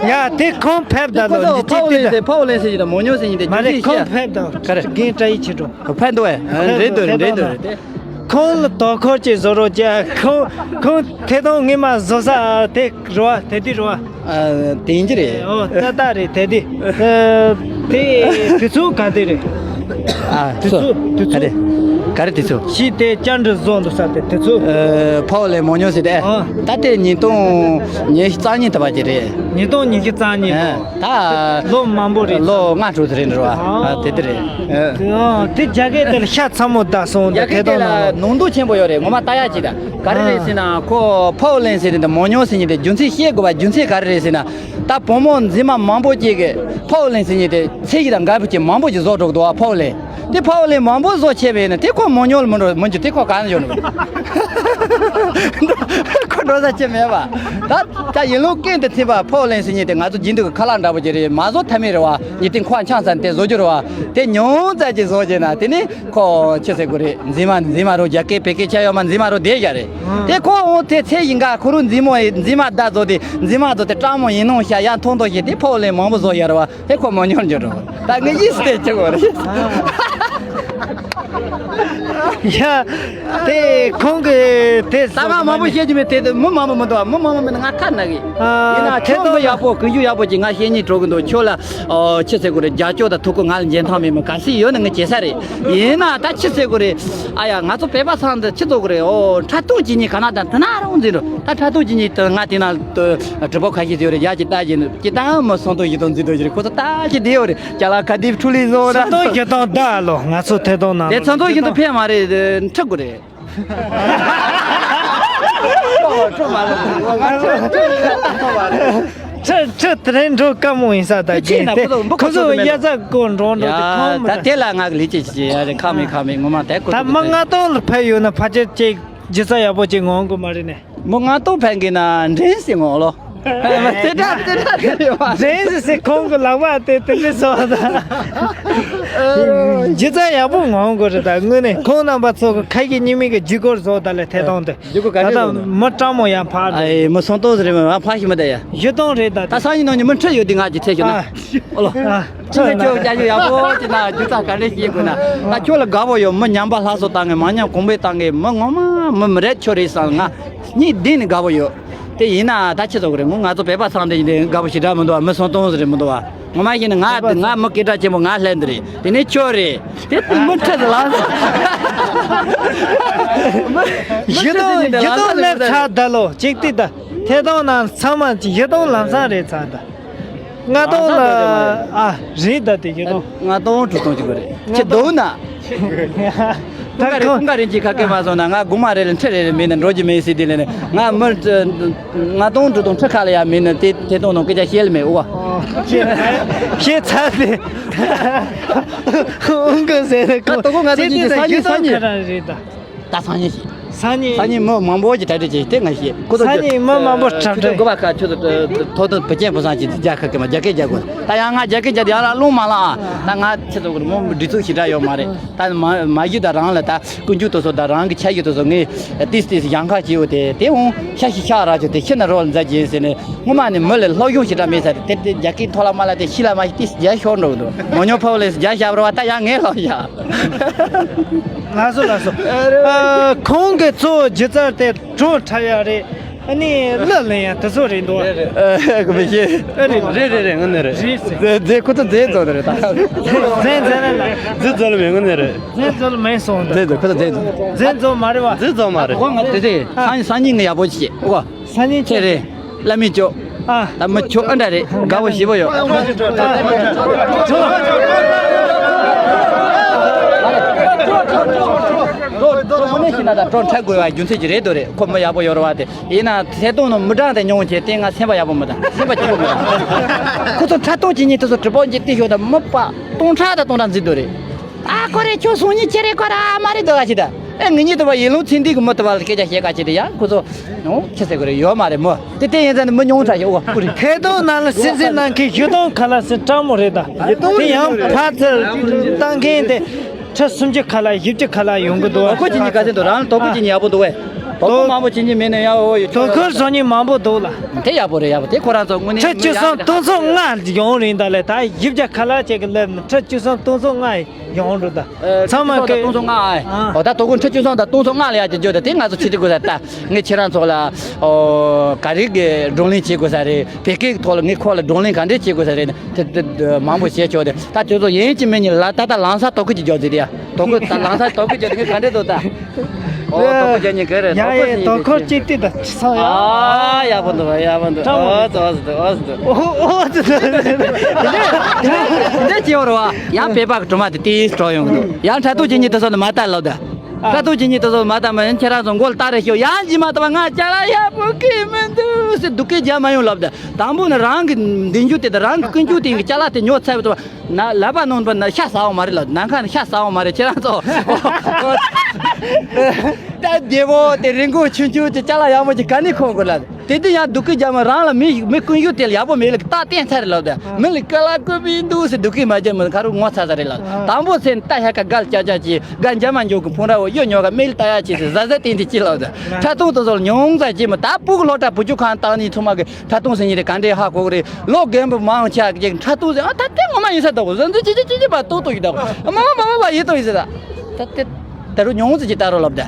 ཡ་དེ་ཁོང་ཕེབས་ད་ལོ་ཁོ་ཚོ་འདི་ཕོ་ཅི་ལེན་ཏི་ཟེར་ད་ཕོ་ལེན་ཟེར་ཡོད་ད་མོ་ཉོ་ཟེར་ཡིན་ཏེ་མ་རེད་ཁོང་ཕེབས་ད་ག་རེ་རྒན་བཀྲ་ཡི་ཆེ་འགྲོ། ཕན་འདུག་ཨེ། རེད་འདུག་རེད་འདུག་རེད་དེ། ཁོང་ལ་དོ་ཁུར་ཅིག་བཟོ་རོགས་བྱས། ཁོང་ཁོང་ཐད་གཏོང་ངེས་མ་བཟོ་ས་དེ་རེད་བ། དེ་དེ་རེད་བ། ཨ། དེ་ཡིན་གྱི་རེད། ཨོ་ཏག་ཏག་རེད་དེ་དེ། ཨ། དེ་དུས་ཚོད་ག་དེ་རེད། ཨ་དེ་ཚོ་དེ་ཚོ་ག་རེ་ག་རེ་དེ་ཚོ། ཤི་དེ་བཅར་འདྲི་བཟོ་འདུག་ས་དེ་དེ་ཚོ། ཨ་ཕོ་ལེ་མོ་ཉོ་ཟེར་ཏེ། ཨ་ད་དེ་ཉིས་སྟོང་ཉི་ཤུ་རྩ་གཉིས་ཐུབ་པ་ཅིག་རེད། ཉིས་སྟོང་ཉི་ཤུ་རྩ་གཉིས། ཨ་ད་ལོ་མང་པོ་རེད། ལོ་ལྔ་དྲུག་དེ་རེད་འགྲོ་བ། ཨ་དེ་དེ་རེད། ཨ་དེ་རྒྱ་སྐད་དེ་ལ་ཤ་ཚ་མོ་ད་སོང་། རྒྱ་སྐད་དེ་ལ་ནང་དུ་ཆེན་པོ་ཡོད་རེད། ངོ་མ་ལྟ་ཡ་ཅིག་ད། ག་རེ་རེད་ཟེར་ན་ཁོ་ཕོ་ལེན་ཟེར་དེ་མོ་ཉོ་ཟེར་ཉིན་དེ་རྒྱུ་མཚན་ཤེས་དགོས་པ། རྒྱུ་མཚན་ག་རེ་རེད་ཟེར་ན། ད་བུ་མོ་མཛེས་མ་མང་པོ་ཅིག་གིས་ཕོ་ལེན་ཟེར་ཉིན་དེ་ཚེ་ཡི་དང་འགའ་བུ་ཅིག་མང་པོ་ཅིག་བཟོ་འགྲོ་གི་འདུག་བ། ཕོ་ལེན་དེ་ཕོ་ལེན་མང་པོ་བཟོ་ཆེ་བས་ན་དེ་ཁོ་མོ་ཉོ་ལ་མི་འགྲོ་མི་འགྱུར། དེ་ཁོ་གང་འཇོག་ནི། ཁོ་འགྲོ་ས་ཅི་མེད་པ། ད་ད་ཡིན་ལུགས་ཀུན་ཏུ་ཐིམ་པ་ཕོ་ལེན་ཟེར་ཉིན་དེ་ང་ཚོ་སྦྱིན་འདུག་གི་ཁ་ལག་འདྲ་པོ་ཅིག་རེད། མ་བཟོ་ཐབས་མེད་རེད་བ། ཉིན་དེ་ཁོ་འཆང་ས་དེ་བཟོ་རྒྱུ་རེད་བ། དེ་ཉུང་ཙམ་ཅིག་བཟོ་རྒྱུ་ན་དེ་ནི། ཁོ་ཆི་ཟེར་དགོས་རེད། མཛེས་མ་མཛེས་མ་རོ་རྒྱ་སྐད་བོད་སྐད་ཆ་ཡོད་མ། མཛེས་མ་རོ་བསྡད་ཡ་རེད། དེ་ཁོ་འོང་དེ་ཚེ་ཡིན་ག་ཁོ་རུ་མཛེས་མོ་མཛེས་མ་བདག་བཟོ་དེ་མཛེས་མ་བཟོ་དེ་སྤྲང་མོ་ཡིན་ནོ་ཤ་ཡ་མཐོང་མཐོང་ཞིག་དེ་ཕོ་ལེན་མང་པོ་བཟོ་ཡ་རེད་བ། དེ་ཁོ་མོ་ཉོར་འགྱུར་རོ། ད་ངས་ཡིད་སྟེ་ཆི་གོ་རེད། ཡ་དེ་ཁོང་གི་དེ་ད་ང་མང་པོ་བཤད་རྒྱུ་མེད། དེ་དེ་མི་མང་པོ་མི་འདུག་བ། མི་མང་པོ་མེད་ན་ང་ཁ་ན་གི། ཡིན་ན་ཁྱོད་མི་ཡག་པོ་ཀུན་སྤྱོད་ཡག་པོ་ཅིག་ང་བཤད་སྙིང་བྲོ་གི་འདུག་ཁྱོད་ལ། ཨོ་ཆི་ཟེར་དགོས་རེད། རྒྱབ་སྐྱོར་དང་ཐུགས་ཁུར་ང་ལ་འཇོན་ཐང་མེད་མི་ག་སྲིད་ཡོད་ན་ངས་བྱེད་ས་རེད། ཡིན་ན་ད་ཆི་ཟེར་དགོས་རེད། ཨ་ཡ་ང་ཚོ་བོད་པ་ཚང་འདི་ཆི་ཟེར་དགོས་རེད། ཨོ་ཕྲག་དོག་ཅིག་ཉིད་ག་ན་དང་དེ་ན་རུང་འཛིན་འགྲོ། ད་ཕྲག་དོག་ཅིག་ཉིད་དུ་ང་དེ་ན་དུ་གྲུ་པ་ཁ་ཤས་ཡོད་རེད། ཡ་ཅིག་ལྟ་ཅིག་ནི་ཅི་ལྟ་མི་སོང་དོ་ཡིད་དོ་འཛིན་དོ་ཞིག་རེད། ཁོ་ཚོ་ལྟ་ཅིག་བསྡད་ཡོད་རེད། ཅ་ལག་ག་དེ་འཕྲུལ་ལས་བཟོ་ར་སོང་དོ་ཡིད་དོ་ད་ལོ་ང་ཚོ་ཐད་གཏོང་ནང་དེ་ཚང་ཚོ་ཡིན་དུ་ཕན་མ་རེད། འཁྲི་དགོས་རེད། ཁྲི་ཁྲི་དེ་རིང་འགྲོ་དཀའ་མོ་ཡིན་ས་ད། ཁྱེད་ཁྱེད་དེ་ཁོ་ཚོ་ཡ་ཚ་གོ་འགྲོ་འགྲོ་དེ་ཁོང་མི་ད་དེ་ལ་ང་གི་ལི་ཅི་ཅི་ཡ་རེ་ཁ་མི་ཁ་མི་ངོ་མ་དེ་ཁོ་ད་མི་ལྔ་སྟོང་ལ་ཕེབས་ཡོད་ན་ཕལ་ཆེར་ཅིག་སྒྱུ་རྩལ་ཡག་པོ་ཅིག་ངོམ་གི་མ་རེད་ནས། མི་ལྔ་སྟོང་ཕེབས་གི་ན་འདྲེན་སི་ངོ་ལོ། དེ་འདྲ་དེ་འདྲ་དེ་རེད་བ། འདྲེན་སི་སི་ཁོང་གི་ལག་པ་དེ་དེ་འདྲ་བཟོ་ད། སྒྱུ་རྩལ་ཡག་པོ་ངོམ་གི་རེད། ད་དངོས་གནས་ཁོང་རྣམ་པ་ཚོ་གི་ཁ་ཞེ་གཉིས་མེད་གི་བརྒྱུད་སྐུར་བཟོ་ད་ལས་ཐད་གཏོང་དེ། རྒྱུ་གུ་ག་ད་རེ་ད་ཡོད་ནོ། མི་སྤྲང་མོ་ཡང་ཕར་རེད། ཨེ་མི་སོང་ཏོ་ཟེར་མི་ང་ཕ་ཞིག་མི་ད་ཡ། བཞི་སྟོང་རེད་ད། ད་སང་ཉིན་ནང་ཉིན་མི་ཁྲིད་ཡོད་དེ་ང་ཅི་ཚེ་ཤོད་ན། ཨ་ཨོ་ལོ། ཨ་ཁྲིད་ཁྱོད་ཁྱོད་རྒྱ་ཞུ་ཡག་པོ་ཅི་ན་རྒྱུ་ད་ག་འདྲས་ཤེས་དགོས་ན། ད་ཁྱོད་ལ་དགའ་པོ་ཡོད། མི་ཉམས་པ་ལྷ་སོ་བཏང་གི་མ་ཉམས་གོང་འཕེལ་བཏང་གི་མི་ངོ་མ་མི་མི་རེད་ཁྱོད་རེད་བསམ་ང་གཉིས་ལྡན་ནི་དགའ་པོ་ཡོད། དེ་ཡིན་ན་ད་ཆི་ཚོགས་རེད། ངོ་ང་ཚོ་བོད་པ་ཚང་དེ་ཡིན་དེ་དགའ་པོ་ཞེ་དྲག་མི་འདུག་བ། མི་སོང་ཏོང་ཟེར་རེད་མི་འདུག་བ། ངོ་མ་ཤེས་ན་ང་ང་མི་སྐད་གྲགས་ཆེན་པོ་ང་ལྷན་འདི་རེད། དེ་ནས་ཁྱོད་རེད། དེ་ལྟ་མི་ཁྲིད་ལ། བཞི་སྟོང་བཞི་སྟོང་ལེབ་ཚར་ད་ལོ་གཅིག་ཏི་ད། ཐད་གཏོང་ནང་ཚང་མ་བཞི་སྟོང་ལམ་སང་རེད་ཚར་ད། ལྔ་སྟོང་ལ་ཨ་རེད་ད་དེ་བཞི་སྟོང་། ལྔ་སྟོང་དྲུག་སྟོང་ཅིག་དགོས་རེད། ཁྱེད་འདུག་ན། ཁུང་ཀ་རེ་ཁུང་ཀ་རེ་གྱི་ཁ་སྐད་མ་སོང་ན་ང་དགུང་མ་རེ་ལ་ཁྲི་རེ་རེ་མིན་ན་འགྲོ་རྒྱུ་མེད་ཟེར་དེ་ལས་ནས་ང་མི་ལྔ་སྟོང་དྲུག་སྟོང་ཁྲི་ཁ་ལ་ཡ་མིན་ན་དེ་དེ་སྟོང་ནང་སྐད་ཆ་བཤད་ལ་མེད་ཨོ། ཤེས་ཚར་ཏེ་ཁུང་ཀ་ཟེར་ནས་ཁ་ཏོ་ཁོ་ང་ཚོ་གཉིས་ཀྱི་ས་ཉིན་ས་ཉིན་རེད་ད། ད་སང་ཉིན་ཞིག་སང་ཉིན། སང་ཉིན་མི་མང་པོ་ཅིག་གྲ་སྒྲིག་བྱས་དེ་ང་ཞིག་ཁོ་ཚོ་སང་ཉིན་མི་མང་པོ་གྲ་སྒྲིག་དགོས་པ་ཁ་ཆུ་ཚོད་ཐོག་ཏུ་བུ་ཆེན་བུ་སང་ཅིག་རྒྱ་ཁ་སྐད་མ་རྒྱ་སྐད་རྒྱག་དགོས། ད་ཡང་ང་རྒྱ་སྐད་རྒྱག་དེ་ཡང་ལ་རླུང་མ་ལངས་ཨ། ད་ང་ཆུ་ཚོད་མོ་སྒྲིག་འཛུགས་ཞེ་དྲག་ཡོད་མ་རེད། ད་མ་མ་གཞི་ད་རང་ལ་ད་ཀུན་སྤྱོད་དེ་ཚོ་ད་རང་གི་ཆ་ཤས་དེ་ཚོ་ངས་ཏིས་ཏིས་ཡང་ཁ་བྱེད་འོ་དེ་དེ་འོང་ཤ་ཤི་ཤ་ར་ཆོ་དེ་ཤི་ན་རོ་ལ་མཛའ་བྱེད་ཟེར་ནས་སྔོན་མ་ནས་མི་ལ་སློབ་སྦྱོང་ཞེ་དྲག་མེད་ས་རེད། དེ་དེ་རྒྱ་སྐད་ཐོག་ལ་མ་ལ་དེ་ཤི་ལ་མ་ཤི་ཏིས་རྒྱ་ཤོར་འགྲོ་གི་འདུག་མོ་ཉོ་ཕ་བོ་ལས་རྒྱ་ཞབས་ར་བ་ད་ཡང་ངས་ལོག་བཞག་ལགས་སོ་ལགས་སོ། ཨ་ཁོང་གི་གཙོ་བོ་སྒྱུ་རྩལ་དེ་བྲོ་འཁྲབ་ཡ་རེད། ཨ་ནི་གླུ་ལེན་ཡ་དེ་ཚོ་རེད་འདུག་ཨ་ཁོ་མི་ཤེས། ཨ་རེད། རེད་རེད་རེད། དངོས་གནས་རེད། རེད་ཟེར། རྫས་རྫས་ཁོ་ཚོ་རྫས་རྫོགས་ནི་རེད་ད། རྫས་རྫས་རེད་ལ། རྫས་རྫོགས་ལ་མེད། དངོས་གནས་རེད། རྫས་རྫོགས་ལ་མེད་སོང་ད། རྫས་རྫོགས་ཁོ་ཚོ་རྫས་རྫོགས། རྫས་རྫོགས་མ་རེད་བ། རྫས་རྫོགས་མ་རེད། ཁོ་ང་དེ་དེ་སང་སང་ཉིན་ངས་ཡག་པོ་ཅིག་བྱེད་ཨོ། སང་ཉིན་ཁྱེད་རེད། བླ་མའི་ཅོ། ཨ། ད་མི་ཁྱོད་ཨ་འདྲ་རེད། དགའ་བོ་ཞེ་བོ་ཡོད། ཁོ་མི་ནས་ཤི་ན་ད་གྲོགས་འཕྲད་དགོས་པ་རྒྱུ་མཚན་གྱི་རེད་དོ་རེད། ཁོ་མི་ཡག་པོ་ཡོད་རེད་བ་དེ། ཡིན་ན་ཐད་གཏོང་ནང་མི་གྲངས་དེ་ཉུང་བྱས་ཏེ་ང་སེམས་པ་ཡག་པོ་མི་འདུག་སེམས་པ་སྐྱིད་པོ་མི་འདུག་ཁོ་ཚོ་འཁྲབ་སྟོན་གྱི་ཉིན་དེ་ཚོ་གྲུ་པ་གྱི་ཏི་ཤོ་དང་མི་པ་སྟོང་ཕྲག་དང་སྟོང་ཕྲག་འཛིན་དོ་རེད། ད་ཁོ་རེ་ཁྱོད་སང་ཉིན་ཁྱེད་རེ་ཁོ་ར་མ་རེད་འདུག་ག་ཅི་ད། ཨེ་ངེད་གཉིས་དུ་བ་ཡིན་ལུང་ཚིག་འདི་གི་མི་དུ་བ་ལ་སྐད་ཆ་བཤད་ག་ཅི་ད་ཡང་ཁོ་ཚོ་ནོ་ཁྱི་ཟེར་གི་རེད་ཡོད་མ་རེད་མོ། དེ་དེ་ཡིན་ཙང་ནི་མི་ཉུང་དྲགས་ཤིག་ཨོ་ཁུ་རེད། ཐད་གཏོང་ནང་ལ་སེམས་སེམས་གནང་མཁན་བཞི་སྟོང་ཁ་ལག་ཟེར་སྤྲང་མོ་རེད་ད། དེ་ཡང་ཕར་ཚུར་བཏང་མཁན་དེ་ཁྲི་སུམ་ཅུ་ཁ་ལག་བཞི་བཅུ་ཁ་ལག་ཡོང་གི་འདུག་དོ་ཁོ་ཅི་ཉིད་ག་ཚད་འདུག་རང་ལ་དོ་ཁོ་ཅི་ཉིད་ཡག་པོ་འདུག་བས། དོ་དགོང་མང་པོ་བྱེད་ཀྱི་མེད་ན་ཡག་འོ་ཡོད། དོ་ཁུར་བཟོ་མཁན་མང་པོ་འདུག་ལ། དེ་ཡག་པོ་རེད། ཡག་པོ་དེ་ཁོ་རང་ཚོ་དངོས་གནས་ཁྲི་བཅུ་གསུམ་སྟོང་ཚོ་ལྔ་ཡོང་རིང་ད་ལས་ད་བཞི་བརྒྱ་ཁ་ལག་ཅིག་གི་ལབ་ནས་ཁྲི་བཅུ་གསུམ་སྟོང་ཚོ་ལྔ་ཡོང་འགྲོ་ད། ཨ། ཚང་མ་ཁྲི་བཅུ་གསུམ་དང་སྟོང་ཚོ་ལྔ་ཨ། ཨ། འོ་ད་དོ་དགོང་ཁྲི་བཅུ་གསུམ་དང་སྟོང་ཚོ་ལྔ་ལ་ཡག་ཅིག་འཇོག་ད། དེ་ང་ཚོ་ཆེད་དུ་དགོས་ས་ད་ངས་ཁྱེད་རང་ཚོ་ལ་ཨོ་ག་རེ་གི་བགྲོ་གླེང་བྱེད་དགོས་ས་རེད། བོད་སྐད་ཐོག་ལ་ངས་ཁོ་ལ་བགྲོ་གླེང་ག་འདྲས་བྱེད་དགོས་ས་རེད། དེ་དེ་དེ་མང་པོ་བཤད་ཆོག་དེ་ད་དེ་ཚོ་ཡིན་གཅིག་མིན་གཉིས་ལ་ད་ལྟ་ལམ་སང་དོ་ཁུར་གྱི་རྒྱག་ཟེར་དེ་ཡ། དོ་ཁུར་ད་ལམ་སང་དོ་ཁུར་རྒྱག་དེ་ངས་ག་འདྲས་འདུག་ད། ཨོ་དོ་ཁུར་རྒྱག་ཉིན་ག་རེ་ཡ་དོ་ཁུར་ཡིན་ཡ་དོ་ཁུར་གཅིག་དེ་ད་ཆི་ས་ཡ། ཨ་ཡག་པོ་འདུག་ཡག་པོ་འདུག་ཨོ་ཙི་ཨོ་ཙི་འདུག་ཨོ་ཙི་འདུག་ཨོ་ཙི་འདུག་དེ་འདྲས་བྱེད་བར་བ་ཡང་བོད་པ་གི་སྒྲོལ་མ་དེ་ཏིས་གྲོགས་ཡོང་གི་འདུག་ཡང་འཕྲལ་ཐུག་བྱེད་ཉིན་དེ་ཚོ་ནི་མ་ལྟ་ལབ་ད། འཕྲལ་ཐུག་བྱེད་ཉིན་དེ་ཚོ་མ་ལྟ་མ་ཡིན་ཁྱེད་རང་ཚོ་མགོ་ལ་སྟ་རེ་ཤོག་ཡང་ཇི་མ་ལྟ་བ་ང་ཅ་ལག་ཡག་པོ་གི་མི་འདུག་ཟེར་སྡུག་སྐད་རྒྱག་མ་ཡོང་ལབ་ད། དང་པོ་ནི་རང་གི་འདི་འཇུ་དེ་དང་རང་གི་ཀུན་འཇུ་དེ་གི་ཅ་ལག་དེ་ཉོ་ཚར་བ་དང་ན་ལབ་པ་ནང་པ་ན་ཤ་ཟ་བ་མ་རེད་ལ། ནམ་མཁའ་ནི་ཤ་ཟ་བ་མ་རེད་ཁྱེད་རང་ཚོ། ད་རྒྱལ་པོ་དེ་རིན་གོང་ཆུང་ཆུང་དེ་ཅ་ལག་ཡག་མོ་ཅིག་ག་ནས་ཁོང་དགོས་ལ། དེ་དུས་ཡང་སྡུག་སྐད་རྒྱག་མ་རང་ལ་མི་མི་ཀུན་ཡུལ་དེ་ལ་ཡག་པོ་མེད་ལ་རྟགས་བསྟན་ཚར་རེད་ལབ་ད། མི་ལ་ཀ་ལ་ཀུ་མི་འདུག་ཟེར་སྡུག་སྐད་མ་རྒྱག་མི་ཁ་རུ་ངོ་ཚ་ཚ་རེད་ལབ། དང་པོ་ཚེ་ནི་ལྟ་ཧ་ཀ་གལ་ལྕགས་ལྕགས་ཀྱི་ག་འཇམ་མ་འཇོག་གི་ཕུང་ར་བོ་གཡོ་ཉོ་ག་མི་ལ་ལྟ་ཡག་ཅིག་ཟེར་ཟ་ཟ་ཏིང་ཏིང་ཅི་ལབ་ད། འཕྲལ་ཐུག་དེ་ཚོ་ལ་ཉུང་ཙམ་ཅིག་མི་ད་སྤུ་གུ་སློབ་གྲྭ་བུ་ཆུ་ཁང་བཏང་ནི་ཚང་མ་གི་འཕྲལ་ཐུག་ཟེར་ཉིན་དེ་ག་འདྲས་ཧ་གོ་གི་རེད། ལོ་རྒན་པོ་མང་ཆེ་གི་འཕྲལ་ཐུག་ཟེར་ཨ་ད་དེ་ངོ་མ་ཡིན་ས་ད་གོ་ཟེར་འདི་ཅི་ཅི་ཅི་ཅི་པ་ཏོག་ཏོག་ཡིན་ད་གོ་མ་མ་མ་མ་ཡིན་ཏོག་ཡིན་ཟེར་ད། ད་དེ་ད་རུ་ཉུང་ཙམ་ཅིག་ལྟ་རོགས་ལབ་ད།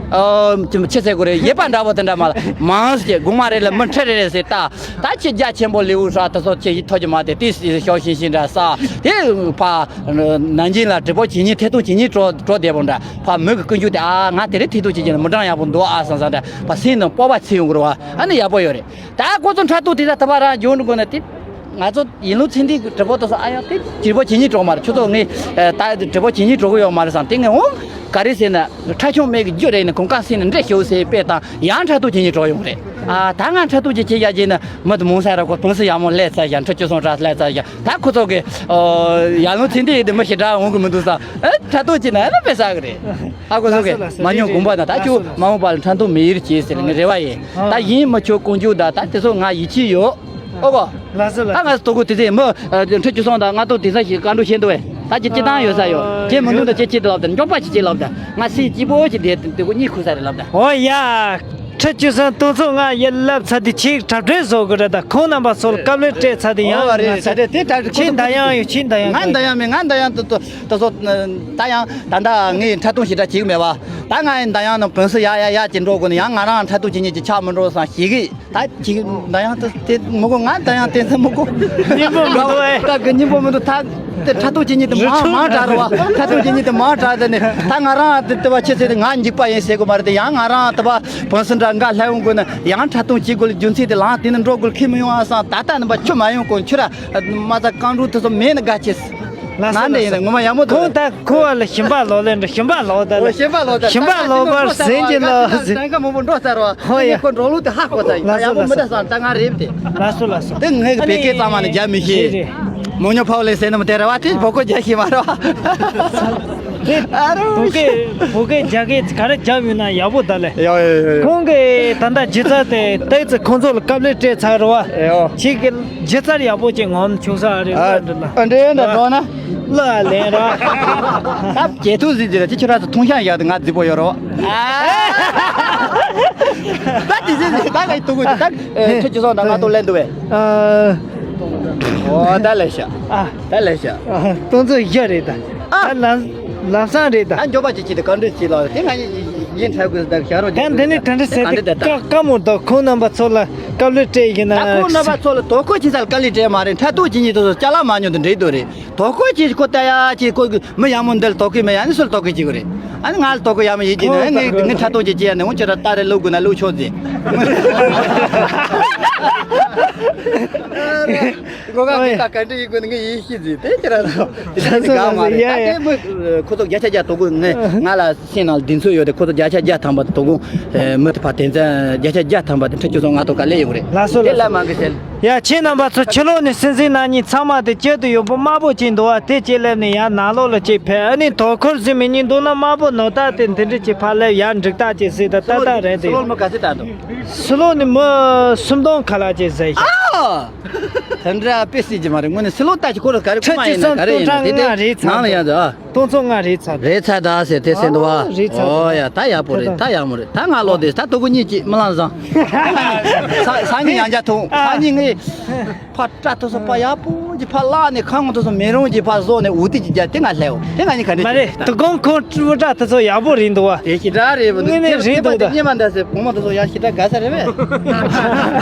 ཨོ་ཅི་ཆེ་ཟེར་གོ་རེད། ཡེ་པ་འདྲ་པོ་དེ་འདྲ་མ་ལ་མང་ཟེར་གི་གོང་མ་རེད་ལ་མི་ཁྲི་རེ་རེ་ཟེར་ད། ད་ཁྱེད་རྒྱ་ཆེན་པོ་ལེའུ་ཧྲ་ད་སོ་ཁྱེད་ཡིད་ཐོག་གི་མ་དེ་ཏི་སི་ཤོག་ཤིང་ཤིང་འདྲ་ས་དེ་ཕ་ནང་ཆེན་ལ་དྲི་པོ་བྱེད་ཉིན་ཐེ་ཐུག་བྱེད་ཉིན་འགྲོ་འགྲོ་བསྡད་པོ་འདྲ། ཕ་མོས་གི་ཀུན་སྤྱོད་དེ་ཨ་ང་དེ་རིང་ཐེ་ཐུག་བྱེད་ཀྱི་ན་མི་གྲང་ཡག་པོ་འདུག་ཨ་བསམ་བསམ་འདྲ་ཕ་སེམས་ནང་སྤོབས་པ་ཚིག་ཡོང་གི་རེད་བ། ཨ་ནི་ཡག་པོ་ཡོད་རེད། ད་ཁོ་ཚོ་འཕྲལ་ཐུག་དེ་ད་ད་བ་རང་འཇོན་འགྲོ་དགོས་ན་དེ་ང་ཚོ་ཡིན་ལུགས་ཚན་ཏིག་གི་དྲི་པོ་དེ་ཚོ་ཨ་ཡང་དེ་དྲི་པོ་བྱེད་ཉིན་འགྲོ་མ་རེད། ཁྱོད་ཚོ་ངས་ད་དྲི་པོ་བྱེད་ཉིན་འགྲོ་གི་ཡོད་མ་རེད་བསམ་དེ་ངས་འོང་ག་རེ་ཟེར་ན་ཁྲ་ཆུང་མེད་གི་རྒྱུ་རེད་ནི་གོང་ཀ་སེ་ནི་འདྲེ་ཤོག་སེ་དཔེ་དང་ཡང་འཕྲལ་ཐུག་བྱེད་ཉིན་འགྲོ་ཡོང་རེད། ཨ་ད་ང་འཕྲལ་ཐུག་ཅིག་བྱེད་ཡ་བྱེད་ན་མི་དེ་མོང་ས་ར་ཁོ་ཕུང་སི་ཡག་མོ་སླེབས་ཚར་ཡ་འཕྲུལ་ཆུ་སོང་གྲྭ་སླེབས་ཚར་ཡ་ད་ཁོ་ཚོ་གི་ཡ་ལུང་ཚན་ཏིག་དེ་མི་ཞེ་དྲག་འོང་གི་མི་འདུག་ས་ཨ་འཕྲལ་ཐུག་བྱེད་ན་ཨ་ན་དཔེ་ཟ་གི་རེད། ཨ་ཁོ་ཚོ་གི་མ་ཉོ་དགོངས་པ་ན་ད་ཁྱོད་མ་འོངས་པ་ལ་འཕྲལ་ཐུག་མི་ཡིར་བྱེད་ཟེར་ངས་རེ་བ་ཡིན། ད་ཡིན་མི་ཆོག་ཀུན་སྤྱོད་ད་ད་དེ་ཚོ་ང་ཡིད་ཆེས་ཡོད། ཨོ་གོ། ལགས་སོ་ལགས་སོ། ད་ང་ཚོ་དོ་ཁུར་དེ་ཚེ་མི་འཕྲུལ་ཆུ་སོང་དང་ང་ཚོ་དེ་ཚ་ཞིག་བཀའ་འགྲོ་བྱེད་འདུག་བས། ད་ཅི་ཅི་བཏང་ཡོད་ས་ཡོད་ཅེས་མི་འདུག་ད་ཅི་ཅི་ལབ་དང་མགྱོགས་པ་ཅི་ཅི་ལབ་དང་ང་སེམས་སྐྱིད་པོ་ཅི་བསྡད་དེ་གོ་གཉིད་ཁུག་ས་རེད་ལབ་དང་། ཨོ་ཡ། ཁྲི་བཅུ་གསུམ་སྟོང་ཚོ་ལྔ་ཡི་ལབ་ཚར་དུས་ཁྱེད་གྲ་སྒྲིག་བཟོ་དགོས་རེད་ད། ཁོང་རྣམ་པ་ཚོར་དཀའ་ལས་སྤྲད་ཚར་དུས་ཡང་ཨོ་རེད་ད་དེ་ད་ཁྱེད་ད་ཡང་ཡོད་ཁྱེད་ད་ཡང་ང་ད་ཡང་མེད་ང་ད་ཡང་ད་ད་ད་ད་ཡང་ད་ད་ངས་འཕྲལ་ཐུག་ཞེ་དྲག་བྱེད་གི་མེད་བ། ད་ང་ཡང་ད་ཡང་ནང་བོན་སི་ཡ་ཡ་ཡ་ཅིག་འགྲོ་དགོས་ནི་ཡང་ང་རང་འཕྲལ་ཐུག་བྱེད་ཉིན་ཅིག་ཆགས་མི་འགྲོ་བསམ་ཞིག་གི་ད་ཅིག་ད་ཡང་ད་དེ་མི་གོ་ང་ད་ཡང་དེ་ཚོ་མི་གོ་སྙིང་པོ་མི་འདུག་ཨེ། ད་གི་སྙིང་པོ་མི་འདུག་ད་དེ་འཕྲལ་ཐུག་བྱེད་ཉིན་དེ་མང་མང་དྲག་རེད་བ། འཕྲལ་ཐུག་བྱེད་ཉིན་དེ་མང་དྲག་དེ་ནི་ད་ང་རང་དེ་དེ་བ་ཆེ་ཚེ་དེ་ང་འཇིགས་པ་ཡིན་ཟེར་གི་མ་རེད། དེ་ཡང་ང་རང་དེ་བ་བོན་སི་འདྲ་འགའ་ལྷ་ཡོང་དགོས་ན་ཡང་འཕྲལ་ཐུག་བྱེད་དགོས་ལ་རྒྱུ་མཚན་དེ་ལངས་དེ་ནི་འགྲོ་དགོས་ལ་ཁྱེད་མི་ཡོང་ཨ་སང་ད་ལྟ་ནི་བ་ཁྱོད་མ་ཡོང་གོང་ཁྱོད་ར་མ་ཚ་རྐང་འགྲོ་དེ་ཚོ་མེད་ནི་དགའ་ཆེ། ལགས་སོ་ང་འདྲ་ཡིན་ན་ངོ་མ་ཡག་མོ་འདུག་ཁོང་ད་ཁོ་བ་ལ་ཞིམ་པ་ལོག་ལེན་འདྲ་ཞིམ་པ་ལོག་ད་ལ་ཞིམ་པ་ལོག་ད་ཞིམ་པ་ལོག་པར་ཟིན་གྱི་ལ་ཟིན་ད་མང་པོ་འགྲོ་ཚར་བ་ཧོ་ཡ་ཁོ་འགྲོ་ལུགས་དེ་ཧ་གོ་ཚར་ཡིན་ད་ཡག་མོ་མི་ད་སང་ད་ང་རེད་དེ། ལགས་སོ་ལགས་སོ། དེ་ངས་གི་བེ་ཀེ་གཙང་མ་ནས་རྒྱ་མི་ཤེས། རེད་རེད། མོ་ཉོ་ཕའོ་ལེ་ཟེར་ནམ་དེ་ར་བ་དེ་བོ་ཀོ་རྒྱ་ཤེས་མ་ར་བ། དེ་ཨ་རོ་བོ་ཀེ་བོ་ཀེ་རྒྱ་སྐད་ག་རེ་རྒྱབ་ཡོད་ན་ཡག་པོ་ད་ལེ། ཡོ་ཡོ་ཡོ་ཡོ། ཁོང་གིས་ད་ལྟ་ཇི་ཙར་དེ་ཏོག་ཙམ་ཁོང་ཚོ་ལ་དཀའ་ལས་སྤྲད་ཚར་ར་བ། ཡོ། ཁྱེད་ཀྱི་ཇི་ཙར་ཡག་པོ་ཅིག་ངོམ་བྱུང་ས་རེད་ཨ་འདྲ་ལ། ཨ་འདྲ་འདྲ་འགྲོ་ན། ལ་ལེན་ར། ད་ཇེ་ཐུ་ཟི་ཟི་ར་ཅི་ཁྱོད་ར་ཚོ་ཐུང་ཤང་ཡག་དེ་ང་རྫི་པོ་ཡོད་རོ། ད་དེ་ཟི་ཟི་ད་ག་ཡི་ཐུ་གུ་ད་ཁྱོད་ཅི་སོང་ད་ང་ཐུག་ལེན་འདུག་བས། ཨོ་ད་ལེ་ཤ། ཨ། ད་ལེ་ཤ། སྟོན་ཚོ་ཡ་རེད་ད། ཨ། ད་ལམ་ལམ་སང་རེད་ད། ད་མགྱོགས་པ་ཅིག་བྱེད་དེ་གང་འདྲ་བྱེད་ལ་དེ་ང་ཡིན་འཕྲལ་དགོས་ད་ཤ་རོ། ད་འདི་ནི་དྲན་འདྲ་ཟེར་ཏེ་ཀ་ཀ་མོ་ད་ཁོང་རྣམ་པ་ཚོ་ལ་དཀའ་ལས་སྤྲད་ཡིན་ན། ད་ཁོང་རྣམ་པ་ཚོ་ལ་དོ་ཁོ་ཅི་ས་ལ་དཀའ་ལས་སྤྲད་མ་རེད། འཕྲལ་ཐུག་ཅི་ཉིད་དུ་ཅ་ལག་མ་ཉོ་དུ་འགྲིག་དུ་རེད། དོ་ཁོ་ཅི་ཁོ་ལྟ་ཡ་ཅི་ཁོ་གི་མི་ཡག་མོ་འདི་ལ་དོ་ཁོ་མེད་ཡ་ནི་སུ་ལ་དོ་ཁོ་ཅི་གི་རེད། ཨ་ནི་ང་ལ་དོ་ཁོ་ཡག་མོ་ཡིན་གྱི་ནི་ངས་ངས་འཕྲལ་ཐུག་ཅི་ཅི་ཡ་ནི་འོང་ཅི་ར་ལྟ་རེ་ལུག་དགོས་ན་ལུག་ཆོག་ཟེ། ངོ་ག་གི་ད་ག་འདྲ་ཡིན་དགོས་ནི་ངས་ཡིན་ཤེས་ཟེ་དེ་ཅི་ར་ད་དེ་ཚ་ནི་ག་མ་རེད། ད་དེ་མི་ཁོ་ཚོ་བརྒྱ་ཆ་བརྒྱ་དོ་ཁོ་ངས་ང་ལ་སེམས་ནང་ལ་གདེང་ཚོད་ཡོད་དེ་ཁོ་ཚོ་བརྒྱ་ཆ་བརྒྱ་ཐམ་པ་དོ་ཁོ་མི་དེ་ཕ་དེ་ཚ་བརྒྱ་ཆ་བརྒྱ་ཐམ་པ་དེ་འཕྲལ་ཆུ་སོང་ང་དོ་ག་ལེ་ཡོད་རེད། ལགས་སོ་དེ་ལགས་ལ་མང་གི་ཟེར། ཡ། ཁྱེད་རྣམ་པ་ཚོ་ཕྱི་ལོགས་ནས་སེམས་ཅན་ནང་ཉིད་ཚང་མ་དེ་དཀྱིལ་དུ་ཡོད་པོ་དམར་པོ་ཅིག་འདུག་བ། དེ་ཅིག་སླེབས་ནས་ཡར་ནང་ལོགས་ལ་ཅིག་ཕེབས། ཨ་ནི་དོ་ཁུར་ཟིན་མི་གཉིས་འདུག་ན་དམར་པོ་ནོར་རྟགས་དེ་འདི་འདྲ་ཅིག་ཕར་སླེབས། ཡར་འགྲིག་རྟགས་ཅིག་ཟིག་ད་ཏག་ཏག་རེད་དེ། སི་ལོ་མི་ག་ཚད་ད་འདུག་སི་ལོ་ནི་མི་སུམ་སྟོང་ཁ་ལག་ཅིག་ཟེར་ཤག་ཨ། དེ་འདྲ་དཔེ་སྲིད་ཀྱི་མ་རེད། དངོས་གནས་སི་ལོ་ལྟ་ཅི་ཁོ་ར་ག་རེ་ཁོ་མ་ཡིན་ན་ག་རེ་ཡིན་ན་དེ་དེ་ནང་ལ་ཡང་ཟེར་ཨ། སྟོང་ཚོ་ལྔ་རེད་ཚར། རེད་ཚར་ད་ཟེར་དེ་སེ་འདུག་བ། ཨ། རེད་ཚར། ཨོ་ཡ། ད་ཡག་པོ་རེད། ད་ཡག་མོ་རེད། ད་ང་ལོ་དེ་ད་དོ་གུ་གཉིས་ཀྱི་མི་ལང་བཟང་། ས་ས་གཉིས་ཡང་བརྒྱ་ཐུང་ས་གཉིས་ངས་ཕ་སྐྲ་ཐོ་སོ་པ་ཡག་པོ་ཅིག་ཕ་བླག་ནས་ཁ་ངོ་ཐོ་སོ་མེ་རོང་ཅིག་ཕ་བཟོ་ནས་འུ་ཏི་ཅིག་རྒྱ་དེ་ང་སླེའོ། དེ་ང་གཉིས་ག་འདྲ་མ་རེད། དུ་གོང་ཁོང་སྤྲུལ་སྐྲ་ཐོ་སོ་ཡག་པོ་རེད་འདུག་བ། དེ་ཞི་དྲག་རེད། དངོས་གནས་རེད་འདུག་ད། ཉེ་མ་འདྲ་ཟེར་བུ་མོ་ཐོ་སོ་ཡང་ཞི་དྲག་དགའ་ས་རེད་བས།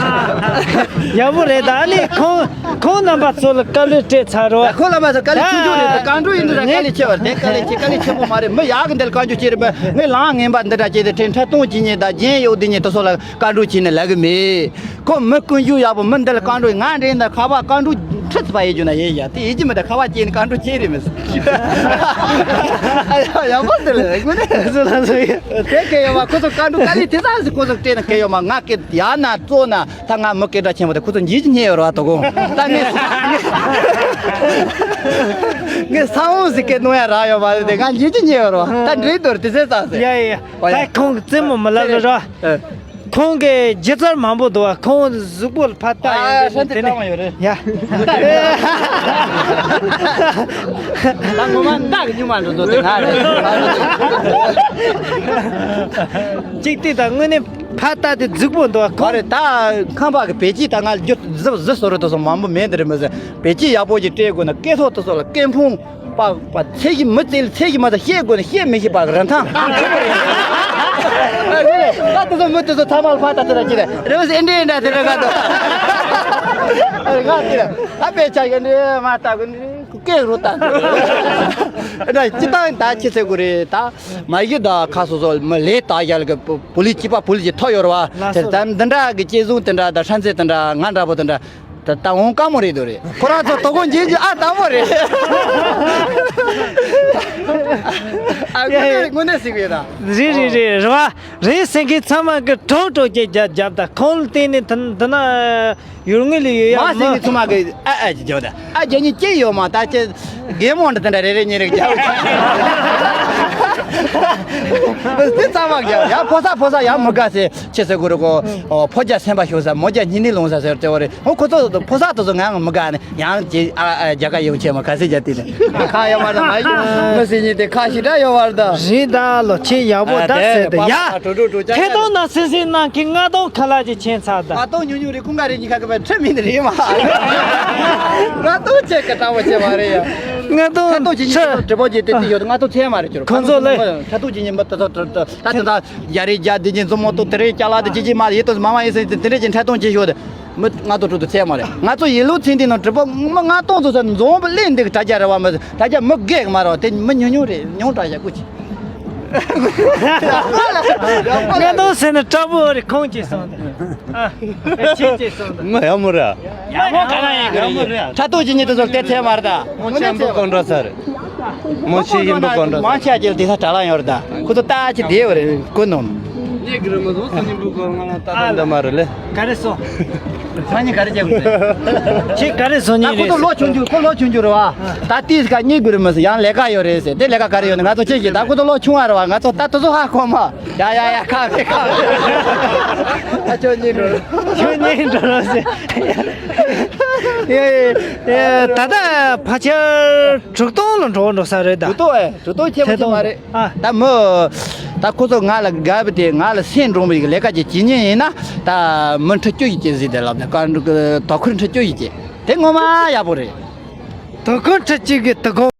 ཡག་པོ་རེད། ད་ཨ་ནི་ཁོང་ཁོང་རྣམ་པ་ཚོ་ལ་དཀའ་ལས་སྤྲད་ཚར་རོ། ད་ཁོ་ལ་མ་ཟེར་དཀའ་ལས་ཆུང་ཆུང་རེད། ད་རྐང་འགྲོ་ཡིན་དུས་ད་དཀའ་ལས་ཆེ་བ་རེད། དེ་དཀའ་ལས་ཆེ་དཀའ་ལས་ཆེན་པོ་མ་རེད། མི་ཡག་གི་འདི་ལ་བཀའ་འགྱུར་བྱེད་རེད་པས། ངས་ལངས་ངན་པ་འདི་འདྲ་བྱས་ཏེ་ཁྲེ་ཁྲ་སྟོང་གཅིག་ཉིད་དང་རྒྱན་གཡོག་འདི་ཉིད་དུ་སོགས་ལ་བཀའ་འགྲུབ་བྱས་ནས་ལབ་གི་མེད། ཁོ་མི་ཀུན་སྤྱོད་ཡག་པོ། མི་འདི་ལ་བཀའ་འགྲུབ། ང་འདྲེན་དང་ཁ་བ་བཀའ་འགྲུབ་ཁྲི་ཚོ་བ་ཡེ་རྒྱུ་ན་ཡེ་ཡ། དེ་ཡེ་རྒྱུ་མི་འདུག་ཁ་བ་སྐྱེས་ནས་བཀའ་འགྲུབ་ཁྱེད་རེད་མི་སྲིད། ཨ་ཡ་ཡག་པོ་འདི་ལ་དངོས་གནས་སུ་ལ་སུ་ཡ། དེ་གས་ཡོད་མ། ཁོ་ཚོ་བཀའ་འགྲུབ་དཀའ་ལས་དེ་ཙམ་ཞིག་ཁོ་ཚོ་སྤྲད་ན་གས་ཡོད་མ། ང་སྐད་ཡག་ན་བཙོག་ན། ད་ང་མི་སྐད་གྲགས་ཆེན་པོ་དེ་ཁོ་ཚོ་འཇིགས་ཀྱི་ཉེ་ཡོད་རེད་བ། དོ་དགོང་ད་ངས་ངས་ས་འོང་ཟིག་སྐད་གནོང་ཡ་རག་ཡོད་མ་རེད་དེ། ང་འཇིགས་ཀྱི་ཉེ་ཡོད་རེད་བ། ད་འདྲེ་དོར་དེ་ཟེར་ཙང་ཟེར། ཡ་ཡ་ཡ། ཨོ་ཡ། ད་ཁོང་གི་རྩེད་མོ་མི་ལབ་ལ་ར། ཨེ། ཁོང་གི་སྒྱུ་རྩལ་མང་པོ་འདུག་བ། ཁོང་གཟུགས་པོ་ལ་ཕར་ལྟ་ཡ་ཡ་ཡོད་རེད། དེ་ནས་ཡ། ད་ངོ་མ་ད་གི་ཉུང་མ་འགྲོ་འདུག་དེ་ང་རེད། གཅིག་དེ་ད་དངོས་གནས་ཕར་ལྟ་དེ་རྫིག་པོ་འདུག་བ། ཁོ་མ་རེད། ད་ཁང་པ་གི་བེད་སྤྱོད་ད་ང་རྒྱུ་གཟི་གཟི་བཟོ་རུ་དུ་སོང་མང་པོ་མེད་འདི་རེད་མི་ཟེར། བེད་སྤྱོད་ཡག་པོ་ཅིག་སྤྲད་དགོས་ན་སྐེ་ཐོག་དུ་སོང་ལ་སྐེ་ཕུང་པ་པ་ཚད་གཞི་མི་ཚད་ཚད་གཞི་མ་ཚད་བཤད་དགོས་ན་བཤད་མི་ཤེས་པ་རིན་ཐང་ད་དུ་སོང་མི་དུ་སོང་ཐ་མལ་ཕ་ད་དེ་ལ་ཅི་རེད་རེ་བ་སེ་འདྲེ་འདྲ་དེ་རེད་ག་དོ་ཨ་རེ་ག་དེ་རེད། ཨ་པེ་ཆ་གི་འདྲེ་མ་ལྟ་གི་འདྲེ། སྐད་རུ་བཏང་། ཨ་ནི་སྤྱི་བཏང་ད་ཅི་ཟེར་དགོས་རེད། ད་མ་གཞི་ད་ཁ་སོ་སོ་མི་ལས་ད་ཡར་གི་བུ་ལི་སྐྱིད་པ་བུ་ལི་ཅི་ཐོབ་ཡོད་རེད་བ། དེ་ད་འདི་འདྲ་གི་སྐྱེ་བཟང་དེ་འདྲ་ད་ཧྲན་ཚེ་དེ་འདྲ་ང་འདྲ་པོ་དེ་འདྲ་ད་ད་འོང་དཀའ་མོ་རེད་དོ་རེད། ཁོ་རང་ཚོ་དོ་དགོང་འཇིགས་འཇིགས་ཨ་དང་པོ་རེད། ཨ་དངོས་གནས་དངོས་གནས་ཟེར་གི་ཡོད་ད། རེད་རེད་རེད་རེད་བ། རེད་ཟེར་མཁན་ཚང་མ་གི་གྲོགས་གྲོགས་ཀྱི་རྒྱབ་རྒྱབ་ད་ཁོང་ལ་བརྟེན་ནས་ད་འདི་ན། ཡུལ་དངོས་ལ་ཡོད་ཡ་མ་ཟིན་མ་གི་ཚུལ་མ་གི་ཨ་ཨ་ཅི་བརྗོད་ད་ཨ་རྒྱ་ཉིད་སྐྱེ་ཡོད་མ། ད་ཅི་རྒན་མོ་འདྲ་དེ་འདྲ་རེ་རེ་གཉིས་རེ་རྒྱབ་དེ་རྩ་བ་རྒྱབ་ཡ། ཕོ་གསར་ཕོ་གསར་ཡང་མི་དགའ་ཟེར་ཅི་ཟེར་དགོས་རེད་གོ། ཕོ་རྒྱ་སེམས་པ་ཤོར་ས་མོ་རྒྱ་སྙིང་ནད་ལངས་ས་ཟེར་དེ་བ་རེད། ཧོ་ཁོ་ཚོ་ཕོ་གསར་དེ་ཚོ་ང་མི་དགའ་ནི་ཡང་ཅི་ཨ་ཨ་རྒྱ་ག་ཡོང་ཆེ་མ་ག་ཟེར་རྒྱ་དེ་ནི་ཁ་ཡོད་མ་ད་མ་ཡོད་མི་ཟེར་ཉིན་དེ་ཁ་ཞེ་དྲག་ཡོད་བར་ད་རེད་ད་ལོ་ཆེ་ཡག་པོ་ད་ཟེར་དེ་ཡ། ཐད་གཏོང་ནང་སེམས་སེམས་ནང་གི་ལྔ་སྟོང་ཁ་ལག་ཅིག་ཆེན་ཚར་ད། ལྔ་སྟོང་ཉུང་ཉུང་རེད། ཀུན་དགའ་རེད་གཉིས་ཁ་གི་བའི་ཁྲི་མིན་རེད་མ། ལྔ་སྟོང་ཆེ་གི་འདྲ་པོ་ཆེ་མ་རེད་ཡ། ལྔ་སྟོང་ཁ་ཐོག་ཅི་ཉིན་ཁྲི་དྲི་པོ་ཅི་དེ་དེ་ཡོད། ལྔ་སྟོང་ཚད་མ་རེད་ཁྱོད་ཁོང་ཚོ་ལས། ཁ་ཐོག་ཅི་ཉིན་མི་ད་ད་ད་ད་ད་ཡ་རེད་རྒྱ་དེ་ཉིན་འཛོམས་མོ་ཏོ་དེ་རེད་ཀྱ་ལ་དེ་ཅི་ཅི་མ་ཡེ་ཏོ་མ་མ་ཡེ་སེ་དེ་དེ་རེད་ཅི་འཕྲལ་གཏོང་ཅི་ཤོད་དེ་མི་ལྔ་སྟོང་དྲུག་ཏུ་ཚད་མ་རེད། ང་ཚོ་ཡེ་ལོ་ཚིག་འདི་ནང་དྲི་པོ་མི་ལྔ་སྟོང་ཚོ་ཚ་འཛོམས་པ་ལས་འདི་གི་དྲ་རྒྱ་རེད་བ་མི་དྲ་རྒྱ་མི་རྒས་མ་རེད་བ། དེ་མི་ཉུང་ཉུང་རེད། ཉུང་དྲ་རྒྱ་སྐུ་ཅི། ལྔ་སྟོང་ཟེར་ན་དྲག་པོ་རེད། ཁོང་ཅེས་སོང་དེ། ཨ། ཁྱེད་ཅེས་སོང་དེ། མི་ཡག་མོ་རེད། ཡག་མོ་ག་རང་ཡིན་གི་རེད། ཕྲག་དོག་ཅི་ཉིད་དུ་ཟོར་དེ་ཚད་མ་རེད་ད། མོ་ཆེན་པོ་གོང་འགྲོ་ས་རེད། མོ་ཆེ་ཡིན་པོ་གོང་འགྲོ་ས་མང་ཆེ་ཅིག་དེ་ས་དྲ་ལ་ཡོད་རེད་ད། ཁོ་ཚོ་ལྟ་ཅི་བདེ་བ་རེད་ཀུན་ནོ། ཉེ་གི་རེད་མ་སོང་སུ་ཉིན་པོ་གོང་ང་ལ་ལྟ་ད་འདྲ་མ་རེད་ལེ། ག་རེ་སོང་། སང་ཉིན་ག་རེ་བྱེད་དགོས་རེད། ཁྱེད་ག་རེ་བཟོ་ད་ཉིན་ཁོ་རེད། ཚོ་ལོ་ཆུང་ཆུང་ཁོ་ལོ་ཆུང་ཆུང་རེད་བ། ད་ཏིས་ཀ་གཉིས་དགོས་རེད་མི་སྲིད། ཡང་ལས་ཀ་ཡོད་རེད་ཟེར། དེ་ལས་ཀ་ག་རེ་ཡོད་ན་ང་ཚོ་ཁྱེད་ཀྱིས་ད་ཁོ་ཚོ་ལོ་ཆུང་བ་རེད་བ། ང་ཚོ་ད་དེ་ཚོ་ཧ་གོ་མ། ཡ་ཡ་ཡ་ཁ་བྱེད་ཁ་བྱེད། ཨ་ཁྱོད་གཉིས་འགྲོ་རོགས། ཁྱོད་གཉིས་འགྲོ་རོགས་ཟེར། ཡ་ཡ་ཡ་ད་ལྟ་ཕལ་ཆེར་དྲུག་སྟོང་ལ་འགྲོ་འགྲོ་ས་རེད་ད། དྲུག་སྟོང་ཨེ་དྲུག་སྟོང་ཁྱད་པར་ཅིག་མ་རེད། ཨ། ད་མི། ད་ཁོ་ཚོ་ང་ལ་དགའ་བ་དེ་ང་ལ་སེམས་འདྲོངས་པའི་ལས་ཀ་ཅིག་བྱེད་ཉེན་ཡིན་ན་ད་མི་ཁྲི་བཅུ་ཡི་ཅིག་ཟིག་དེ་ལབ་ནས་ཀ་དོ་ཁུར་ཁྲི་བཅུ་ཡི་ཅིག་དེ་ངོ་མ་ཡག་པོ་རེད། དོ་ཁུར་ཁྲི་བཅུ་གི་དོ་ཁུར་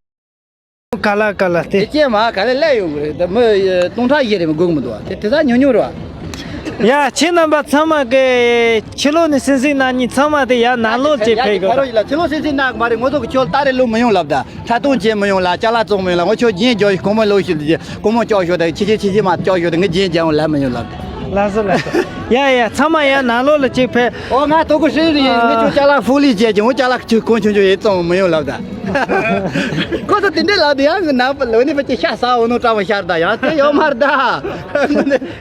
ག་ལ་ག་ལ་དེ། དེ་ཅན་མ་ག་ལེ་སླེབས་ཡོང་གི་རེད། ད་མི་སྟོང་ཕྲག་བཞི་རེ་མི་དགོས་གི་མི་འདུག་བ། དེ་དེ་ཚ་ཉུང་ཉུང་རེད་བ། ཡ་ཁྱེད་རྣམ་པ་ཚང་མ་གི་ཕྱི་ལོགས་ནས་སེམས་སེམས་ནང་ཉིད་ཚང་མ་དེ་ཡ་ནང་ལོགས་ཅེས་ཕེབས་དགོས། ཕྱི་ལོགས་སེམས་སེམས་ནང་གི་མ་རེད། ངོ་ཚོ་གི་ཁྱོད་ལྟ་རེ་ལུག་མི་ཡོང་ལབ་ད། ཁྲ་སྟོང་བྱེད་མི་ཡོང་ལ་ཅ་ལག་བཙོང་མི་ཡོང་ལ། ངོ་ཆོ་རྒྱན་རྒྱག་ཤོག་གོང་མ་ལོག་ཤོག་དེ་གོང་མ་ཅོག་ཤོག་དེ་ཆི་ཆི་ཆི་ཆི་མ་ཅོག་ཤོག་དེ་ངས་རྒྱན་རྒྱག་འོང་ལ་མི་ཡོང་ལབ་དེ། ལགས་སོ་ལགས་སོ། ཡ་ཡ། ཚང་མ་ཡ་ནང་ལོགས་ལ་གཅིག་ཕེབས། ཨོ་ང་ཏོ་ཀོ་ཧྲེ་རེད། ཨ། ངས་ཁྱོད་ཅ་ལག་ཧྥུ་ལི་བྱས་ཀྱང་ཅ་ལག་ཁྱོད་གོན་ཆུང་ཆུང་ཡིན་ཙང་མི་ཡོང་ལབ་ད། ཁོ་ཚོ་དེ་འདྲས་ལབ་དུས་ཡང་ང་ནང་པ་ལོ་ནི་པ་ཅི་ཤ་ཟ་འོ་ནོ་ཀྲ་བ་ཤར་ད་ཡང་དེ་ཡོད་མ་རེད་ད།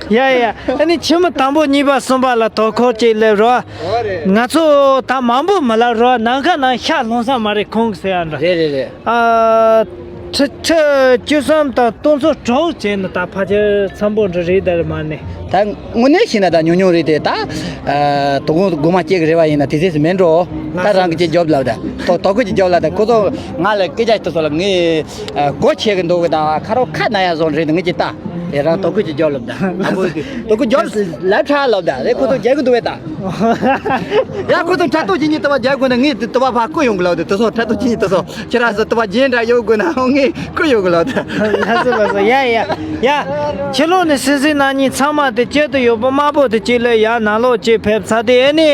ཡ་ཡ། ཨ་ནི་ཕྱི་མི་དང་པོ་གཉིས་པ་གསུམ་པ་ལ་དོ་ཁུར་ཅིག་སླེབས་རོགས། ང་ཚོ་ད་མང་པོ་མི་ལབ་རོགས། ནམ་མཁའ་ནང་ཤ་ལྷུང་ས་མ་རེད་ཁོང་གི་ཟེར་ཡ་འདྲ། རེད་རེད་རེད། ཨ། ཁྲི་ཁྲི་བཅུ་གསུམ་དང་སྟོང་ཚོ་དྲུག་བྱས་ན་ད་ཕལ་ཆེར་འཚམ་པོ་འདྲ་རེད་ད་རེད་མ་ནི། ད་དངོས་གནས་བྱས་ན་ད་ཉུང་ཉུང་རེད་དེ་ད། ཨ། དོ་དགོང་དགོང་མོ་གཅིག་གི་རེ་བ་ཡིན་ན་དེ་ཚེ་མེད་འགྲོ། ད་རང་གི་ཅིག་རྒྱོབ་ལབ་ད། དོ་དོ་ཁུར་ཅིག་རྒྱོབ་ལབ་ད། ཁོ་ཚོ་ང་ལ་སྐད་ཆ་དེ་ཚོ་ལ་ངས་ཨ། སྒོ་ཕྱེ་གི་འདུག་གི་ད་ཁ་རོག་ཁ་ན་ཡ་བཟོ་རེད། ངས་ཅིག་ལྟ། དེ་རང་དོ་ཁུར་ཅིག་རྒྱོབ་ལབ་ད། དོ་ཁུར་རྒྱོབ་ལབ་ཁྲ་ལབ་ད། རེ་ཁོ་ཚོ་རྒྱལ་གི་འདུག་བས་ད། ཡ་ཁོ་ཚོ་ཕྲག་དོག་བྱེད་ཉིན་ལྟ་བ་རྒྱག་དགོས་ན་ངས་དེ་ལྟ་བ་ཕར་བསྐུར་ཡོང་གི་ལབ་དེ། དེ་ཚོ་ཕྲག་དོག་བྱེད་ཉིན་དེ་ཚོ་ཁྱེད་རང་ཚོ་ལྟ་བ་རྒྱན་འདྲ་ཡོད་དགོས་ན་ངས་བསྐུར་ཡོང་གི་ལབ་དེ། ལགས་སོ་ལགས་སོ། ཡ་ཡ་ཡ། ཕྱི་ལོགས་ནས་སེམས་སེམས་ནང་ཉིན་ཚང་མ་དེ་སྐྱོད་དུ་ཡོད་པ་དམར་པོ་དེ་གཅིག་ལས་ཡར་ནང་ལོགས་གཅིག་ཕེབས་ཚར་དེ། ཨེ་ནི་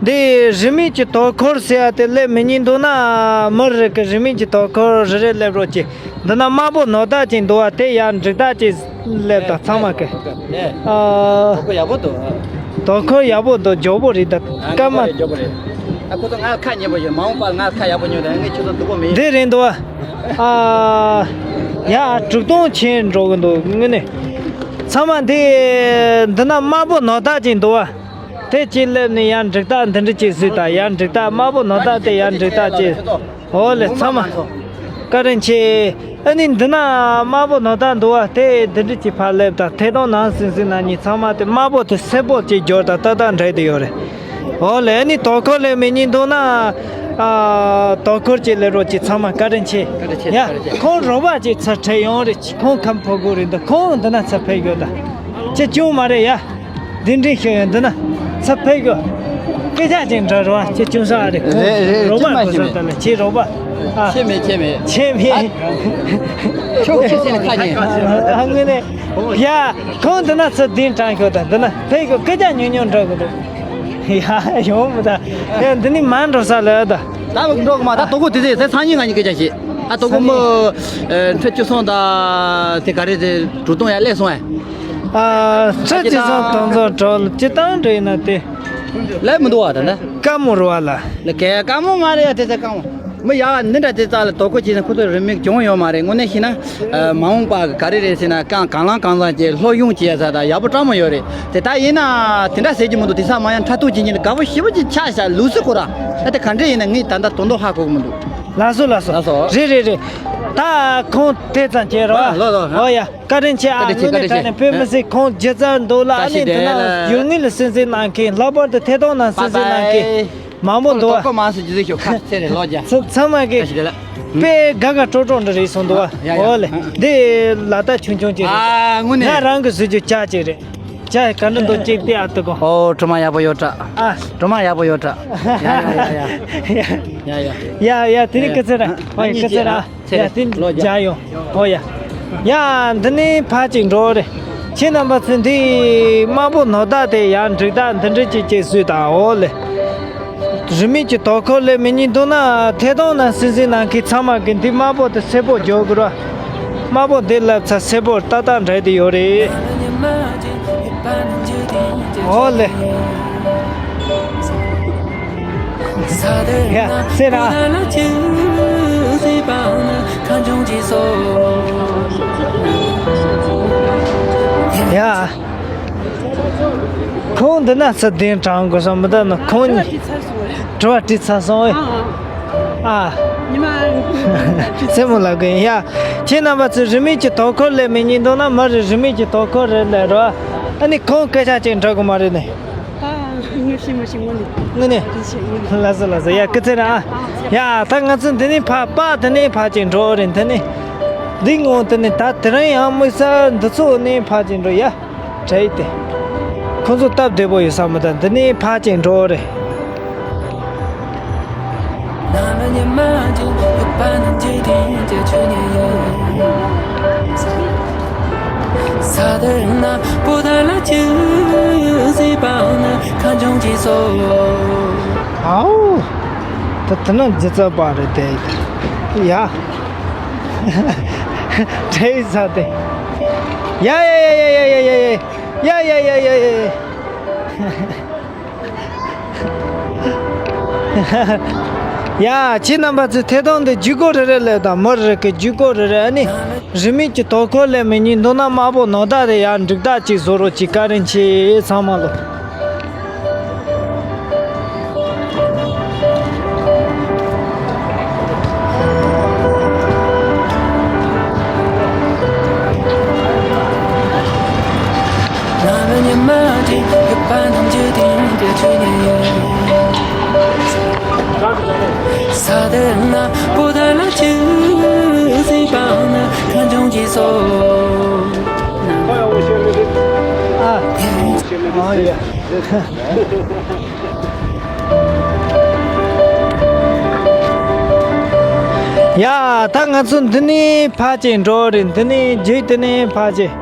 འདི་རིན་མེད་ཀྱི་དོ་ཁུར་ཟེར་ཡ་དེ་སླེབས་མི་ཉན་འདུག་ན་མི་རེ་གི་རིན་མེད་ཀྱི་དོ་ཁུར་རེ་རེ་སླེབས་རོགས་གྱིས། འདི་ན་དམར་པོ་ནོར་རྟགས་ཅིག་འདུག་བ། དེ་ཡང་འགྲིག་རྟགས་ཅིག་སླེབས་དང་ཚང་མ་གི། ཨ། དོ་ཁུར་ཡག་པོ་འདུག་དོ་ཁུར་ཡག་པོ་འདུག་མགྱོགས་པོ་རེད་ད། ཨ། སྐར་མ། མགྱོགས་པོ་རེད། ཨ། ཁོ་ཚོ་ང་ལ་ཁ་ཉེ་པོ་ཡོད། མ་འོངས་པར་ང་ལ་ཁ་ཡག་པོ་ཉོ་དང་ངས་ཁྱོད་ཚོ་སྡུག་པོ་མི་ཡིན། འདི་རེད་འདུག་ཨ། ཡ། དྲུག་སྟོང་ཕྱིན་འགྲོ་གི་འདུག་དངོས་གནས། ཚང་མ་འདི། འདི་ན་དམར་པོ་ནོར་རྟགས་ཅིག་འདུག་བ། དེ་གཅིག་སླེབས་ནས་ཡང་འགྲིག་རྟགས་འདི་འདྲ་ཅིག་བཟོས་དང་། ཡང་འགྲིག་རྟགས་དམར་པོ་ནོར་རྟགས་དེ་ཡང་འགྲིག་རྟགས་ཅིག་འོ་ལེ། ཚང་མ་བཀའ་དྲིན་ཆེ། ཨ་ནི་འདི་ན་དམར་པོ་ནོར་རྟགས་འདུག་བ། དེ་འདི་འདྲ་ཅིག་ཕར་སླེབས་དང་། ཐད་གཏོང་ནང་སིང་སིང་ནང་ཉིན་ཚང་མ་དེ་དམར་པོ་དེ་སེར་པོ་ཅིག་འགྱུར་དང་ཏག་ཏག་འདྲ་དེ་ཡོད་རེད། འོ་ལེ། ཨ་ནི་དོ་ཁུར་སླེབས་མི་ཉན་འདུག་ན། ཨ། དོ་ཁུར་ཅིག་སླེབས་རོགས་གྱིས། ཚང་མ་བཀའ་དྲིན་ཆེ། བཀའ་དྲིན་ཆེ། ཡ། བཀའ་དྲིན་ཆེ། ཁོང་རོགས་པ་ཅིག་ཚུར་ཁྲིད་ཡོང་རེད། ཁོང་ཁམས་ཕོ་རྒོད་རེད་འདུག་ཁོང་འདི་ན་ཚུར་ཕེབས་ཡོད་ད། ཅི་བྱུང་མ་རེད་ཡ། འདི་འདྲའི་ཤོད་ཡོད་འདི་ན་ཚུར་ཕེབས་ཡོད། སྐད་ཆ་ཅིག་འདྲ་རོ། ཅི་བྱུང་ས་རེད། ཁོང་རེད་རེད། རོགས་པ་ཅི་མ་གོ་ས་ཤེས་མེད། ད་ལ་ཁྱེད་རོགས་པ། ཨ། ཤེས་མེད་ཤེས་མེད། ཤེས་མེད། ཨ། ཁྱོད་ཁྱེད་ཚེ་ལ་ཁ་ཉན། ཨ། དངོས་གནས། ཡ། ཁོང་འདི་ན་ཚུར་གདན་དྲངས་ཤོག་ད། འདི་ན་ཕེབས་ཤོག་སྐད་ཆ་ཉུང་ཉུང་འདྲ་གི་འདུག་ཡ། ཡོང་མི་ད། ཡ། འདི་ནི་མ་འགྲོ་ས་ལ་ད། ད་འགྲོ་གི་མ། ད་དོ་དགོང་དེ་ཚེ་སང་ཉིན་ང་གཉིས་སྐད་ཆ་བཤད། ཨ། དོ་དགོང་མོ། ཨ། ཁྲི་བཅུ་གསུམ་དང་དེ་ག་རེ་དེ་དྲུག་སྟོང་ཡར་སླེབས་སོང་ཨེ། ཨ། ཁྲི་བཅུ་གསུམ་དང་ཚོ་གྲོགས་ལ་སྤྱི་བཏང་འདྲ་ཡིན་ན་དེ། སླེབས་མི་འདུག་བ་ད་ནི། དཀའ་མོ་རུ་བ་ལ། ལ་གས་དཀའ་མོ་མ་རེད་ཡ། དེ་ཚེ་དཀའ་མོ། མི་ཡག་འདི་འདྲ་དེ་ཙག་ལ་དོ་ཁུར་བྱས་ན་ཁོ་ཚོ་རིན་མེད་གྱོང་ཡོད་མ་རེད། དངོས་གནས་བཤད་ན། ཨ། མ་འོངས་པ་ག་རེ་རེད་ཟེར་ན་གང་གང་ལང་གང་ལང་བྱས་སློབ་སྦྱོང་བྱས་ས་དང་ཡག་པོ་སྤྲང་མོ་ཡོད་རེད། དེ་ད་ཡིན་ན་དེ་འདྲ་ཟེར་གྱི་མི་འདུག་དེང་སང་མ་ཡང་ཕྲག་དོག་བྱེད་ཉིན་དགའ་པོ་ཞེ་པོ་ཅིག་ཆགས་ཤག་ལུགས་སྲོལ་ཁོ་རང་ཨ་དེ་ག་འདྲས་ཡིན་ན་ངས་ད་ལྟ་དོན་དག་ཧ་གོ་གི་མི་འདུག་ལགས་སོ་ལགས་སོ། ལགས་སོ། རེད་རེད་རེད། ད་ཁོང་དེ་ཙམ་བྱས་རོགས། ཨ། ལགས་ལགས། ཨོ་ཡ། བཀའ་དྲིན་ཆེ་ཨ། བཀའ་དྲིན་ཆེ། དངོས་གནས་བཀའ་དྲིན་ཆེ། དྲང་གནས་བོད་མི་སེར་ཁོང་སྒྱུ་རྩལ་འདུག་ལ། ཨ་ནི་དེ་ན་ཡུལ་དངོས་ལ་སེམས་ཅན་གནང་མཁན། ལྷག་པར་དུ་ཐད་གཏོང་ནང་སེམས་ཅན་གནང་མཁན། མང་པོ་འདུག་བ། ཁོང་མང་སུ་ཇི་ཟིག་ཤོག་ཁ་ཚེ་རེ་ལོ་རྒྱ། ཚ་ཚང་མ་གི། བཀྲ་ཤིས་བདེ་ལེགས། དཔེ་དགའ་དགའ་སྤྲོ་སྤྲོ་འདྲ་རེད་སོང་འདུག་བ། ཡ་ཡ། ཨོ་ལེ། འདི་ལ་ད་ཆུང་ཆུང་ཅིག་རེད། ཨ། དངོས་གནས། ང་རང་གི་གཟུགས་ཀྱི་ལྕགས་ཅིག་རེད། ལྕགས་ག་འདྲ་འདུག་ཅིག་བལྟས་ཨ། ཏུ་གོ། ཨོ། གྲོ་མ་ཡག་པོ་ཡོད་དྲ། ཨ། གྲོ་མ་ཡག་པོ་ཡོད་དྲ། ཡ་ཡ་ཡ་ཡ། ཡ་ཡ། ཡ་ཡ། དེ་ནི་ཡ་ཡ། སྐུ་ཚེ་ར། ཨ། ཨོ་ཡ། སྐུ་ཚེ་ར། ཚེ་ཡ། རིང་། དེ་ལོ་བརྒྱ། བརྒྱ་ཡོང་། ཨོ་ཡ། ཡ། འདི་ནི་ཕར་ཅིག་འགྲོ་རེད། ཁྱེད་རྣམ་པ་ཚོས་འདི་དམར་པོ་ནོར་རྟགས་དེ་ཡང་འགྲིག་རྟགས་འདི་འདྲ་ཅིག་ཅིག་བཟོས་དང་། ཨོ་ལེ། རིན་མེད་ཀྱི་དོ་ཁུར་སླེབས་མི་ཉན་འདུག་ན་ཐད་གཏོང་ནང་སེམས་ཅན་གནང་མཁན་ཚང་མ་གི་འདི་དམར་པོ་དེ་སེར་པོ་འགྱུར་དགོས་ར། དམར་པོ་འདི་ལབ་ཚ་སེར་པོ་ཏག་ཏག་འདྲ་དེ་ཡོད་རེད། ཨོ་ལེ། ཡ། སེ་ར། ཡ། ཁོང་འདི་ན་ཚུར་གདན་དྲངས་དགོས་བསམ་མི་འདུག་ན། ཁོང་གཉིས་དྲི་བ་དྲིས་ཚར་སོང་ཨེ། ཨ། ཨ། ཉི་མ། སེ་མོ་ལབ་གི་ཡིན། ཡ། ཁྱེད་རྣམ་པ་ཚོས་རིན་མེད་ཀྱི་དོ་ཁུར་སླེབས་མི་ཉན་འདུག་ན་མི་རེ་རིན་མེད་ཀྱི་དོ་ཁུར་རེ་སླེབས་རོགས། ཨ་ནི་ཁོང་སྐད་ཆ་ཅིག་འདྲི་དགོས་མ་རེད་ནི། ཨ། དངོས་གཞི་མ་ཞིག་དངོས་གནས། དངོས་གནས། རིན་ཆེན་དངོས་གནས། ལགས་སོ་ལགས་སོ། ཡ། སྐུ་ཚེ་རིང་ཨ། ཡ། ད་ང་ཚོ་འདི་ནས་ཕར་པ་དེ་ནས་ཕར་ཅིག་འགྲོ་རེད། འདི་ནས། འདི་ངོ་དེ་ནས་ད་དེ་རིང་ཡང་དམིགས་བསལ་འདི་ཚོ་ནས་ཕར་ཅིག་འགྲོ་ཡ། དྲན་ཏེ། ཁོ་ཚོ་སྟབས་བདེ་པོ་ཡོད་ས་མི་འདུག་འདི་ནས་ཕར་ཅིག་འགྲོ་རེད། ཨའོ། ད་དེ་ན་ཇི་ཙམ་པ་རེད་དེ། ཡ། དྲེ་ས་དེ། ཡ་ཡ་ཡ། ཡ་ཡ་ཡ་ཡ་ཡ། ཡ། ཁྱེད་རྣམ་པ་ཚོས་ཐད་གཏོང་འདི་བརྒྱུད་སྐུར་རེ་རེ་སླེབས་དང་། མི་རེ་རེ་གི་བརྒྱུད་སྐུར་རེ་རེ། ཨ་ནི་རིན་མེད་ཀྱི་དོ་ཁུར་ལས་མི་ཉན་འདུག་ན། དམར་པོ་ནོར་བདག་དེ་ཡར་འགྲིག་བདག་ཅིག་བཟོ་རོགས་གྱིས། བཀའ་དྲིན་ཆེ་ཚང་མ་ལ། ཨ། ཨ་ཡ། ཡ། ད་ང་ཚོ་འདི་ནས་ཕར་ཅིག་འགྲོ་རེད། འདི་ནས་རྒྱུགས། འདི་ནས་ཕར་ཅིག།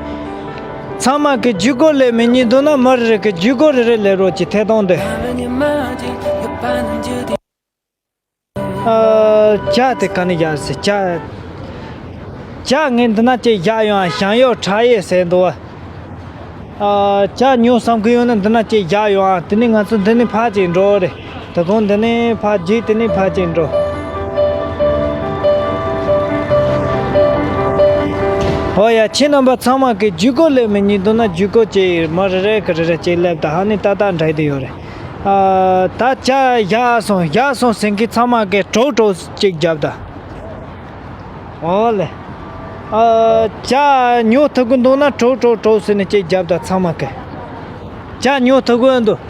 ཚང་མ་གི་བརྒྱུད་སྐུར་ལས་མི་ཉན་འདུག་ན། མི་རེ་རེ་གི་བརྒྱུད་སྐུར་རེ་རེ་སླེབས་རོགས་གྱིས། ཐད་གཏོང་དེ། ཨ། ཇ་དེ་ག་ནས་བཞག་ཟེར། ཇ། ཇ་ངས་འདི་ན་ཅིག་བཞག་ཡོང་། ཨ། ཞང་ཡོ་ཁྲ་ཡེ་ཟེར་འདུག། ཨ། ཇ་ཉོ་བསམ་གི་ཡོད་ན་འདི་ན་ཅིག་བཞག་ཡོང་། ཨ། དེ་ནས་ང་ཚོ་འདི་ནས་ཕར་ཅིག་འགྲོ་རེད། དོ་དགོང་འདི་ནས་ཕར་རྒྱུགས། དེ་ནས་ཕར་ཅིག་འགྲོ། ཨོ་ཡ། ཁྱེད་རྣམ་པ་ཚང་མ་གི་བརྒྱུད་སྐུར་ལས་མི་ཉན་འདུག་ན། བརྒྱུད་སྐུར་ཅིག་མི་རེ་རེ་གི་རེ་རེ་ཅིག་སླེབས་དང་། ཨ་ནི་ཏག་ཏག་འགྲིག་བསྡད་ཡོད་རེད། ཨ། ད་ཇ་བཞག་སོང་། བཞག་སོང་ཟེར་མཁན་ཚང་མ་གིས་གྲོགས་གྲོགས་ཅིག་རྒྱོབ་དང་། ཨོ་ལེ། ཨ། ཇ་ཉོ་ཐུབ་ཀྱི་འདུག་ན་གྲོགས་གྲོགས་གྲོགས་ཟེར་ནས་ཅིག་རྒྱོབ་དང་། ཚང་མ་གིས་ཇ་ཉོ་ཐུབ་ཀྱི་འདུག།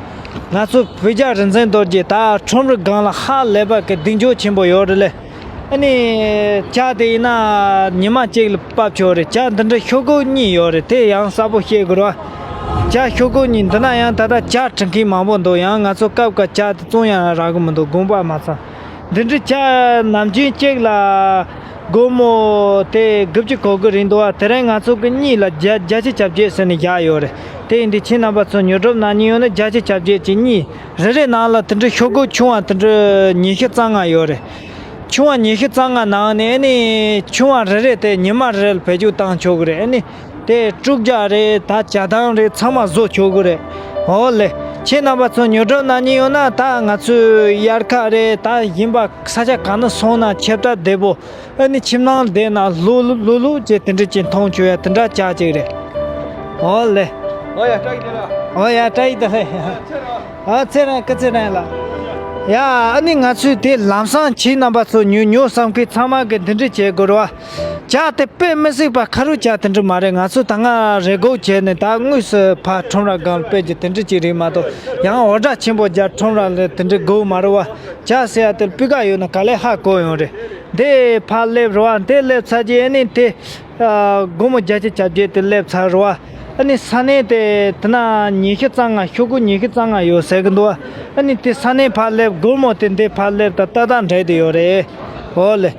ང་ཚོ་བོད་རྒྱ་རིག་འཛིན་རྡོ་རྗེ། ད་ཁྲོམ་རའི་སྒང་ལ་ཧ་ལས་པ་གི་གདེང་འཇོག་ཆེན་པོ་ཡོད་རེད་ལེ། ཨ་ནི་ཇ་དེ་ཡིན་ན་ཉི་མ་གཅིག་ལ་ཕབ་ཆོག་རེད། ཇ་འདི་འདྲའི་ཤོག་གུ་གཉིས་ཡོད་རེད། དེ་ཡང་གསལ་པོ་བཤད་དགོས་རེད་བ། ཇ་ཤོག་གུ་གཉིས། འདི་ན་ཡང་ད་ལྟ་ཇ་བྲིན་མཁན་མང་པོ་འདུག། ཡང་ང་ཚོ་སྐབས་འགའ་ཇ་དེ་བཙོང་ཡང་རག་གི་མི་འདུག། དགོངས་པ་མ་ཚོམ། འདི་འདྲའི་ཇ་ནམ་རྒྱུན་གཅིག་ལ་སྒོར་མོ་དེ་དགུ་བཅུ་གོ་དགུ་རེད་འདུག་བ། དེ་རིང་ང་ཚོ་གི་གཉིས་ལ་བརྒྱ་བརྒྱད་ཅུ་གྱ་བརྒྱད་ཟེར་ནས་བཞག་ཡོད་རེད། དེ་ཡིན་དུས་ཁྱེད་རྣམ་པ་ཚོ་ཉོ་སྒྲུབ་གནང་མཁན་ཡོད་ན་བརྒྱད་ཅུ་གྱ་བརྒྱད་ཅིག་གཉིས། རེ་རེ་ནང་ལ་དེ་འདྲའི་ཤོག་གུ་ཆུང་བ་དེ་འདྲའི་ཉི་ཤུ་རྩ་ལྔ་ཡོད་རེད། ཆུང་བ་ཉི་ཤུ་རྩ་ལྔ་ནང་ནས་ཨ་ནི་ཆུང་བ་རེ་རེ་དེ་ཉི་མ་རེ་རེ་ལ་བེད་སྤྱོད་བཏང་ཆོག་གི་རེད། ཨ་ནི་དེ་དཀྲུག་རྒྱག་རེད། ད་ཇ་དང་རེད། ཚང་མ་བཟོ་ཆོག་གི་རེད། ཨོ་ལེ། ཁྱེད་རྣམ་པ་ཚོ་ཉོ་སྒྲུབ་གནང་མཁན་ཡོད་ན། ད་ང་ཚོའི་དབྱར་ཁ་རེད། ད་གཞན་པ་ས་ཆ་གང་ན་སོང་ན་ཆེ་བསྟོད་བདེ་པོ། ཨ་ནི་ཁྱིམ་ནང་བསྡད་ན་ལྷུག་ལྷུག་ལྷུག་ལྷུག་ཅེས་དེ་འདྲ་ཅིག་མཐོང་ཆོག་ཡ། དེ་འདྲ་ཅག་ཅིག་རེད། ཨོ་ལེ། ཨོ་ཡ། བཀྲ་ཤིས་བདེ་ལེགས། ཨོ་ཡ། བཀྲ་ཤིས་བདེ་ལེགས། ཨ། ཚེ་རིང་། སྐུ་ཚེ་རིང་ལགས། ཡ། ཨ་ནི་ང་ཚོས་དེ་ལམ་སང་ཁྱེད་རྣམ་པ་ཚོ་ཉོ་ཉོ་བསམ་མཁན་ཚང་མ་གིས་འདི་འདྲ་བྱེད་དགོས་རེད་བ། ཇ་དེ་དཔེ་མི་སྲིད་པ་ཁ་རུ་ཇ་དེ་འདྲ་མ་རེད། ང་ཚོ་ད་སྔ་རེ་སྒུག་བྱས་ནས་ད་དངོས་སུ་ཕར་ཁྲོམ་ར་སྒང་ལ་ཕེབས་ཀྱི་དེ་འདྲ་ཅིག་རེད་མ་གཏོགས། ཡང་འོ་ཇ་ཆེན་པོ་ཇ་ཁྲོམ་ར་ལ་དེ་འདྲ་དགོས་མ་རེད་བ། ཇ་ཟེར་ཡ་དེ་སྤུས་ཀ་ཡོད་ན་ག་ལེར་ཧ་གོ་ཡོང་རེད། འདི་ཕར་སླེབས་རེད་བ། འདི་སླེབས་ཚར་རྗེས་ཨ་ནི་དེ། ཨ། སྒོར་མོ་བརྒྱད་ཅུ་གྱ་བརྒྱད་དེ་སླེབས་ཚར་རེད་བ། ཨ་ནི་ས་གནས་དེ་དེ་ན་ཉི་ཤུ་རྩ་ལྔ། ཤོག་གུ་ཉི་ཤུ་རྩ་ལྔ་ཡོད་ཟེར་གི་འདུག་བ། ཨ་ནི་དེ་ས་གནས་ཕར་སླེབས། སྒོར་མོ་དེ་འདི་ཕར་སླེབས་དང་ཏག་ཏག་འགྲིག་བསྡད་ཡོད་རེད། འོ་ལེ།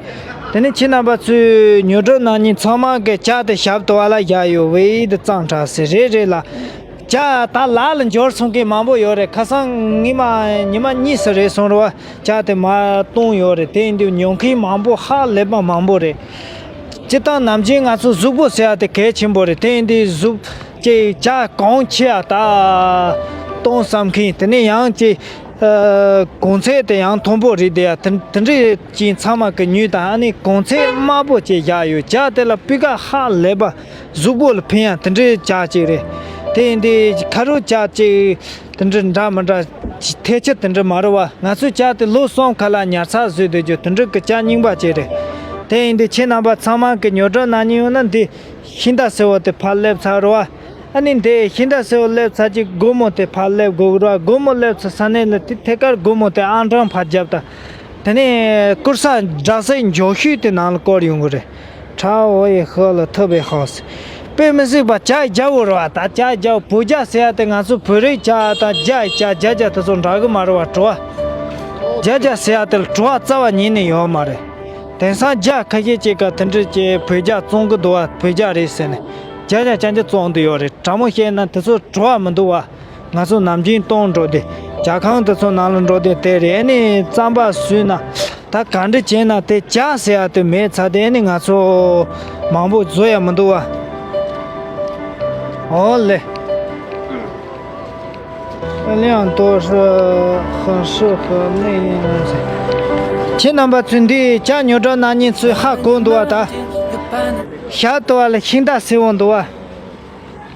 དེ་ནས་ཁྱེད་རྣམ་པ་ཚོས་ཉོ་སྒྲུབ་གནང་མཁན་ཚང་མ་གིས་ཇ་དེ་ཞབས་ཏོག་ལ་བཞག་ཡོད། ཝེ་དེ་གཙང་དྲགས་ཟེར། རེད་རེད་ལགས། ཇ་ད་ལག་ལ་འབྱོར་སོང་མཁན་མང་པོ་ཡོད་རེད། ཁ་སང་ཉི་མ་ཉི་མ་གཉིས་ཙམ་རེད་སོང་རེད་བ། ཇ་དེ་མར་བཏང་ཡོད་རེད། དེ་ཡིན་དུས་ཉོ་མཁན་མང་པོ། ཧ་ལས་པ་མང་པོ་རེད། སྤྱིར་བཏང་ནམ་རྒྱུན་ང་ཚོ་གཟུགས་པོ་ཟེར་ཡ་དེ་གལ་ཆེན་པོ་རེད། དེ་ཡིན་དུས་གཟུགས་ཀྱི་ཇ་གང་ཆེ་ཡ་ད་བཏང་བསམ་མཁན། དེ་ནས་ཡང་ཅིག་ཨ། གོང་ཚད་དེ་ཡང་མཐོན་པོ་རེད་བསྡད་ཡ། དེ་དེ་འདྲས་ཅིག་ཚང་མ་གིས་ཉོས་དང་། ཨ་ནི་གོང་ཚད་དམའ་པོ་ཅིག་བཞག་ཡོད། ཇ་དེ་ལ་སྤུས་ཀ་ཧ་ལས་པ། གཟུགས་པོ་ལ་ཕན་ཡ་དེ་འདྲའི་ཇ་ཅིག་རེད། དེ་ཡིན་དུས་ཁ་རུ་ཇ་ཅིག་དེ་འདྲ་འདྲ་མི་འདྲ་ཐལ་ཆ་དེ་འདྲ་མ་རེད་བ། ང་ཚོའི་ཇ་དེ་ལོ་གསུམ་ཁ་ལ་ཉར་ཚགས་བཟོས་སྡོད་རྒྱུ་དེ་འདྲ་གི་ཇ་རྙིང་པ་ཅིག་རེད། དེ་ཡིན་དུས་ཁྱེད་རྣམ་པ་ཚང་མ་གིས་ཉོ་སྒྲུབ་གནང་མཁན་ཡོད་ན། འདི་ཤིང་རྟ་སེར་པོ་དེ་ཕར་སླེབས་ཚར་རེད་བ། ཨ་ནི་འདི་ཤིང་རྟ་སེར་པོ་སླེབས་ཚར་རྗེས་སྒོར་མོ་དེ་ཕར་སླེབས་དགོས་རེད་བ། སྒོར་མོ་སླེབས་ཚར་ས་གནས་ལ་དེ་ཐད་ཀར་སྒོར་མོ་དེ་ཨང་གྲངས་ཕར་བརྒྱབ་དང་། དེ་ནས་ཀུར་ས་སྦྲག་སའི་མགྱོགས་ཤོས་དེ་ནང་ལ་བསྐོར་ཡོང་གི་རེད། ཁྲའོ་ཡེ་ཧེ་ལ་ཐུབ་པའི་ཧང་སི། དཔེ་མི་སྲིད་པ་ཇ་རྒྱལ་པོ་རེད་བ། ད་ཇ་རྒྱལ་པོ། བོད་ཇ་ཟེར་ཡ་དེ་ང་ཚོ་བོད་རིགས་ཇ་དང་རྒྱ་ཇ་རྒྱ་ཇ་དེ་ཚོ་འདྲ་གི་མ་རེད་བ། བྲོ་བ། རྒྱ་ཇ་ཟེར་ཡ་དེ་ལ་བྲོ་བ་རྩ་བ་ཉིད་ནས་ཡོད་མ་རེད། དེང་སང་ཇ་ཁ་ཤས་ཅིག་ག་དེ་འདྲ་ཅིག་བོད་ཇ་བཙོང་གི་འདུག་བ། བོད་ཇ་རེད་ཟེར་ནས་རྒྱ་ཇ་རྐྱང་རྐྱང་བཙོང་གི་ཡོད་རེད། དྲང་མོ་བཤད་ན་དེ་ཚོ་བྲོ་བ་མི་འདུག་བ། ང་ཚོ་ནམ་རྒྱུན་གཏོང་འགྲོ་དུས་ཇ་ཁང་དེ་ཚོ་ནང་ལ་འགྲོ་དུས་དེ་རེད། ཨ་ནི་རྩམ་པ་བཟོས་ན་ད་ག་འདྲ་བྱས་ན་དེ་ཇ་ཟེར་ཡ་དེ་མེད་ཚར་དུས་ཨ་ནི་ང་ཚོ་མང་པོ་བཟོ་ཡ་མི་འདུག་བ། ཨོ་ལེ། 亮都是很适合那样子。ཁྱེད་རྣམ་པ་ཚོས་འདི་ཇ་ཉོ་གྲབས་གནང་མཁན་ཚོས་ཧ་གོ་འདུག་བ་ད། ཞབས་ཏོག་ལ་ཤིང་རྟ་སེར་པོ་འདུག་བ།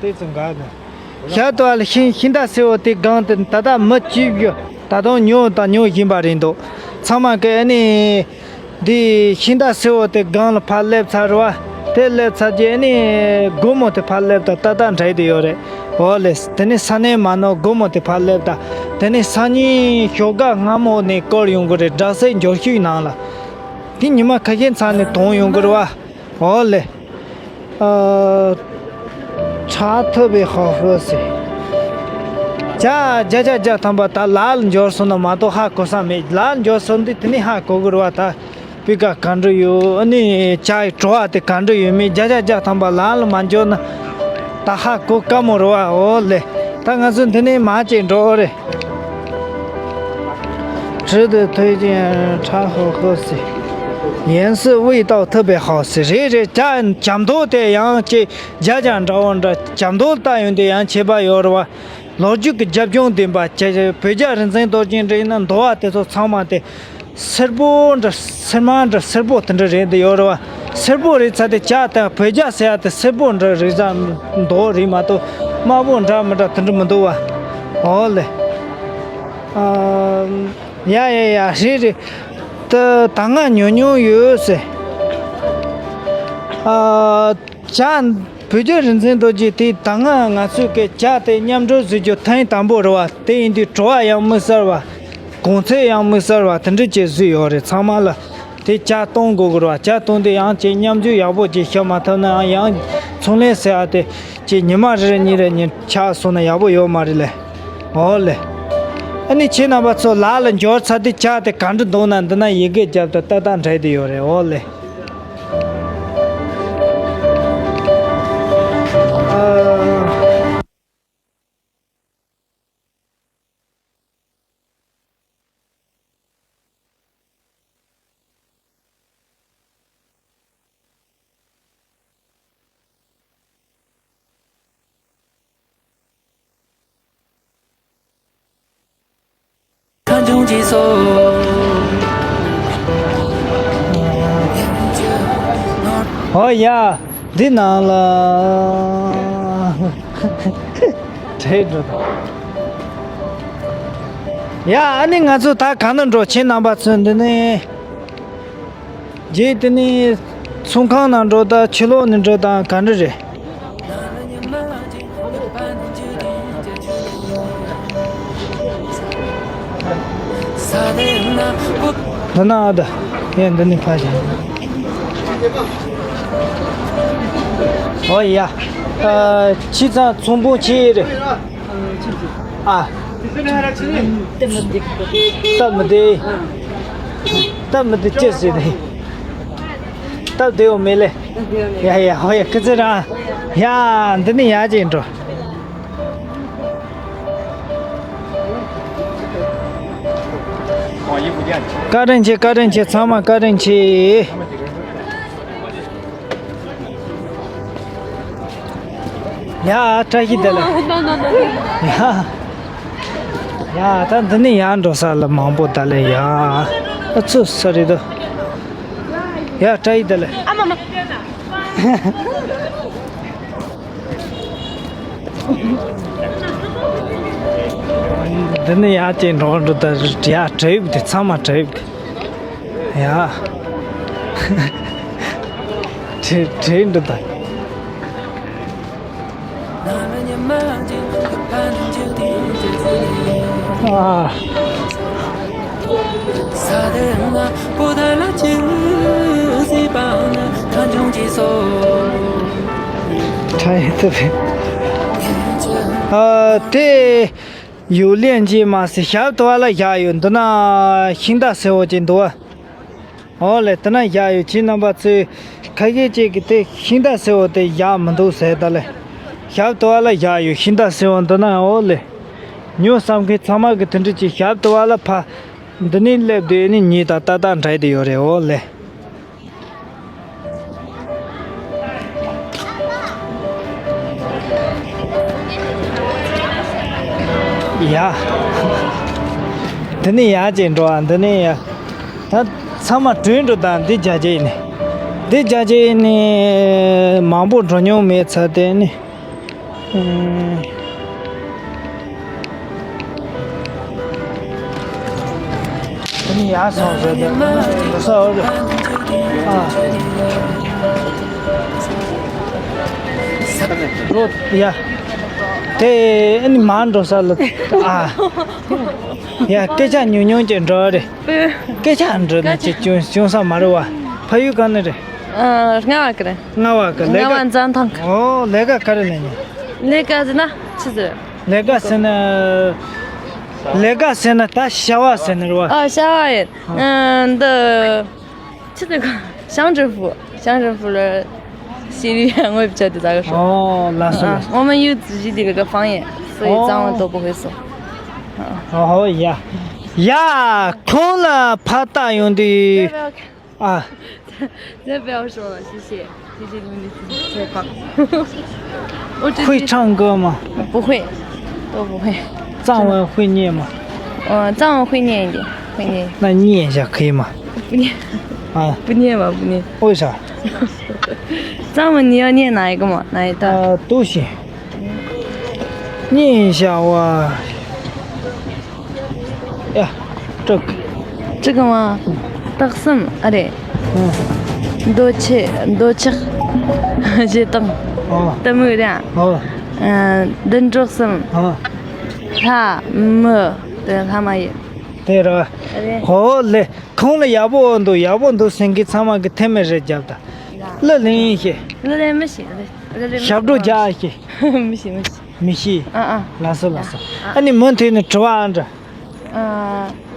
དེ་ཚོ་འགའ་ནི། ཞབས་ཏོག་ལ་ཤིང་ཤིང་རྟ་སེར་པོ་དེ་སྒང་དེ་ད་ལྟ་མི་གཅིག་གིས་ད་དུང་ཉོ་དང་ཉོ་བཞིན་པ་རེད་འདུག་ཚང་མ་གིས་ཨ་ནི། འདི་ཤིང་རྟ་སེར་པོ་དེ་སྒང་ལ་ཕར་སླེབས་ཚར་བ། དེ་སླེབས་ཚར་རྗེས་ཨ་ནི་སྒོར་མོ་དེ་ཕར་སླེབས་དང་ཏག་ཏག་འདྲ་དེ་ཡོད་རེད། འོ་ལེ། དེ་ནི་ས་གནས་མ་ནོར་སྒོར་མོ་དེ་ཕར་སླེབས་དང་། དེ་ནི་སང་ཉིན་ཞོགས་ཀ་སྔ་མོ་ནས་བསྐོར་ཡོང་གི་རེད། སྦྲག་སྲིད་འབྱོར་ཕྱུག་ནང་ལ། དེ་ཉི་མ་ཁ་ཤས་ཚང་ནས་གཏོང་ཡོང་གི་རེད་བ། འོ་ལེ། ཨ། ཁྲ་ཐུབ་པའི་ཧོ་ཧོ་ཟེར། ཇ་ཇ་ཇ་ཇ་ཐམ་པ་ད་ལ་ལ་འབྱོར་སོང་ན་མ་གཏོགས་ཧ་གོ་ས་མེད། ལ་ལ་འབྱོར་སོང་དུས་དེ་ནས་ཧ་གོ་གི་རེད་བ་ད། སྤུས་ཀ་ག་འདྲ་ཡོད། ཨ་ནི་ཇ་ཡི་བྲོ་བ་དེ་ག་འདྲ་ཡོད་མེད། ཇ་ཇ་ཇ་ཐམ་པ་ལ་ལ་མ་འབྱོར་ན་ད་ཧ་གོ་དཀའ་མོ་རེད་བ། འོ་ལེ། ད་ང་ཚོ་འདི་ནས་མར་ཅིག་འགྲོ་རེད། 值得推荐，茶好喝些。颜色味道特别好些。རེད་རེད། ཇ་ཇ་མདོག་དེ་ཡང་ཅིག་ཇ་ཇ་འདྲ་བོ་འདྲ། ཇ་མདོག་ལྟ་ཡོང་དུས་ཡང་ཁྱད་པར་ཡོད་རེད་བ། ལོ་རྒྱུས་ཀྱི་རྒྱབ་ལྗོངས་ལྡན་པ། ཇ་བོད་ཇ་རིག་འཛིན་རྡོ་རྗེ་འདྲ་ཡིན་ན་མདོག་བ་དེ་ཚོ་ཚང་མ་དེ་སེར་པོ་འདྲ་སེར་དམར་འདྲ་སེར་པོ་དེ་འདྲ་རེད་འདི་ཡོད་རེད་བ། སེར་པོ་རེད་ཚ་དེ་ཇ་དང་བོད་ཇ་ཟེར་ཡ་དེ་སེར་པོ་འདྲ་རིག་ས་མདོག་རེད་མ་གཏོགས་དམར་པོ་འདྲ་མི་འདྲ་དེ་འདྲ་མི་འདུག་བ། འོ་ལེ། ཨ། ཡ་ཡ་ཡ། རེད་རེད། ད་ད་ང་ཉོ་མྱོང་ཡོད་ཟེར། ཨ། ཇ། བོད་ཇ་རིག་འཛིན་རྡོ་རྗེ་དེ་ད་སྔ་ང་ཚོས་ཀྱི་ཇ་དེ་མཉམ་འགྲོས་བཟོས་རྒྱུ་ཐེངས་དང་པོ་རེད་བ། དེ་ཡིན་དུས་བྲོ་བ་ཡང་དམིགས་བསལ་བ། གོང་ཚད་ཡང་དམིགས་བསལ་བ་དེ་འདྲ་ཅིག་བཟོས་ཡོད་རེད། ཚང་མ་ལ་དེ་ཇ་གཏོང་དགོས་ཀྱི་རེད་བ། ཇ་གཏོང་དུས་ཡང་ཅིག་མཉམ་སྤྱོད་ཡག་པོ་ཅིག་བྱེད་མ་ཐུབ་ན་ཡང་ཚོང་ལས་ཟེར་བ་དེ་ཅིག་ཉི་མ་རེ་རེ་གཉིས་རེ་གཉིས་ཆག་སོང་ན་ཡག་པོ་ཡོད་མ་རེད་ལེ། འོ་ལེ། ཨ་ནི་ཁྱེད་རྣམ་པ་ཚོ་ལ་ལ་འབྱོར་ཚར་དུས་ཇ་དེ་ག་འདྲ་འདུག་ན་འདི་ན་ཡི་གེ་རྒྱབ་དང་ཏག་ཏག་འབྲི་བསྡད་ཡོད་རེད། འོ་ལེ། ཨོ་ཡ། འདི་ནང་ལ་བྲེལ་འགྲོ་དང་། ཡ། ཨ་ནི་ང་ཚོ་ད་ག་ནས་འགྲོ། ཁྱེད་རྣམ་པ་ཚོ་འདི་ནས། རྗེས་དེ་ནས་ཚོང་ཁང་ནང་འགྲོ་དང་ཕྱི་ལོགས་ནས་འགྲོ་དང་ག་འདྲ་རེད། འདི་ན་ཨ་ད། ཡ། འདི་ནས་ཕར་བཞག་ཨོ་ཡ། ཨ། ཁྱི་ཚང་ཚོང་དཔོན་ཁྱེད་རེད། ཨ། སྟབས་མི་བདེ། སྟབས་མི་བདེ་ཅི་ཟེར་ནས། སྟབས་བདེ་བོ་མེད་ལེ། ཡ་ཡ། ཧོ་ཡ། སྐུ་ཚེ་རིང་། ཡ། འདི་ནས་ཡར་ཅིག་འགྲོ། བཀའ་དྲིན་ཆེ། བཀའ་དྲིན་ཆེ། ཚང་མ་བཀའ་དྲིན་ཆེ། ཡ། བཀྲ་ཤིས་བདེ་ལེགས། ཡ། ཡ། ད་འདི་ནས་ཡར་འགྲོ་ས་ལ་མང་པོ་ད་ལེ། ཡ། ཨ་ཚུ་ས་རེད་དོ། ཡ། བཀྲ་ཤིས་བདེ་ལེགས། འདི་ནས་ཡར་ཅིག་འགྲོ་འགྲོ་ད། ཡ། བྲེལ་བ་འདི་ཚང་མ་བྲེལ་བ་འདི། ཡ། བྲེལ་བྲེལ་འགྲོ་ད། ཨ། ཨ། དེ་ཡོད་ལན་གྱིས་མ་ཟེར། ཞབས་ཏོག་ལ་བཞག་ཡོད། འདི་ན་ཤིང་རྟ་སེར་པོ་ཅིག་འདུག་བ། འོ་ལེ། དེ་ན་བཞག་ཡོད། ཁྱེད་རྣམ་པ་ཚོས་ཁ་ཤས་ཅིག་གིས་དེ་ཤིང་རྟ་སེར་པོ་དེ་བཞག་མི་འདུག་ཟེར་ད་ལེ། ཞབས་ཏོག་ལ་བཞག་ཡོད། ཤིང་རྟ་སེར་པོ་འདི་ན། འོ་ལེ། ཉོ་བསམ་མཁན་ཚང་མ་གིས་དེ་འདྲ་ཅིག་ཞབས་ཏོག་ལ་ཕར་འདི་ནས་སླེབས་དུས་ནི་ཉིད་དང་ཏག་ཏག་འདྲ་དེ་ཡོད་རེད། འོ་ལེ། ཡ། འདི་ནས་ཡར་ཅིག་འགྲོ་བ། འདི་ནས་ཡར། ད་ཚང་མ་གྲོལ་འགྲོ་དང་། འདི་རྒྱ་ཆེ་ནས། འདི་རྒྱ་ཆེ་ནས་མང་པོ་འགྲོ་མྱོང་མེད་ཚ་དེ་ནས། ཨུམ། དེ་ནས་ཡར་སོང་ཟེར་ཏེ་འགྲོ་ས་འོ་རེད། ཨ། འགྲོ་ཡ། དེ་ཨ་ནི་མར་འགྲོ་ས་ལ། ཨ། ཡ། སྐད་ཆ་ཉུང་ཉུང་ཅིག་འགྲོ་རེད། སྐད་ཆ་འགྲོ་ན་ཅིག་བྱུང་བྱུང་ས་མ་རེད་བ། ཕ་ཡུལ་ག་ནས་རེད། ཨ། རྔ་བ་གི་རེད། རྔ་བ་གི། ལས་རྔ་ཀ་བ་འཛམ་ཐང་གི། ཨོ། ལས་ཀ་ག་རེ་ལས་ནི། ལས་ཀ་ཟེར་ན་ཆི་ཟེར། ལས་ཀ་ཟེར་ན། ལས་ཀ་ཟེར་ན་ད་བྱ་བ་ཟེར་ནི་རེད་བ། ཨ། བྱ་བ་ཡིན། ཨ། ཨ། འདི་ཆི་ཟེར་ག 乡政府 乡政府 ལ་ཤེས་རིག་དངོས་བྱ་དེ་ཟ་གི་ཧྲོ། ཨོ། ལགས་སོ། ཨ། ལགས་སོ། 我们有自己的那个方言，所以藏文都不会说。 ཨོ་ཧོ། ཡ། ཡ། ཁོང་ལ་ཕར་ལྟ་ཡོང་དུས། 不要，不要看。 ཨ། 再不要说了，谢谢，谢谢你们的采访。我这句会唱歌吗？不会，都不会。藏文会念吗？嗯，藏文会念一点，会念。那念一下可以吗？不念。啊？不念吧，不念。为啥？藏文你要念哪一个吗？哪一段？呃，都行。念一下哇。 ཡ། དྲུག 这个吗？སྟག་གསུམ། ཨ་རེད། ཨ། འདོད་ཆགས། འདོད་ཆགས། ཞེ་སྡང་། ཨོ། གཏི་མུག་ར། ཨོ། ཨ། བདུད་འདྲེ་གསུམ། ཨོ། ལྷ་མི་དེ་ལྷ་མ་ཡིན། དེ་ར། ཨ་རེད། ཧོ་ལེ། ཁོང་ལ་ཡག་པོ་འདུག་ཡག་པོ་འདུག་ཟེར་མཁན་ཚང་མ་གི་ཐེ་མེ་རེ་རྒྱབ་ད། གླུ་ལེན་ཤེས། གླུ་ལེན་མི་ཤེས། གླུ་ལེན་མི་ཤེས། ཞབས་བྲོ་རྒྱག་ཤེས། མི་ཤེས། མི་ཤེས། མི་ཤེས། ཨ་ཨ། ལགས་སོ་ལགས་སོ། ཨ། ཨ་ནི་མུ་མཐུད་ནས་དྲི་བ་ཨ་འདྲི། ཨ།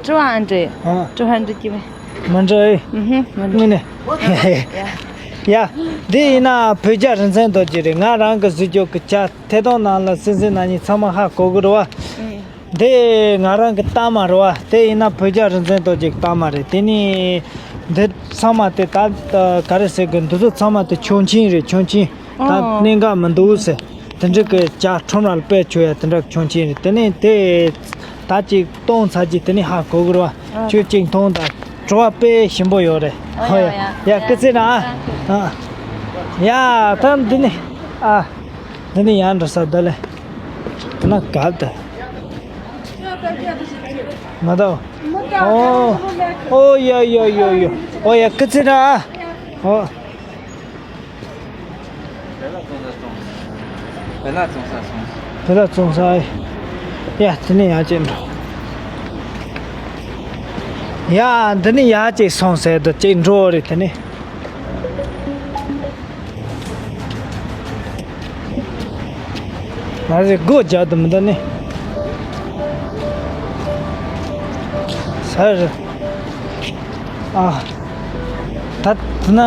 དྲི་བ་ཨ་འདྲི། ཨ། དྲི་བ་འདྲི་གི་མེད། མི་འདྲི་ཨེ། ཨུ་ཧུ། མི་འདྲི། དངོས་གནས། ཡ། ཡ། འདི་ཡིན་ན་བོད་རྒྱ་རིག་འཛིན་རྡོ་རྗེ་རེད། ང་རང་གི་གཟིགས་རྒྱུ་གི་ཅ་ཐེ་གཏོང་ནང་ལ་སེམས་སེམས་ནང་ཉིད་ཚང་མ་ཧ་གོ་གི་རེད་བ། ཨུ། འདི་ང་རང་གི་གཏམ་མ་རེད་བ། དེ་ཡིན་ན་བོད་རྒྱ་རིག་འཛིན་རྡོ་རྗེ་གི་གཏམ་མ་རེད། དེ་ནི་འདི་ཚང་མ་དེ་ད་ག་རེ་ཟེར་དགོས། འདི་ཚོ་ཚང་མ་དེ་ཆོག་མཆན་རེད། ཆོག་མཆན། ད་ཨོ། གནད་འགག་མི་འདུག་ཟེར། དེ་འདྲ་གི་ཅ་ཁྲོམ་ར་ལ་དཔེ་ཆོག་ཡ་དེ་འདྲ་གི་ཆོག་མཆན་རེད། དེ་ནས་དེ་ད་ཅིག་གཏོང་ཚར་རྗེས་དེ་ནས་ཧ་གོ་གི་རེད་བ། ཨོ། ཁྱོད་ཅིག་མཐོང་དང་། དྲི་བ་དཔེ་ཞིམ་པོ་ཡོད་རེད། ཨོ། ཧོ་ཡ། ཡ་ཡ། ཡ། སྐུ་ཚེ་རིང་ཨ། ཨ། ཡ། ད་འདི་ནས་ཨ། འདི་ནས་ཡར་འགྲོ་ས་ད་ལེ། ད་ན་གབ་ད། མ་ད། ཨོ། ཨོ་ཡ་ཡ་ཡ་ཡ། ཨོ་ཡ། སྐུ་ཚེ་རིང་ཨ། ཨོ། བེ་ལ་བཙོང་ས་སོང་། བེ་ལ་བཙོང་ས་སོང་། ཡ། དེ་ནས་ཡར་ཅིག་འགྲོ། ཡ། འདི་ནས་ཡར་ཅིག་སོང་ཟེར་དུ་ཅིག་འགྲོ་རེད། དེ་ནས། ང་ཚོས་སྒོ་རྒྱག་ཏུ་མི་འདུག་ནི། ས་རུ། ཨ། ད་དེ་ན་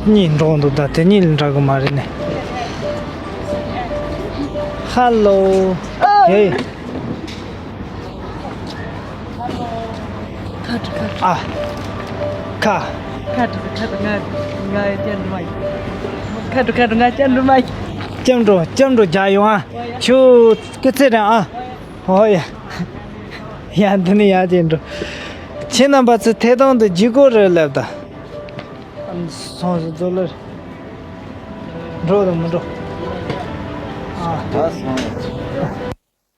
གཉིས་འགྲོ་འདུག་ད་དེ་གཉིས་ལ་འདྲ་གི་མ་རེད་ནི། ཧ་ལོ། ཧེ། ཁ་ཁ་ཁ། ཨ། ཁ། ཁ་ཁ་ཁ། ང་ང་ཅན་མ་ཁ་ཁ་ང་ཅན་མ། ལྕམ་འགྲོ་ལྕམ་འགྲོ་རྒྱ་ཡོང་ཨ། ཁྱོད་སྐུ་ཚེ་རིང་ཨ། ཧོ་ཡ། ཡ་འདི་ནི་ཡ་ཅན་འགྲོ། ཁྱེད་རྣམ་པ་ཚོ་ཐད་གཏོང་དུ་བརྒྱུད་སྐོར་རེད་ལབ་ད། སོང་ཟིན་ཚོ་ལར། འགྲོ་དང་མི་འགྲོ། ཨ། ད་སོང་།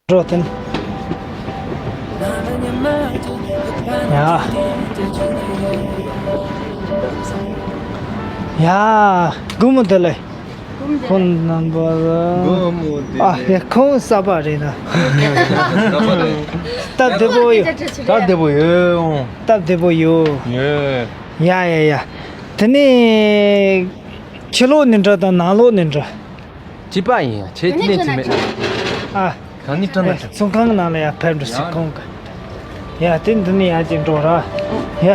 འགྲོ་དེ་ནི། ཡ། ཡ། སྒོར་མོ་དེ་ལས། ཁོང་རྣམ་པ་ལ། སྒོར་མོ་དེ་ཨ། ཡ། ཁོང་གསར་པ་རེད་ན། གསར་པ་རེད། སྟབས་བདེ་པོ་ཡོད། སྟབས་བདེ་པོ་ཡོད། སྟབས་བདེ་པོ་ཡོད། ཡོད། ཡ་ཡ་ཡ། དེ་ནས་ཕྱི་ལོགས་ནས་འགྲོ་དང་ནང་ལོགས་ནས་འགྲོ། གཅིག་པ་ཡིན་ཡ། ཁྱེད་ཀྱི་ནས་ཅི་མེད། ཨ། གང་ནས་སྤྲང་ན་སྤྲང་། ཚོང་ཁང་ནང་ལ་ཡ་ཕེབས་འགྲོ་སྲིད་ཁོང་གི། ཡ་དེ་འདི་ནས་ཡ་ཅིག་འགྲོ་ར། ཡ།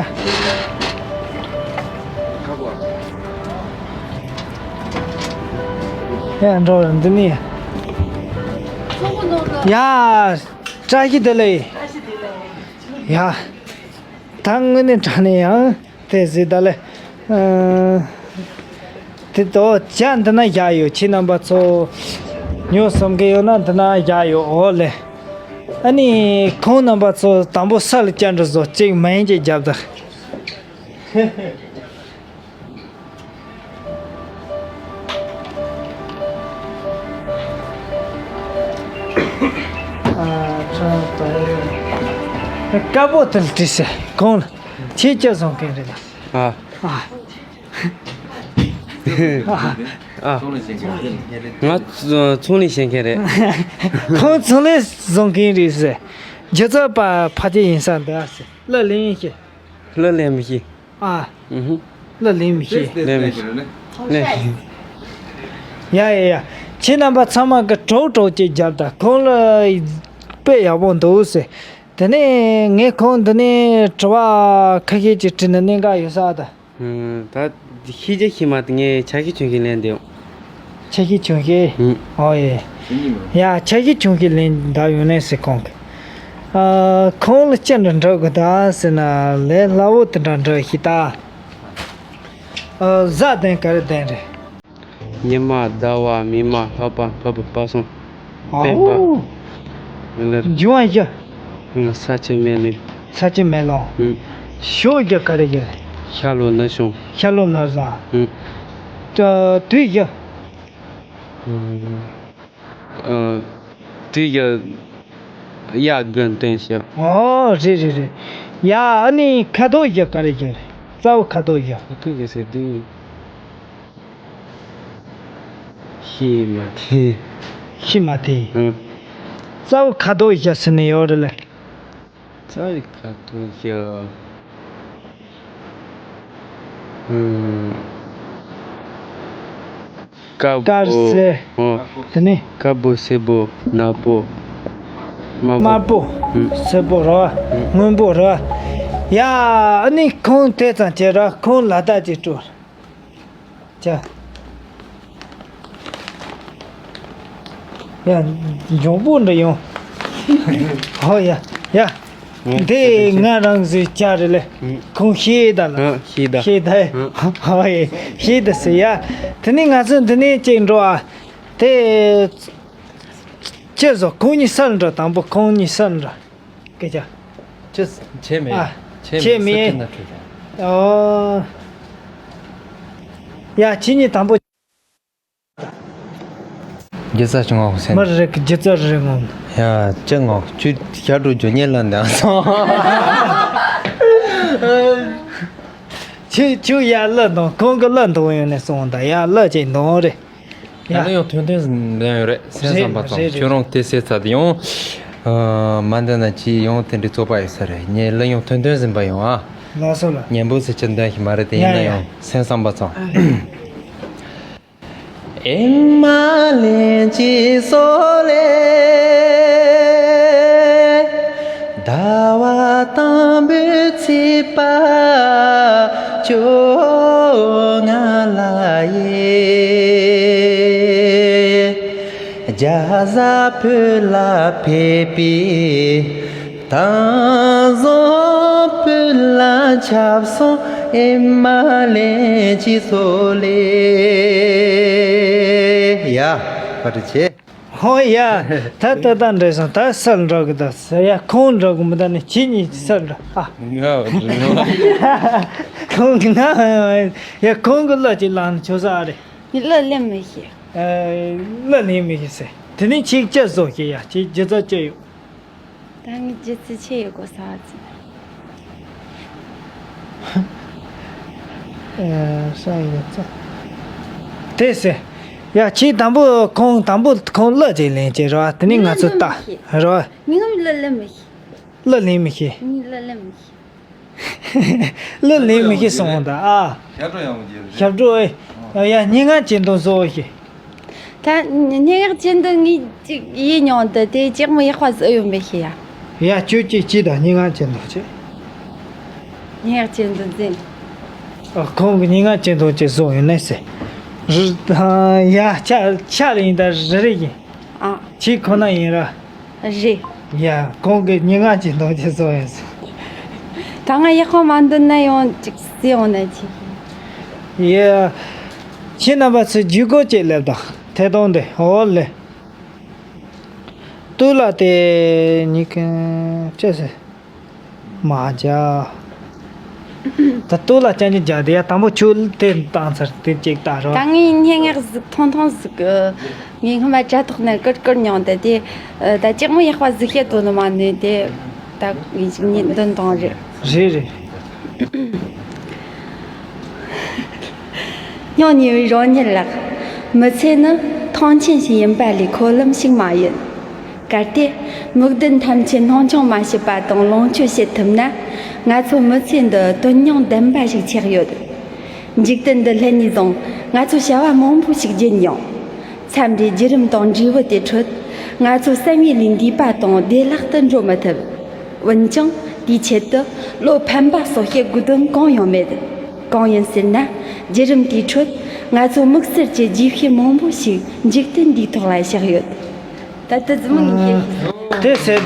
ཡ་འགྲོ་ར་འདི་ནས་ཡ། ཡ། བཀྲ་ཤིས་བདེ་ལེགས། ཡ། ད་དངོས་གནས་དྲང་གནས་ཡང་། དེ་ཟིག་ད་ལེ། ཨ། དེ་དོ་ཇ་འདི་ན་བཞག་ཡོད། ཁྱེད་རྣམ་པ་ཚོ་ཉོ་བསམ་གི་ཡོད་ན་འདི་ན་བཞག་ཡོད། འོ་ལེ། ཨ་ནི་ཁོང་རྣམ་པ་ཚོ་དང་པོ་ས་ལ་བཅར་འདྲ་བཟོ། གཅིག་མ་ཡིན་གཅིག་རྒྱབ་དང་། དཀར་པོ་དེ་ལ་དྲིས་ཟེར། ཁོང་ལ་ཁྱེད་ཅི་བཟོ་མཁན་རེད། ཨ། ཨ། ཨ། ང་ཚོང་ལས་བྱེད་མཁན་རེད། ཁོང་ཚོང་ལས་བཟོ་མཁན་རེད་ཟེར། སྒྱུ་རྩལ་པ་ཕལ་ཆེར་ཡིན་ས་འདུག་ཟེར། གླུ་ལེན་ཤེས། གླུ་ལེན་མི་ཤེས། ཨ། ཨུ་ཧུ། གླུ་ལེན་མི་ཤེས། ལེན་མི་ཤེས། ལེན་ཤེས། ཡ་ཡ་ཡ། ཁྱེད་རྣམ་པ་ཚང་མ་གི་གྲོགས་གྲོགས་ཅིག་རྒྱབ་དང་། ཁོང་ལ་དཔེ་ཡག་པོ་འདུག་ཟེར། དེ་ནས་ངས་ཁོང་འདི་ནས་དྲི་བ་ཁ་ཤས་ཅིག་དྲིས་ན་གནད་འགག་ཡོད་ས་ད། ད་ཤེས་རྒྱ་ཤེས་མ་ཐུབ། ངས་ཆ་ཤས་ཆུང་ཤས་ལེན་བསྡད་ཡོང་། ཆ་ཤས་ཆུང་ཤས། ཨོ་ཡེ། ཡ་ཆ་ཤས་ཆུང་ཤས་ལེན་བསྡད་ཡོང་ནས་ཟེར་ཁོང་གིས། ཨ། ཁོང་ལ་ཅི་འདྲ་འདྲི་དགོས་ད་ཟེར་ན། ལས་སླ་བོ་དེ་འདྲ་འདྲི་ཤིག་ད། ཨ། གཟའ་གདན་ག་རེ་གདན་རེད། ཉི་མ། ཟླ་བ། མིག་དམར། ལྷག་པ། འཕགས་པ། སྤ་གསུམ། སྤེན་པ། ཨོ། མི་ལེར། འབྱུང་བ་བཞི། ས་ཆེན་མེ་རླུང་། ས་ཆེན་མེ་རླུང་། ཨུ། ཞོ་བཞི་ག་རེ་བཞི་རེད། ཤར་ལྷོ་ནུབ་བྱང་། ཤར་ལྷོ་ནུབ་བྱང་། ཨུ། དུས་བཞི། ཨ། དུས་བཞི། དབྱར་དགུན་སྟོན་བཞི། ཨོ་རེད་རེད་རེད། ཡ་ཨ་ནི་ཁ་དོག་བཞི་ག་རེ་བཞི་རེད། རྩ་བོ་ཁ་དོག་བཞི། ཁ་དོག་བཞི་ཟེར་དུས། ཤེས་མ་ཐུབ། ཤེས་མ་ཐུབ། ཨང་། རྩ་བོ་ཁ་དོག་བཞི་ཟེར་ནས་ཡོད་རེད་ལ། རྩ་བོ་ཁ་དོག་བཞི། ཨང་། དཀར་པོ། དཀར་སེར། ཨོ། དེ་ནས། དཀར་པོ། སེར་པོ། ནག་པོ། དམར་པོ། དམར་པོ། ཨང་། སེར་པོ་རེད་བ། ཨང་། སྔོན་པོ་རེད་བ། ཡ་ཨ་ནི་ཁོང་དེ་ཙམ་བྱས་ར། ཁོང་ལ་དྭགས་ཀྱི་སྤྲོ། ཅ། ཡ། འཇོན་པོ་འདྲ་ཡོང་། ཧོ་ཡ། ཡ། འདི་ང་རང་ཚོའི་ཅ་རེད་ལེ། ཁོང་ཤེས་ད་ལ། ཨ། ཤེས་ད། ཤེས་ད། ཧོ་ཡ། ཤེས་ད་ཟེར་ཡ། དེ་ནི་ང་ཚོ་འདི་ནས་ཅིག་འགྲོ་ཨ། དེ། ཅི་བཟོ། ཁོང་གཉིས་སར་འགྲོ། དང་པོ་ཁོང་གཉིས་སར་འགྲོ། སྐད་ཆ། ཁྱེད་ཁྱེད་མེད། ཨ། ཁྱེད་ཁྱེད་མེད། མེད། ས་ཁྱེད་ན་ཁྲིད་དང་། ཨོ། ཡ་ཁྱེད་གཉིས་དང་པོ། སྒྱུ་རྩལ་ཅི་ངོ་སེམས། མར་རེག་སྒྱུ་རྩལ་རེ་ངོ་། ཡ་ཅི་ངོ་ཁྱོད་ཞར་འགྲོ་རྒྱུ་ཉེ་ལ་འདང་སོང་། ཁྱོད་ཁྱོད་ཡ་གླུ་འདོན། ཁོང་གི་གླུ་འདོན་ཡོང་ནས་སོང་ད། ཡ་གླུ་ཅིག་འདོན་རེད། ཡ། ཡང་ཡང་ཐོན་ཐོན་ཟིན་ལེན་ཡོད་རེད། སེམས་བསམ་པ་ཚང་། རེད་རེད། ཁྱོད་རང་དེ་སེ་ཚ་དེ་ཡང་། ཨ། མ་འདོན་ན་ཅི་ཡང་དེ་འདྲའི་རྩོད་པ་ཡོད་ས་རེད། ངས་གླུ་ཡང་ཐོན་ཐོན་ཟིན་པ་ཡང་ཨ། ལགས་སོ་ལགས། ཉན་པོ་ཟེར་ཅི་འདོན་ཞིག་མ་རེད་དེ། ཡིན་ཡ་ན་ཡ། ཡང་སེམས་བསམ་པ་ཚང་། ཨེ་མ་ལན་ཅི་སོ་ལེ། ཟླ་བ་དང་པོའི་ཚེས་པ་བཅོ་ལྔ་ལ་ཡེ། རྒྱ་བཟའ་བོད་ལ་ཕེབས་པའི་དང་བཟང་བོད་ལ་ཆབ་སོང་། ཨེ་མ་ལན་ཅི་སོ་ལེ། ཡ། བཀའ་དྲིན་ཆེ། ཧོ་ཡ། ད་ད་ད་འདྲ་སོང་། ད་སར་འགྲོ་གི་ད་ཟེར་ཡ། ཁོང་འགྲོ་གི་མི་ད་ནི་ཁྱེད་གཉིས་སར་འགྲོ་ཨ། ང་འགྲོ། ཁོང་གི་ན་ཡ། ཁོང་གི་གླུ་ཅིག་བླངས་ན་ཆོག་ས་ཨ་རེད། ངས་གླུ་ལེན་མི་ཤེས། ཨ། གླུ་ལེན་མི་ཤེས་ཟེར། དེ་ནས་ཁྱེད་ཅི་བཟོ་ཤེས་ཡ། ཁྱེད་སྒྱུ་རྩལ་ཅི་ཡོད། ད་ངས་སྒྱུ་རྩལ་ཆེ་ཡོད་གོ་ས་ཨ་ཙི། ཨེ། ས་ཡོད་ཙང་། དེ་ཟེར། ཡ་ཁྱེད་དང་པོ་ཁོང་དང་པོ་ཁོང་གླུ་ཅིག་ལེན་ཅིག་རོ། དེ་ནས་ང་ཚོ་ལྟ་རོ། ངས་ངའི་གླུ་ལེན་མི་ཤེས། གླུ་ལེན་མི་ཤེས། ངས་གླུ་ལེན་མི་ཤེས། གླུ་ལེན་མི་ཤེས་སོང་ད་ཨ། ཞབས་བྲོ་ཡག་པོ་བྱས་རེད། ཞབས་བྲོ་ཨེ། ཡ་སྙན་ངག་ཅན་དུ་བཟོ་ཤེས། ད་སྙན་ངག་ཅན་དུ་ངས་ཅིག་ཡིན་མྱོང་དུ་དེ་ཅིག་མོ་ཡག་པ་བཟོ་ཡོང་མི་ཤེས་ཡ། ཡ་ཁྱོད་ཀྱིས་ཅི་དང་སྙན་ངག་ཅན་དུ་བྱེད། སྙན་ངག་ཅན་དུ་འཛིན། ཨ། ཁོང་གི་སྙན་ངག་ཅན་དུ་ཅིག་བཟོ་ཡོང་ནས་ཟེར། རི། ཡ་ཆ་ཆ་ལ་ཡིན་ད་རེ་རེ་ཡིན། ཨ། ཁྱེད་ཁོ་ན་ཡིན་ར། རེད། ཡ། ཁོང་གི་སྙན་ངག་ཅིག་འདོན་ཅིག་བཟོ་ཡོད་ཟེར། ད་ང་ཡག་པོ་མ་འདོན་ན་ཡང་ཅིག་བཟོས་ཡོང་ན་ཅིག་ཡ། ཁྱེད་རྣམ་པ་ཚོས་བརྒྱུད་སྐུར་ཅིག་སླེབས་དང་། ཐད་གཏོང་དེ་འོ་ལེ། སྟོད་ལ་དེ་གཉིས་ཀ་ཅི་ཟེར། མ་རྒྱ། ད་སྟོད་ལ་ཅན་གྱི་རྒྱ་དེ་ཡ་དང་པོ་ཁྱོད་དེ་བཏང་ཚར་དེ་གཅིག་ལྟ་རོགས། ད་ངས་སྙན་ངག་ཟིག་ཐུང་ཐུང་ཟིག་གི། ངས་སྔོན་མ་དྲ་ཐོག་ནས་ཀིར་ཀིར་མྱོང་དེ་དེ། ད་ཅིག་མོ་ཡག་པ་ཟིག་བཤད་དོ་ནི་མ་ནི་དེ། ད་ངས་ཅིག་ཉིན་བདུན་དང་རེད། རེད་རེད། སྙིང་ཉེ་བའི་རང་ཉིད་ལགས། མི་ཚེ་ནི་ཐང་ཆེན་ཞིག་ཡིན་པ་ལས་མཁོ་ལམ་ཞིག་མ་ཡིན། གལ་ཏེ་མིག་ལྡན་ཐམས་ཅད་སྣང་ཆུང་མ་བྱེད་པ་དང་ལོངས་སྤྱོད་བྱེད་ཐུབ་ན། ང་ཚོ་མི་ཚེ་འདི་དོན་སྙིང་ལྡན་པ་ཞིག་ཆགས་ཡོད། འཇིག་རྟེན་འདི་སླེབས་ནས་བཟུང་ང་ཚོ་བྱ་བ་མང་པོ་ཞིག་བརྒྱུད་མྱོང་། མཚམས་རེ་བརྒྱུད་རིམ་དང་འབྲས་བུ་དེ་ཁྲོད། ང་ཚོ་བསམ་ཡས་ལས་འདས་པ་དང་བདེ་བླག་ཏུ་འགྲོ་མི་ཐུབ། འོན་ཀྱང་དེའི་ཆེད་དུ་བློ་ཕམ་པ་སོགས་བྱེད་དགོས་དོན་གང་ཡང་མེད། གང་ཡིན་ཟེར་ན། བརྒྱུད་རིམ་དེའི་ཁྲོད་ང་ཚོ་དམིགས་བསལ་གྱི་རྗེས་ཤུལ་མང་པོ་ཞིག་འཇིག་རྟེན་འདིའི་ཐོག་ལ་བཞག་ཡོད། ད་ལྟ་ཟིན་མོ་ངེས་ཤེས། དེ་ཟེར།